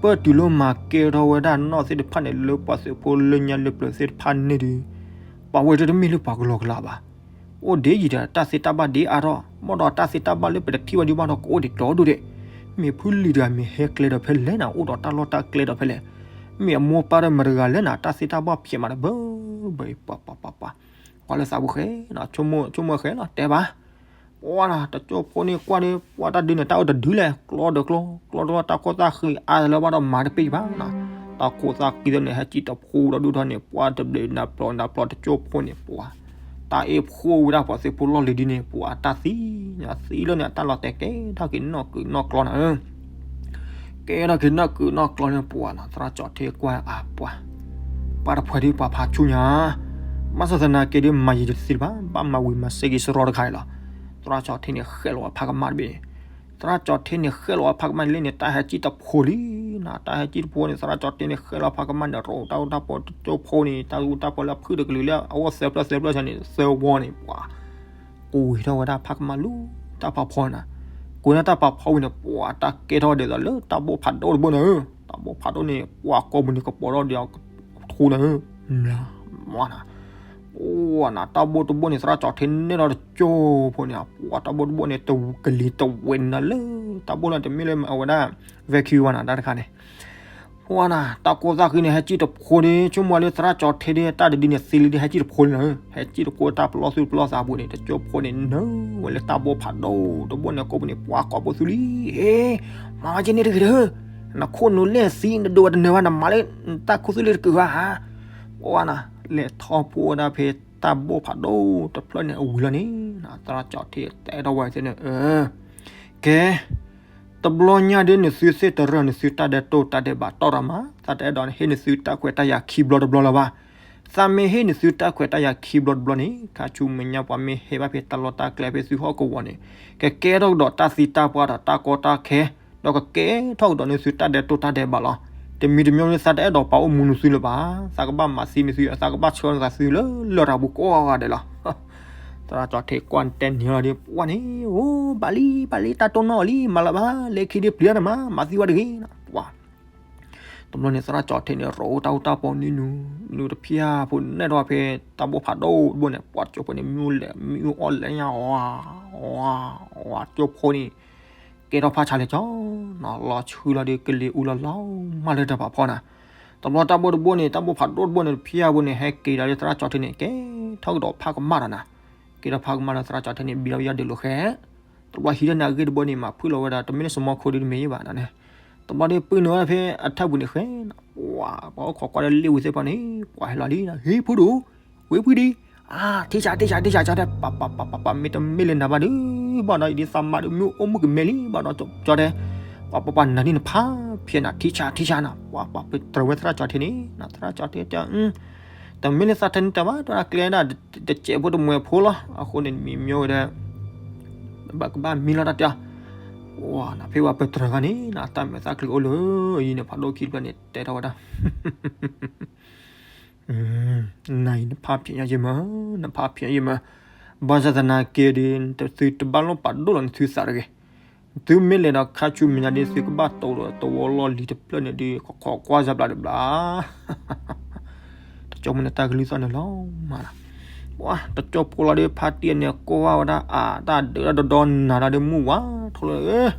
ပၢၢ်တုၤလၢမၤကဲထီၣ်ဝဲဒၣ်နီၢ်သ့ၣ်တဖၣ်န့ၣ် လၢပှၤသုးဖိလၢညါလၢပျၢၤသ့ၣ်တဖၣ်န့ၣ်ဒီး ပှၤဝဲတမ့ၢ်လၢပှၤကလီကလီဘၣ် အိၣ်ဒ်ယံၤဒီးတၢ်သ့တၢ်ဘၣ်ဒ်အါထီၣ် ဘၣ်ဒီးတၢ်သ့တၢ်ဘၣ်လၢပတထံၣ်ဘၣ်ဒံးဘၣ်ဒီးကအိၣ်ဒံးဒီဒူၣ်ဒံး, မ့ၢ်ဖုလံၤတဂၤမ့ၢ်ဟဲကျဲဒီးဖဲလဲၣ်နၤ အိၣ်ဒီးတၢ်လီၢ်တၢ်ကျဲဒီးဖဲလဲၣ်, မ့ၢ်အမိၢ်ပၢ်ဒီးမတၤတဂၤလဲၣ်နၤ တၢ်သ့တၢ်ဘၣ်ဖျဲးမးဒီးဘၣ်ဘၣ်အံၤ ပှၤပှၤပှၤပှၤ, ကွၢ်လၢသးပူၤဃဲနၤ ဆိကမိၣ်ဆိကမိၣ်ဃဲလီၤ တဲဘၣ် ပှၤနၤ တကၠိဖိန့ၣ်ကွၢ်ဒီး ပှၤတၢ်ဒုးန့ၣ်တၢ်အိၣ်တဒုလဲၣ် ကျီဒီးကျီ ကျီဒီးတၢ်ခိၣ်သၣ်ဃံအါတလၢဘၣ်ဒီးမၤတပ့ၢ်ဘၣ်နၤ, တၢ်ခိၣ်သၣ်ဃံသ့ၣ်န့ၣ် ဟဲစံၣ်တဖိဒီးဒူၣ်ထီၣ်န့ၣ် ပှၤတဘျုးနၤပျီနၤပျီတကၠိဖိန့ၣ် ပှၤ တၢ်အ့ၣ်ဖှိၣ်ဝဲဒၣ်ပှၤသုးဖိလီၢ်လံၤဒ်န့ၣ် ပှၤအတၢ်သံ သံလၢန့ၣ် အတၢ်လီၤတဲာ်ကဲထီၣ်က့ၤနီၢ်ကုာ်နီၢ်ကျီနၤဧၢ ကဲထီၣ်က့ၤနီၢ်ကုာ်နီၢ်ကျီန့ၣ် ပှၤနၤ သရၣ်ကၠီၤထ့ကွၢ်အပှၤ ပှၤတဖှဲးဒ်ပှၤဖးဆူညါ ဘၣ်ဆၣ်သနာ်က့ဒ်မၤယံာ်တသ့လၢၤဘၣ် ဘၣ်မၤဝံၤမၤစ့ၢ်ကီးစရီတခါအံၤလီၤ. သရၣ်ကၠီၤထ့န့ၣ်ဃဲလီၤဝဲဖးကမၣ်တဘ့ၣ်န့ၣ် သရၣ်ကၠီၤထ့န့ၣ်ဃဲလီၤဝဲဖးကမၣ်န့ၣ်လၢန့ၣ် တၢ်ဟဲစံၣ်တဖိလံနၤ တၢ်ဟဲစံၣ်တဖိန့ၣ် သရၣ်ကၠီၤထ့န့ၣ်ဃဲလီၤဖးကမၣ်န့ၣ် ရိးတၢ်အိၣ်တၢ်ပီတကၠိဖိန့ၣ် တၢ်အိၣ်တၢ်ပီလၢအဖုၣ်တကလုာ်လၢအအိၣ်သၢဖျၢၣ်သၢဖျၢၣ်န့ၣ် သၢဝီန့ၣ် ပှၤ ကိးထီၣ်ဝဲဒၣ်ဖးကမၣ်လၢတၢ်ဖးဖီနၤ, ကိးန့ၢ်တၢ်ဖးဖီဝံၤန့ၣ် ပှၤတၢ်ကဲထီၣ်ဒ်သိးလၢတၢ်ဘိၣ်ဖးဒိၣ်တဘိန့ၣ်ဧၢ, တၢ်ဘိၣ်ဖးဒိၣ်န့ၣ် ပှၤကိးပူၤန့ၣ် ကပိာ်ထီၣ်ဒ်အထူန့ၣ်ဧၢ, မၤ မၤနၤ, ပှၤနၤ တၢ်ဘိၣ်တဘိန့ၣ် သရၣ်ကၠီၤထ့န့ၢ်ထီၣ်တကၠိဖိန့ၣ် ပှၤတၢ်ဘိၣ်တဘိန့ၣ် တကလံၤတဝဲနၤလၢ တၢ်ဘိၣ်လၢတမ့ၢ်လၢအဝဲဒၣ် vacuum ဘၣ်နၤ တၢ်တခါန့ၣ် ပှၤနၤ တၢ်ကိးသၣ်ဃံန့ၣ် ဟဲစံၣ်တဖိန့ၣ် ဆိကမိၣ်လၢသရၣ်ကၠီၤထ့ဒ်တၢ်တဒုန့ၣ် သ့လံဒ်ဟဲစံၣ်တဖိန့ၣ်လီၤ, ဟဲစံၣ်တဖိတၢ်ပလီၢ်သူၣ်ပလီၢ်သးပူၤန့ၣ် တကၠိဖိန့ၣ် နၢဝဲလၢတၢ်ဘိၣ်ဖးဒိၣ်တဘိန့ၣ် ကိးပူၤန့ၣ် ပှၤကိးပသူလံ, ဟ့, မၤဝဲက့န့ၣ်တဂ့ၤဒီး, နခိၣ်နူာ်လဲၣ်သံ နဒိးဝဲတနၢၤဘၣ် နမၤလၢ တၢ်ခူသူၣ်လၢတကုာ်ဘၣ်ဧါ, ပှၤနၤ လဲၤထီၣ်ဖှိၣ်ဝဲဒၣ်ဖဲတၢ်ဘိၣ်ဖးဒိၣ်တဖျၢၣ်န့ၣ်အဝံၤလီၤန့ၣ်, သရၣ်ကၠီၤထ့တဲထီၣ်ဝဲသ့ၣ်န့ၣ် ကဲ တဘျီညါဒ်န့ၣ် သုသ့ၣ်တရၢၢ်န့ၣ် သုတၢ်ဒဲးတိၢ်တၢ်ဒဲးဘးတီၢ်ရၤမး, သးတအဲၣ်ဒိးဟ့ၣ်န့ၢ်သုတၢ်ခွဲးတၢ်ယာ်ခံဘျီတဘျီလၢၤဘၣ်. သးမ့ၢ်ဟ့ၣ်န့ၢ်သုတၢ်ခွဲးတၢ်ယာ်ခံဘျီတဘျီန့ၣ် ခါဆူမဲာ်ညါပှၤမ့ၢ်ဟဲဘၣ်ဖဲတၢ်လီၢ်တၢ်ကျဲဖဲသုဟီၣ်ကဝီၤန့ၣ် ကကဲထီၣ်ကဒီးတၢ်သံတၢ်ပှၢ်ဒီးတၢ်ကီတၢ်ခဲ, ဒီးကကဲထီၣ်ကဒီးန့ၢ်သုတၢ်ဒဲးတိၢ်တၢ်ဒဲးဘးလီၤ. တမံၤတမံၤန့ၣ် သးတအဲၣ်ဒိးပာ်အိၣ်မူနုာ်သုလၢၤဘၣ်, သးကဘၣ်မၤသံန့ၢ်သု သးကဘၣ်ဆှၢန့ၢ်သုလၢလရာ်ပူၤကိးဂၤဒဲးလီၤ. သရၣ်ကၠီၤထ့ကွၢ်တဲန့ၢ်လီၤဒီး ပှၤန့ၣ် အိၣ်ဘၣ်လံ ဘၣ်လံ တၢ်တိၢ်နီၣ်လံ မၤလၢၤဘၣ် လၢခံဒ်ပျံၤတၢ်န့ၣ်မး မၤသံဝဲတဂ့ၤ, ပှၤ တဘျီန့ၣ် သရၣ်ကၠီၤထ့န့ၣ် ရိးတၢ်အိၣ်တၢ်ပီနံၤနူၤ နူၤတဖျၢၣ်ဖိန့ၣ်ဒီးဖဲတၢ်ဘိၣ်ဖးဒိၣ်တဘိန့ၣ် ပှၤကၠိဖိန့ၣ် မ့ၣ်အူလဲၣ် မ့ၣ်အူအီၣ်လဲၣ်ညါ ဝါ ဝါ ဝါ ကၠိဖိန့ၣ် ကဲထီၣ်ဖးဆါလဲၣ်ကၠီ လီၤဆှုလီၤဒီးကလံၤအူလီၤလီၤမၢ်လၢတၢ်ဖးဖီနၤ, တဘျီတၢ်ဘိၣ်တဘိန့ၣ် တၢ်ဘိၣ်ဖးဒိၣ်တဘိန့ၣ် တဖျၢၣ်ဖိန့ၣ် ဟဲက့ၤဒီးလၢသရၣ်ကၠီၤထ့န့ၣ် ကဲထီၣ်ကဒီးဖးကမၣ်ဒီးနၤ, ကဲထီၣ်ဖးကမၣ်ဒီးသရၣ်ကၠီၤထ့န့ၣ် ဘံလီၤဝဲယၤဒုးလိာ်ဃဲ တဘျီဟံးထီၣ်န့ၣ်အဂ့ၢ်တဘိန့ၣ် မၤဖုၣ်လီၤဝဲဒၣ် တမ့ၢ်လၢစမီခိၣ်ဒ်တမ့ၢ်ဘၣ်န့ၣ်, တဘျီဒီးပုၢ်နုာ်ဝဲဖဲအထၢၣ်ပူၤန့ၣ်ဃဲ, ပှၤ ပှၤအိၣ်ခိးကွၢ်ဒီးလ့ၣ်ဝံၤသ့ၣ်တဖၣ်န့ၣ် ပှၤဟဲလီၤလံ, ဟ့ ဖိဒိၣ်, ဝ့ၢ်ဖုဒံ, ထံဆး ထံဆး ထံဆးကၠီၤတဲ, ပပပပပ မ့တမ့ၢ်လၢနၤဘၣ်ဒီး, ဘၣ်ဒီးယဒ်သးမါဒီး မ့ၢ်အိၣ်မုၣ်ကမဲလံ ဘၣ်ဒီးကၠီၤတဲ, ပပပနၤဒ်နဖးဖျဲးနၤ ထံဆး ထံဆးနၤ, ပှၤ ပှၤပတြၢၤဝဲသရၣ်ကၠီၤထ့န့ၣ်, သရၣ်ကၠီၤထ့တဲ တမ့ၢ်လၢသးထဲန့ၣ်တၢ်ဘၣ် တၢ်ကျဲဒၣ် တစဲးဖိတမှဲၤဖိလီၤ, အဃိန့ၣ်မံၤမ့ၢ်ဝဲဒၣ် ဘၣ်ကဘၣ်မံလီၤတၢ်တဲ, နဖဲဝဲပတြၢၤခါန့ၣ် နတၢ်မဲာ်သၣ်ချံအိၣ်လၢအံၤန့ၣ် ဖးဒိၣ်ခံတဖျၢၣ်န့ၣ် တဲထီၣ်ဝဲဒၣ် နၤအံၤနဖးဖျဲးညါယဲမး, နဖးဖျဲးညါယဲမး, ဘၣ်ဆၣ်သနာ်က့ဒီး သုတဘၣ်လိၣ်ပာ်ဒိၣ်လီၤန့ၣ်သုသးတဂ့ၤ, သုမ့ၢ်လဲၤဒီးခါဆူမဲာ်ညါဒီး သုကဘၣ်တိၢ်ဒီးသဝီလီၢ်လံၤတဖျၢၣ်န့ၣ်ဒီး ခိးကွၢ်စၢ်ဘျးဒးဘျး တကၠိဖိန့ၣ်တၢ်ကလုၢ်သီၣ်န့ၣ်လီၤမးလီၤ, ပှၤ တကၠိဖိလီၤဒီးဖါတံၢ်န့ၣ် ကိးဝဲဒၣ်အတၢ်ဒုးတၢ်ဒီဒီနၤဒီးမုၢ်ဝါထီၣ်လၢ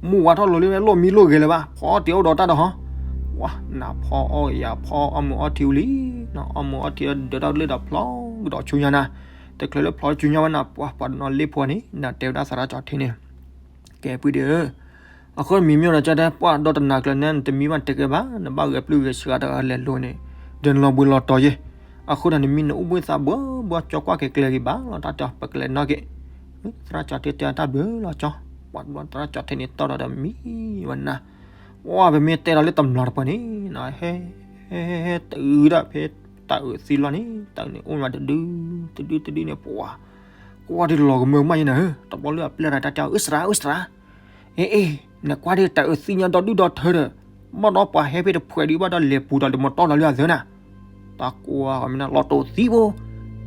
မူဝါထီၣ်လီၤလံ လိၣ်မံလိၣ်ဂဲၤလၢၤဘၣ်, ဖီတ့ၢ်အိၣ်ဒီးတၢ်ဒီးဟီ, ဝါ နဖီအီၣ်ယၤဖီအီၣ်မုာ်အီထံဝံၤလံ, အီၣ်မုာ်အီထံဒီးတၢ်လၢဒီးဖျီကဒီးဆူညါနၤ, တချုးလၢဖျီဆူညါဝဲနၤ ပှၤပှၤနီၢ်လ့ၣ်ဖိန့ၣ် နတဲဝဲဒၣ်သရၣ်ကၠီထ့န့ၣ်, ကဲဖုဒုးဧၢ, အဃိမံၤမ့ၢ်ဒီးကၠီတဲ ပှၤဒီတနၤကျၢၤန့ၣ် နတမံဘၣ်တကဲဘၣ်, နဘၣ်ဂဲၤပျုၢ်ဂဲၤဆှးတဂၤလဲၤလိၤန့ၣ်, ဒီးနလီၤဘှံးလီၤတီၤယဲ, အဃိဒီးနမံနအိၣ်ဘှံးသးဘှီဘှီကၠီကွၢ်က့ၤကျဲဂ့ၤဘၣ်လီၤ တၢ်တဲပကလဲၤနီၣ်က့ၤ, သရၣ်ကၠီထ့တဲတၢ်ဘျုးလီၤကၠီ, ပှၤသရၣ်ကၠီထ့န့ၣ်တီၢ်ဒီးတမံဝဲနၤ, ဝါ ပမ့ၢ်တဲဒီးလၢတမျီတပှၤန့ၣ်, ဟဲ ဟဲ ဟဲ တအုးဒၣ်ဖဲတၢ်အုးသံလီၤန့ၣ် တၢ်အုးန့ၣ်အိၣ်မးတဒု တဒုတဒုန့ၣ် ပှၤ ကွၢ်ဒုးလီၤကမၢကမၣ်ယဲနၤဧၢ, တဘျီလၢအပျဲၢ်ရၤတၢ်တဲ အုၣ်စရၣ် အုၣ်စရၣ်, အ့ အ့ နကွၢ်ဒုးတၢ်အုးသံညါဒီဒုဒီထၢဒီး, ဘၣ်ဒီးပှၤဟဲဖဲတဖှဲးဒုးဘၣ်ဒီးလဲၤပူၤဒီးတမတီၢ်လီၤလၢအသၢနၤ, တၢ်ကွၢ်မ့ၢ်လီၤတိာ်သံဘိ,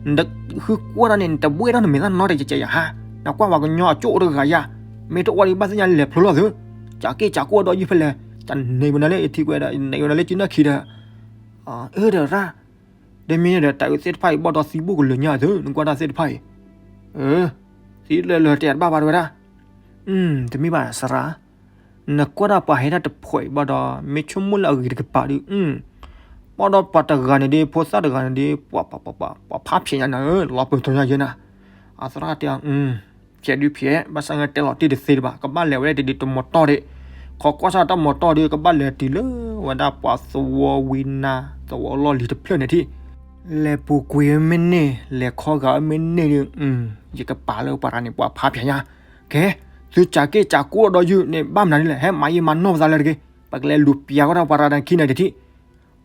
နဃုကွၢ်ဒၣ်န့ၣ် နတဘှ့ၣ်ထီၣ်နမဲာ်သၣ်နီတကဲးယၤဟါ, နကွၢ်ပှၤကညီအကၠိၣ်အိၣ်တဂၤယၤ, မ့ၢ်တအိၣ်ဒံးဘၣ်သ့ၣ်ညါလဲၤဖျိလီၤသု, ကးက့ၢ်ကးကိၢ်ဒီးယုၢ်ဖဲလဲၣ်, တၢ်န့ၢ်ဝဲနၤလၢအထံကွဲဒီး န့ၢ်ဝဲနၤလၢကၠုနၢ်ခံဒီး အၢ ဒီးရၣ်, ဒီးမ့ၢ်ဒီးတၢ်အုးသ့ၣ်တဖၣ်အံၤဘၣ်ဒီးသံဘိၣ်ကလၢာ်ညါသု နကွၢ်တၢ်သ့ၣ်တဖၣ်အံၤ, အၢ သံလၢလၢတဘၣ်ဘၣ်တဝဲဒၣ်, တမ့ၢ်ဘၣ်စရၣ်, နကွၢ်တၢ်ပှၤဟဲဒၣ်တဖှဲးအံၤဘၣ်ဒီး မ့ၢ်ဆိကမိၣ်လၢအဂ့ၤတကပၤဒုး, ဘၣ်ဒီးပှၤတဂၤန့ၣ်ဒုး ဖိသၣ်တဂၤန့ၣ်ဒုး ပှၤ ပှၤဖးဖျဲးညါနၤဧၢ လီၤပၢၤထီညါယဲနၤ, အသရၣ်တဲအီၤ ဖျဲးဒုးဖျဲး ဘၣ်ဆၣ်သနာ်က့တဲလီၤတံၢ်တသ့တဘၣ် ကဘၣ်လဲၤဝဲဒၣ်တဒုးတမတီၢ်ဒံး, ခီကွၢ်ဆၣ်တၢ်မတီၢ်ဒုး ကဘၣ်လဲၤတုၤလၢဝဲဒၣ်ပှၤသဝီဝံနါ သဝီလီၢ်လံၤတဖျၢၣ်န့ၣ်ထံၣ်, လဲၤပူၤကွံာ်မ့ၢ်န့ၢ် လဲၤခီဂာ်မ့ၢ်န့ၢ်ဒုး, ယကပာ်လၢပှၤရၤန့ၣ် ပှၤဖးဖျဲးညါ, ကဲ သုကးက့ၢ်ကးကိၢ်ဒီးယုၢ်န့ၣ် ဘၣ်မနုၤဒ်လဲၣ် ဟဲမၤယံာ်မၤနီၢ်ပသးလၢတဂ့ၤ, ပကလဲၤလူၤပျးဝဲဒၣ်ပှၤရၤတၢ်ခံန့ၣ်တထံၣ်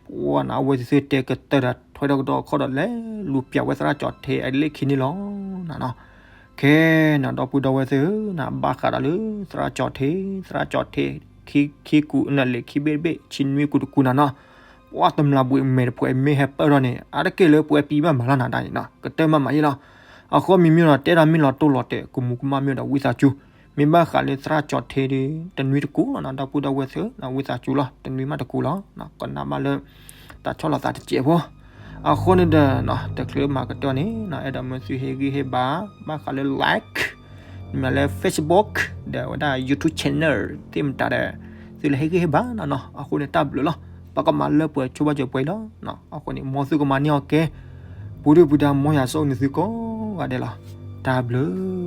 ပှၤနအဝဲသ့ၣ်တဲကတၢၢ်ဒီးထွဲဒီးကဒီးခီၣ်ဒီးလဲၤလူၤပျးဝဲသရၣ်ကၠီထ့အလ့ၣ်ခံန့ၣ်လီၤနၤနီၤ, ကဲနၤဒီပုၢ်ဒီဝဲၢ်သ့ၣ်ဧၢ နဘၣ်ဃးဒီးလၢသရၣ်ကၠီထ့, သရၣ်ကၠီထ့, ခံကူနလ့ၣ်ခံဘ့ၣ်တဘ့ၣ် ဆံနွံကူတကူနၤနီၤ, ပှၤတမျၢ်ဘှံးမဲာ်တဖှဲးမ့ၢ်ဟဲပၢၢ်ထီၣ်န့ၣ် အါတက့ၢ်လၢပှၤပံဘၣ်မၤလီၤနၤတၢ်န့ၣ်နီၤ ကတၢၢ်မးမးယဲလီၤ, အဃိမံၤမ့ၢ်ဒီးတဲဒၣ်မ့ၢ်လီၤတိၢ်လီၤတဲာ် ကမူးကမၣ်မ့ၢ်ဒီးဝံသးစူၤ မ့ၢ်ဘၣ်ဃးလၢသရၣ်ကၠီထ့ဒီး တနွံတကူလီၤနီၤ ဒီပုၢ်ဒီဝဲၢ်သ့ၣ်ဧၢ ဝံသးစူၤလီၤ တနွံမးတကူလီၤ, ကနၣ်ဘၣ်လၢ တၢ်ဆီၣ်လီၤသးတစဲးဖိ, အဃိန့ၣ်ဒီး တချုးမၤကတၢၢ်န့ၣ် အဲၣ်ဒိးမၢသုဟ့ၣ်ဂံၢ်ဟ့ၣ်ဘါ ဘၣ်ဃးလၢ like မ့ၢ်လၢ Facebook ဒီးဝဲဒၣ် YouTube channel သ့ၣ်မတၤဒီး သုလၢဟ့ၣ်ဂံၢ်ဟ့ၣ်ဘါနီၤနီၤ အဃိန့ၣ်တၢ်ဘျုးလီၤ, ပကမၤလၢပှဲၤဆိဘၣ်စၢၤပှဲၤလီၤ, အဃိန့ၣ် မ်သုကမၤန့ၢ်အီၤကဲ, ပူၤဒုၣ်ပူၤဒါ မ်ယွၤဆိၣ်ဂ့ၤသုကိးဂၤဒဲးလီၤ, တၢ်ဘျုး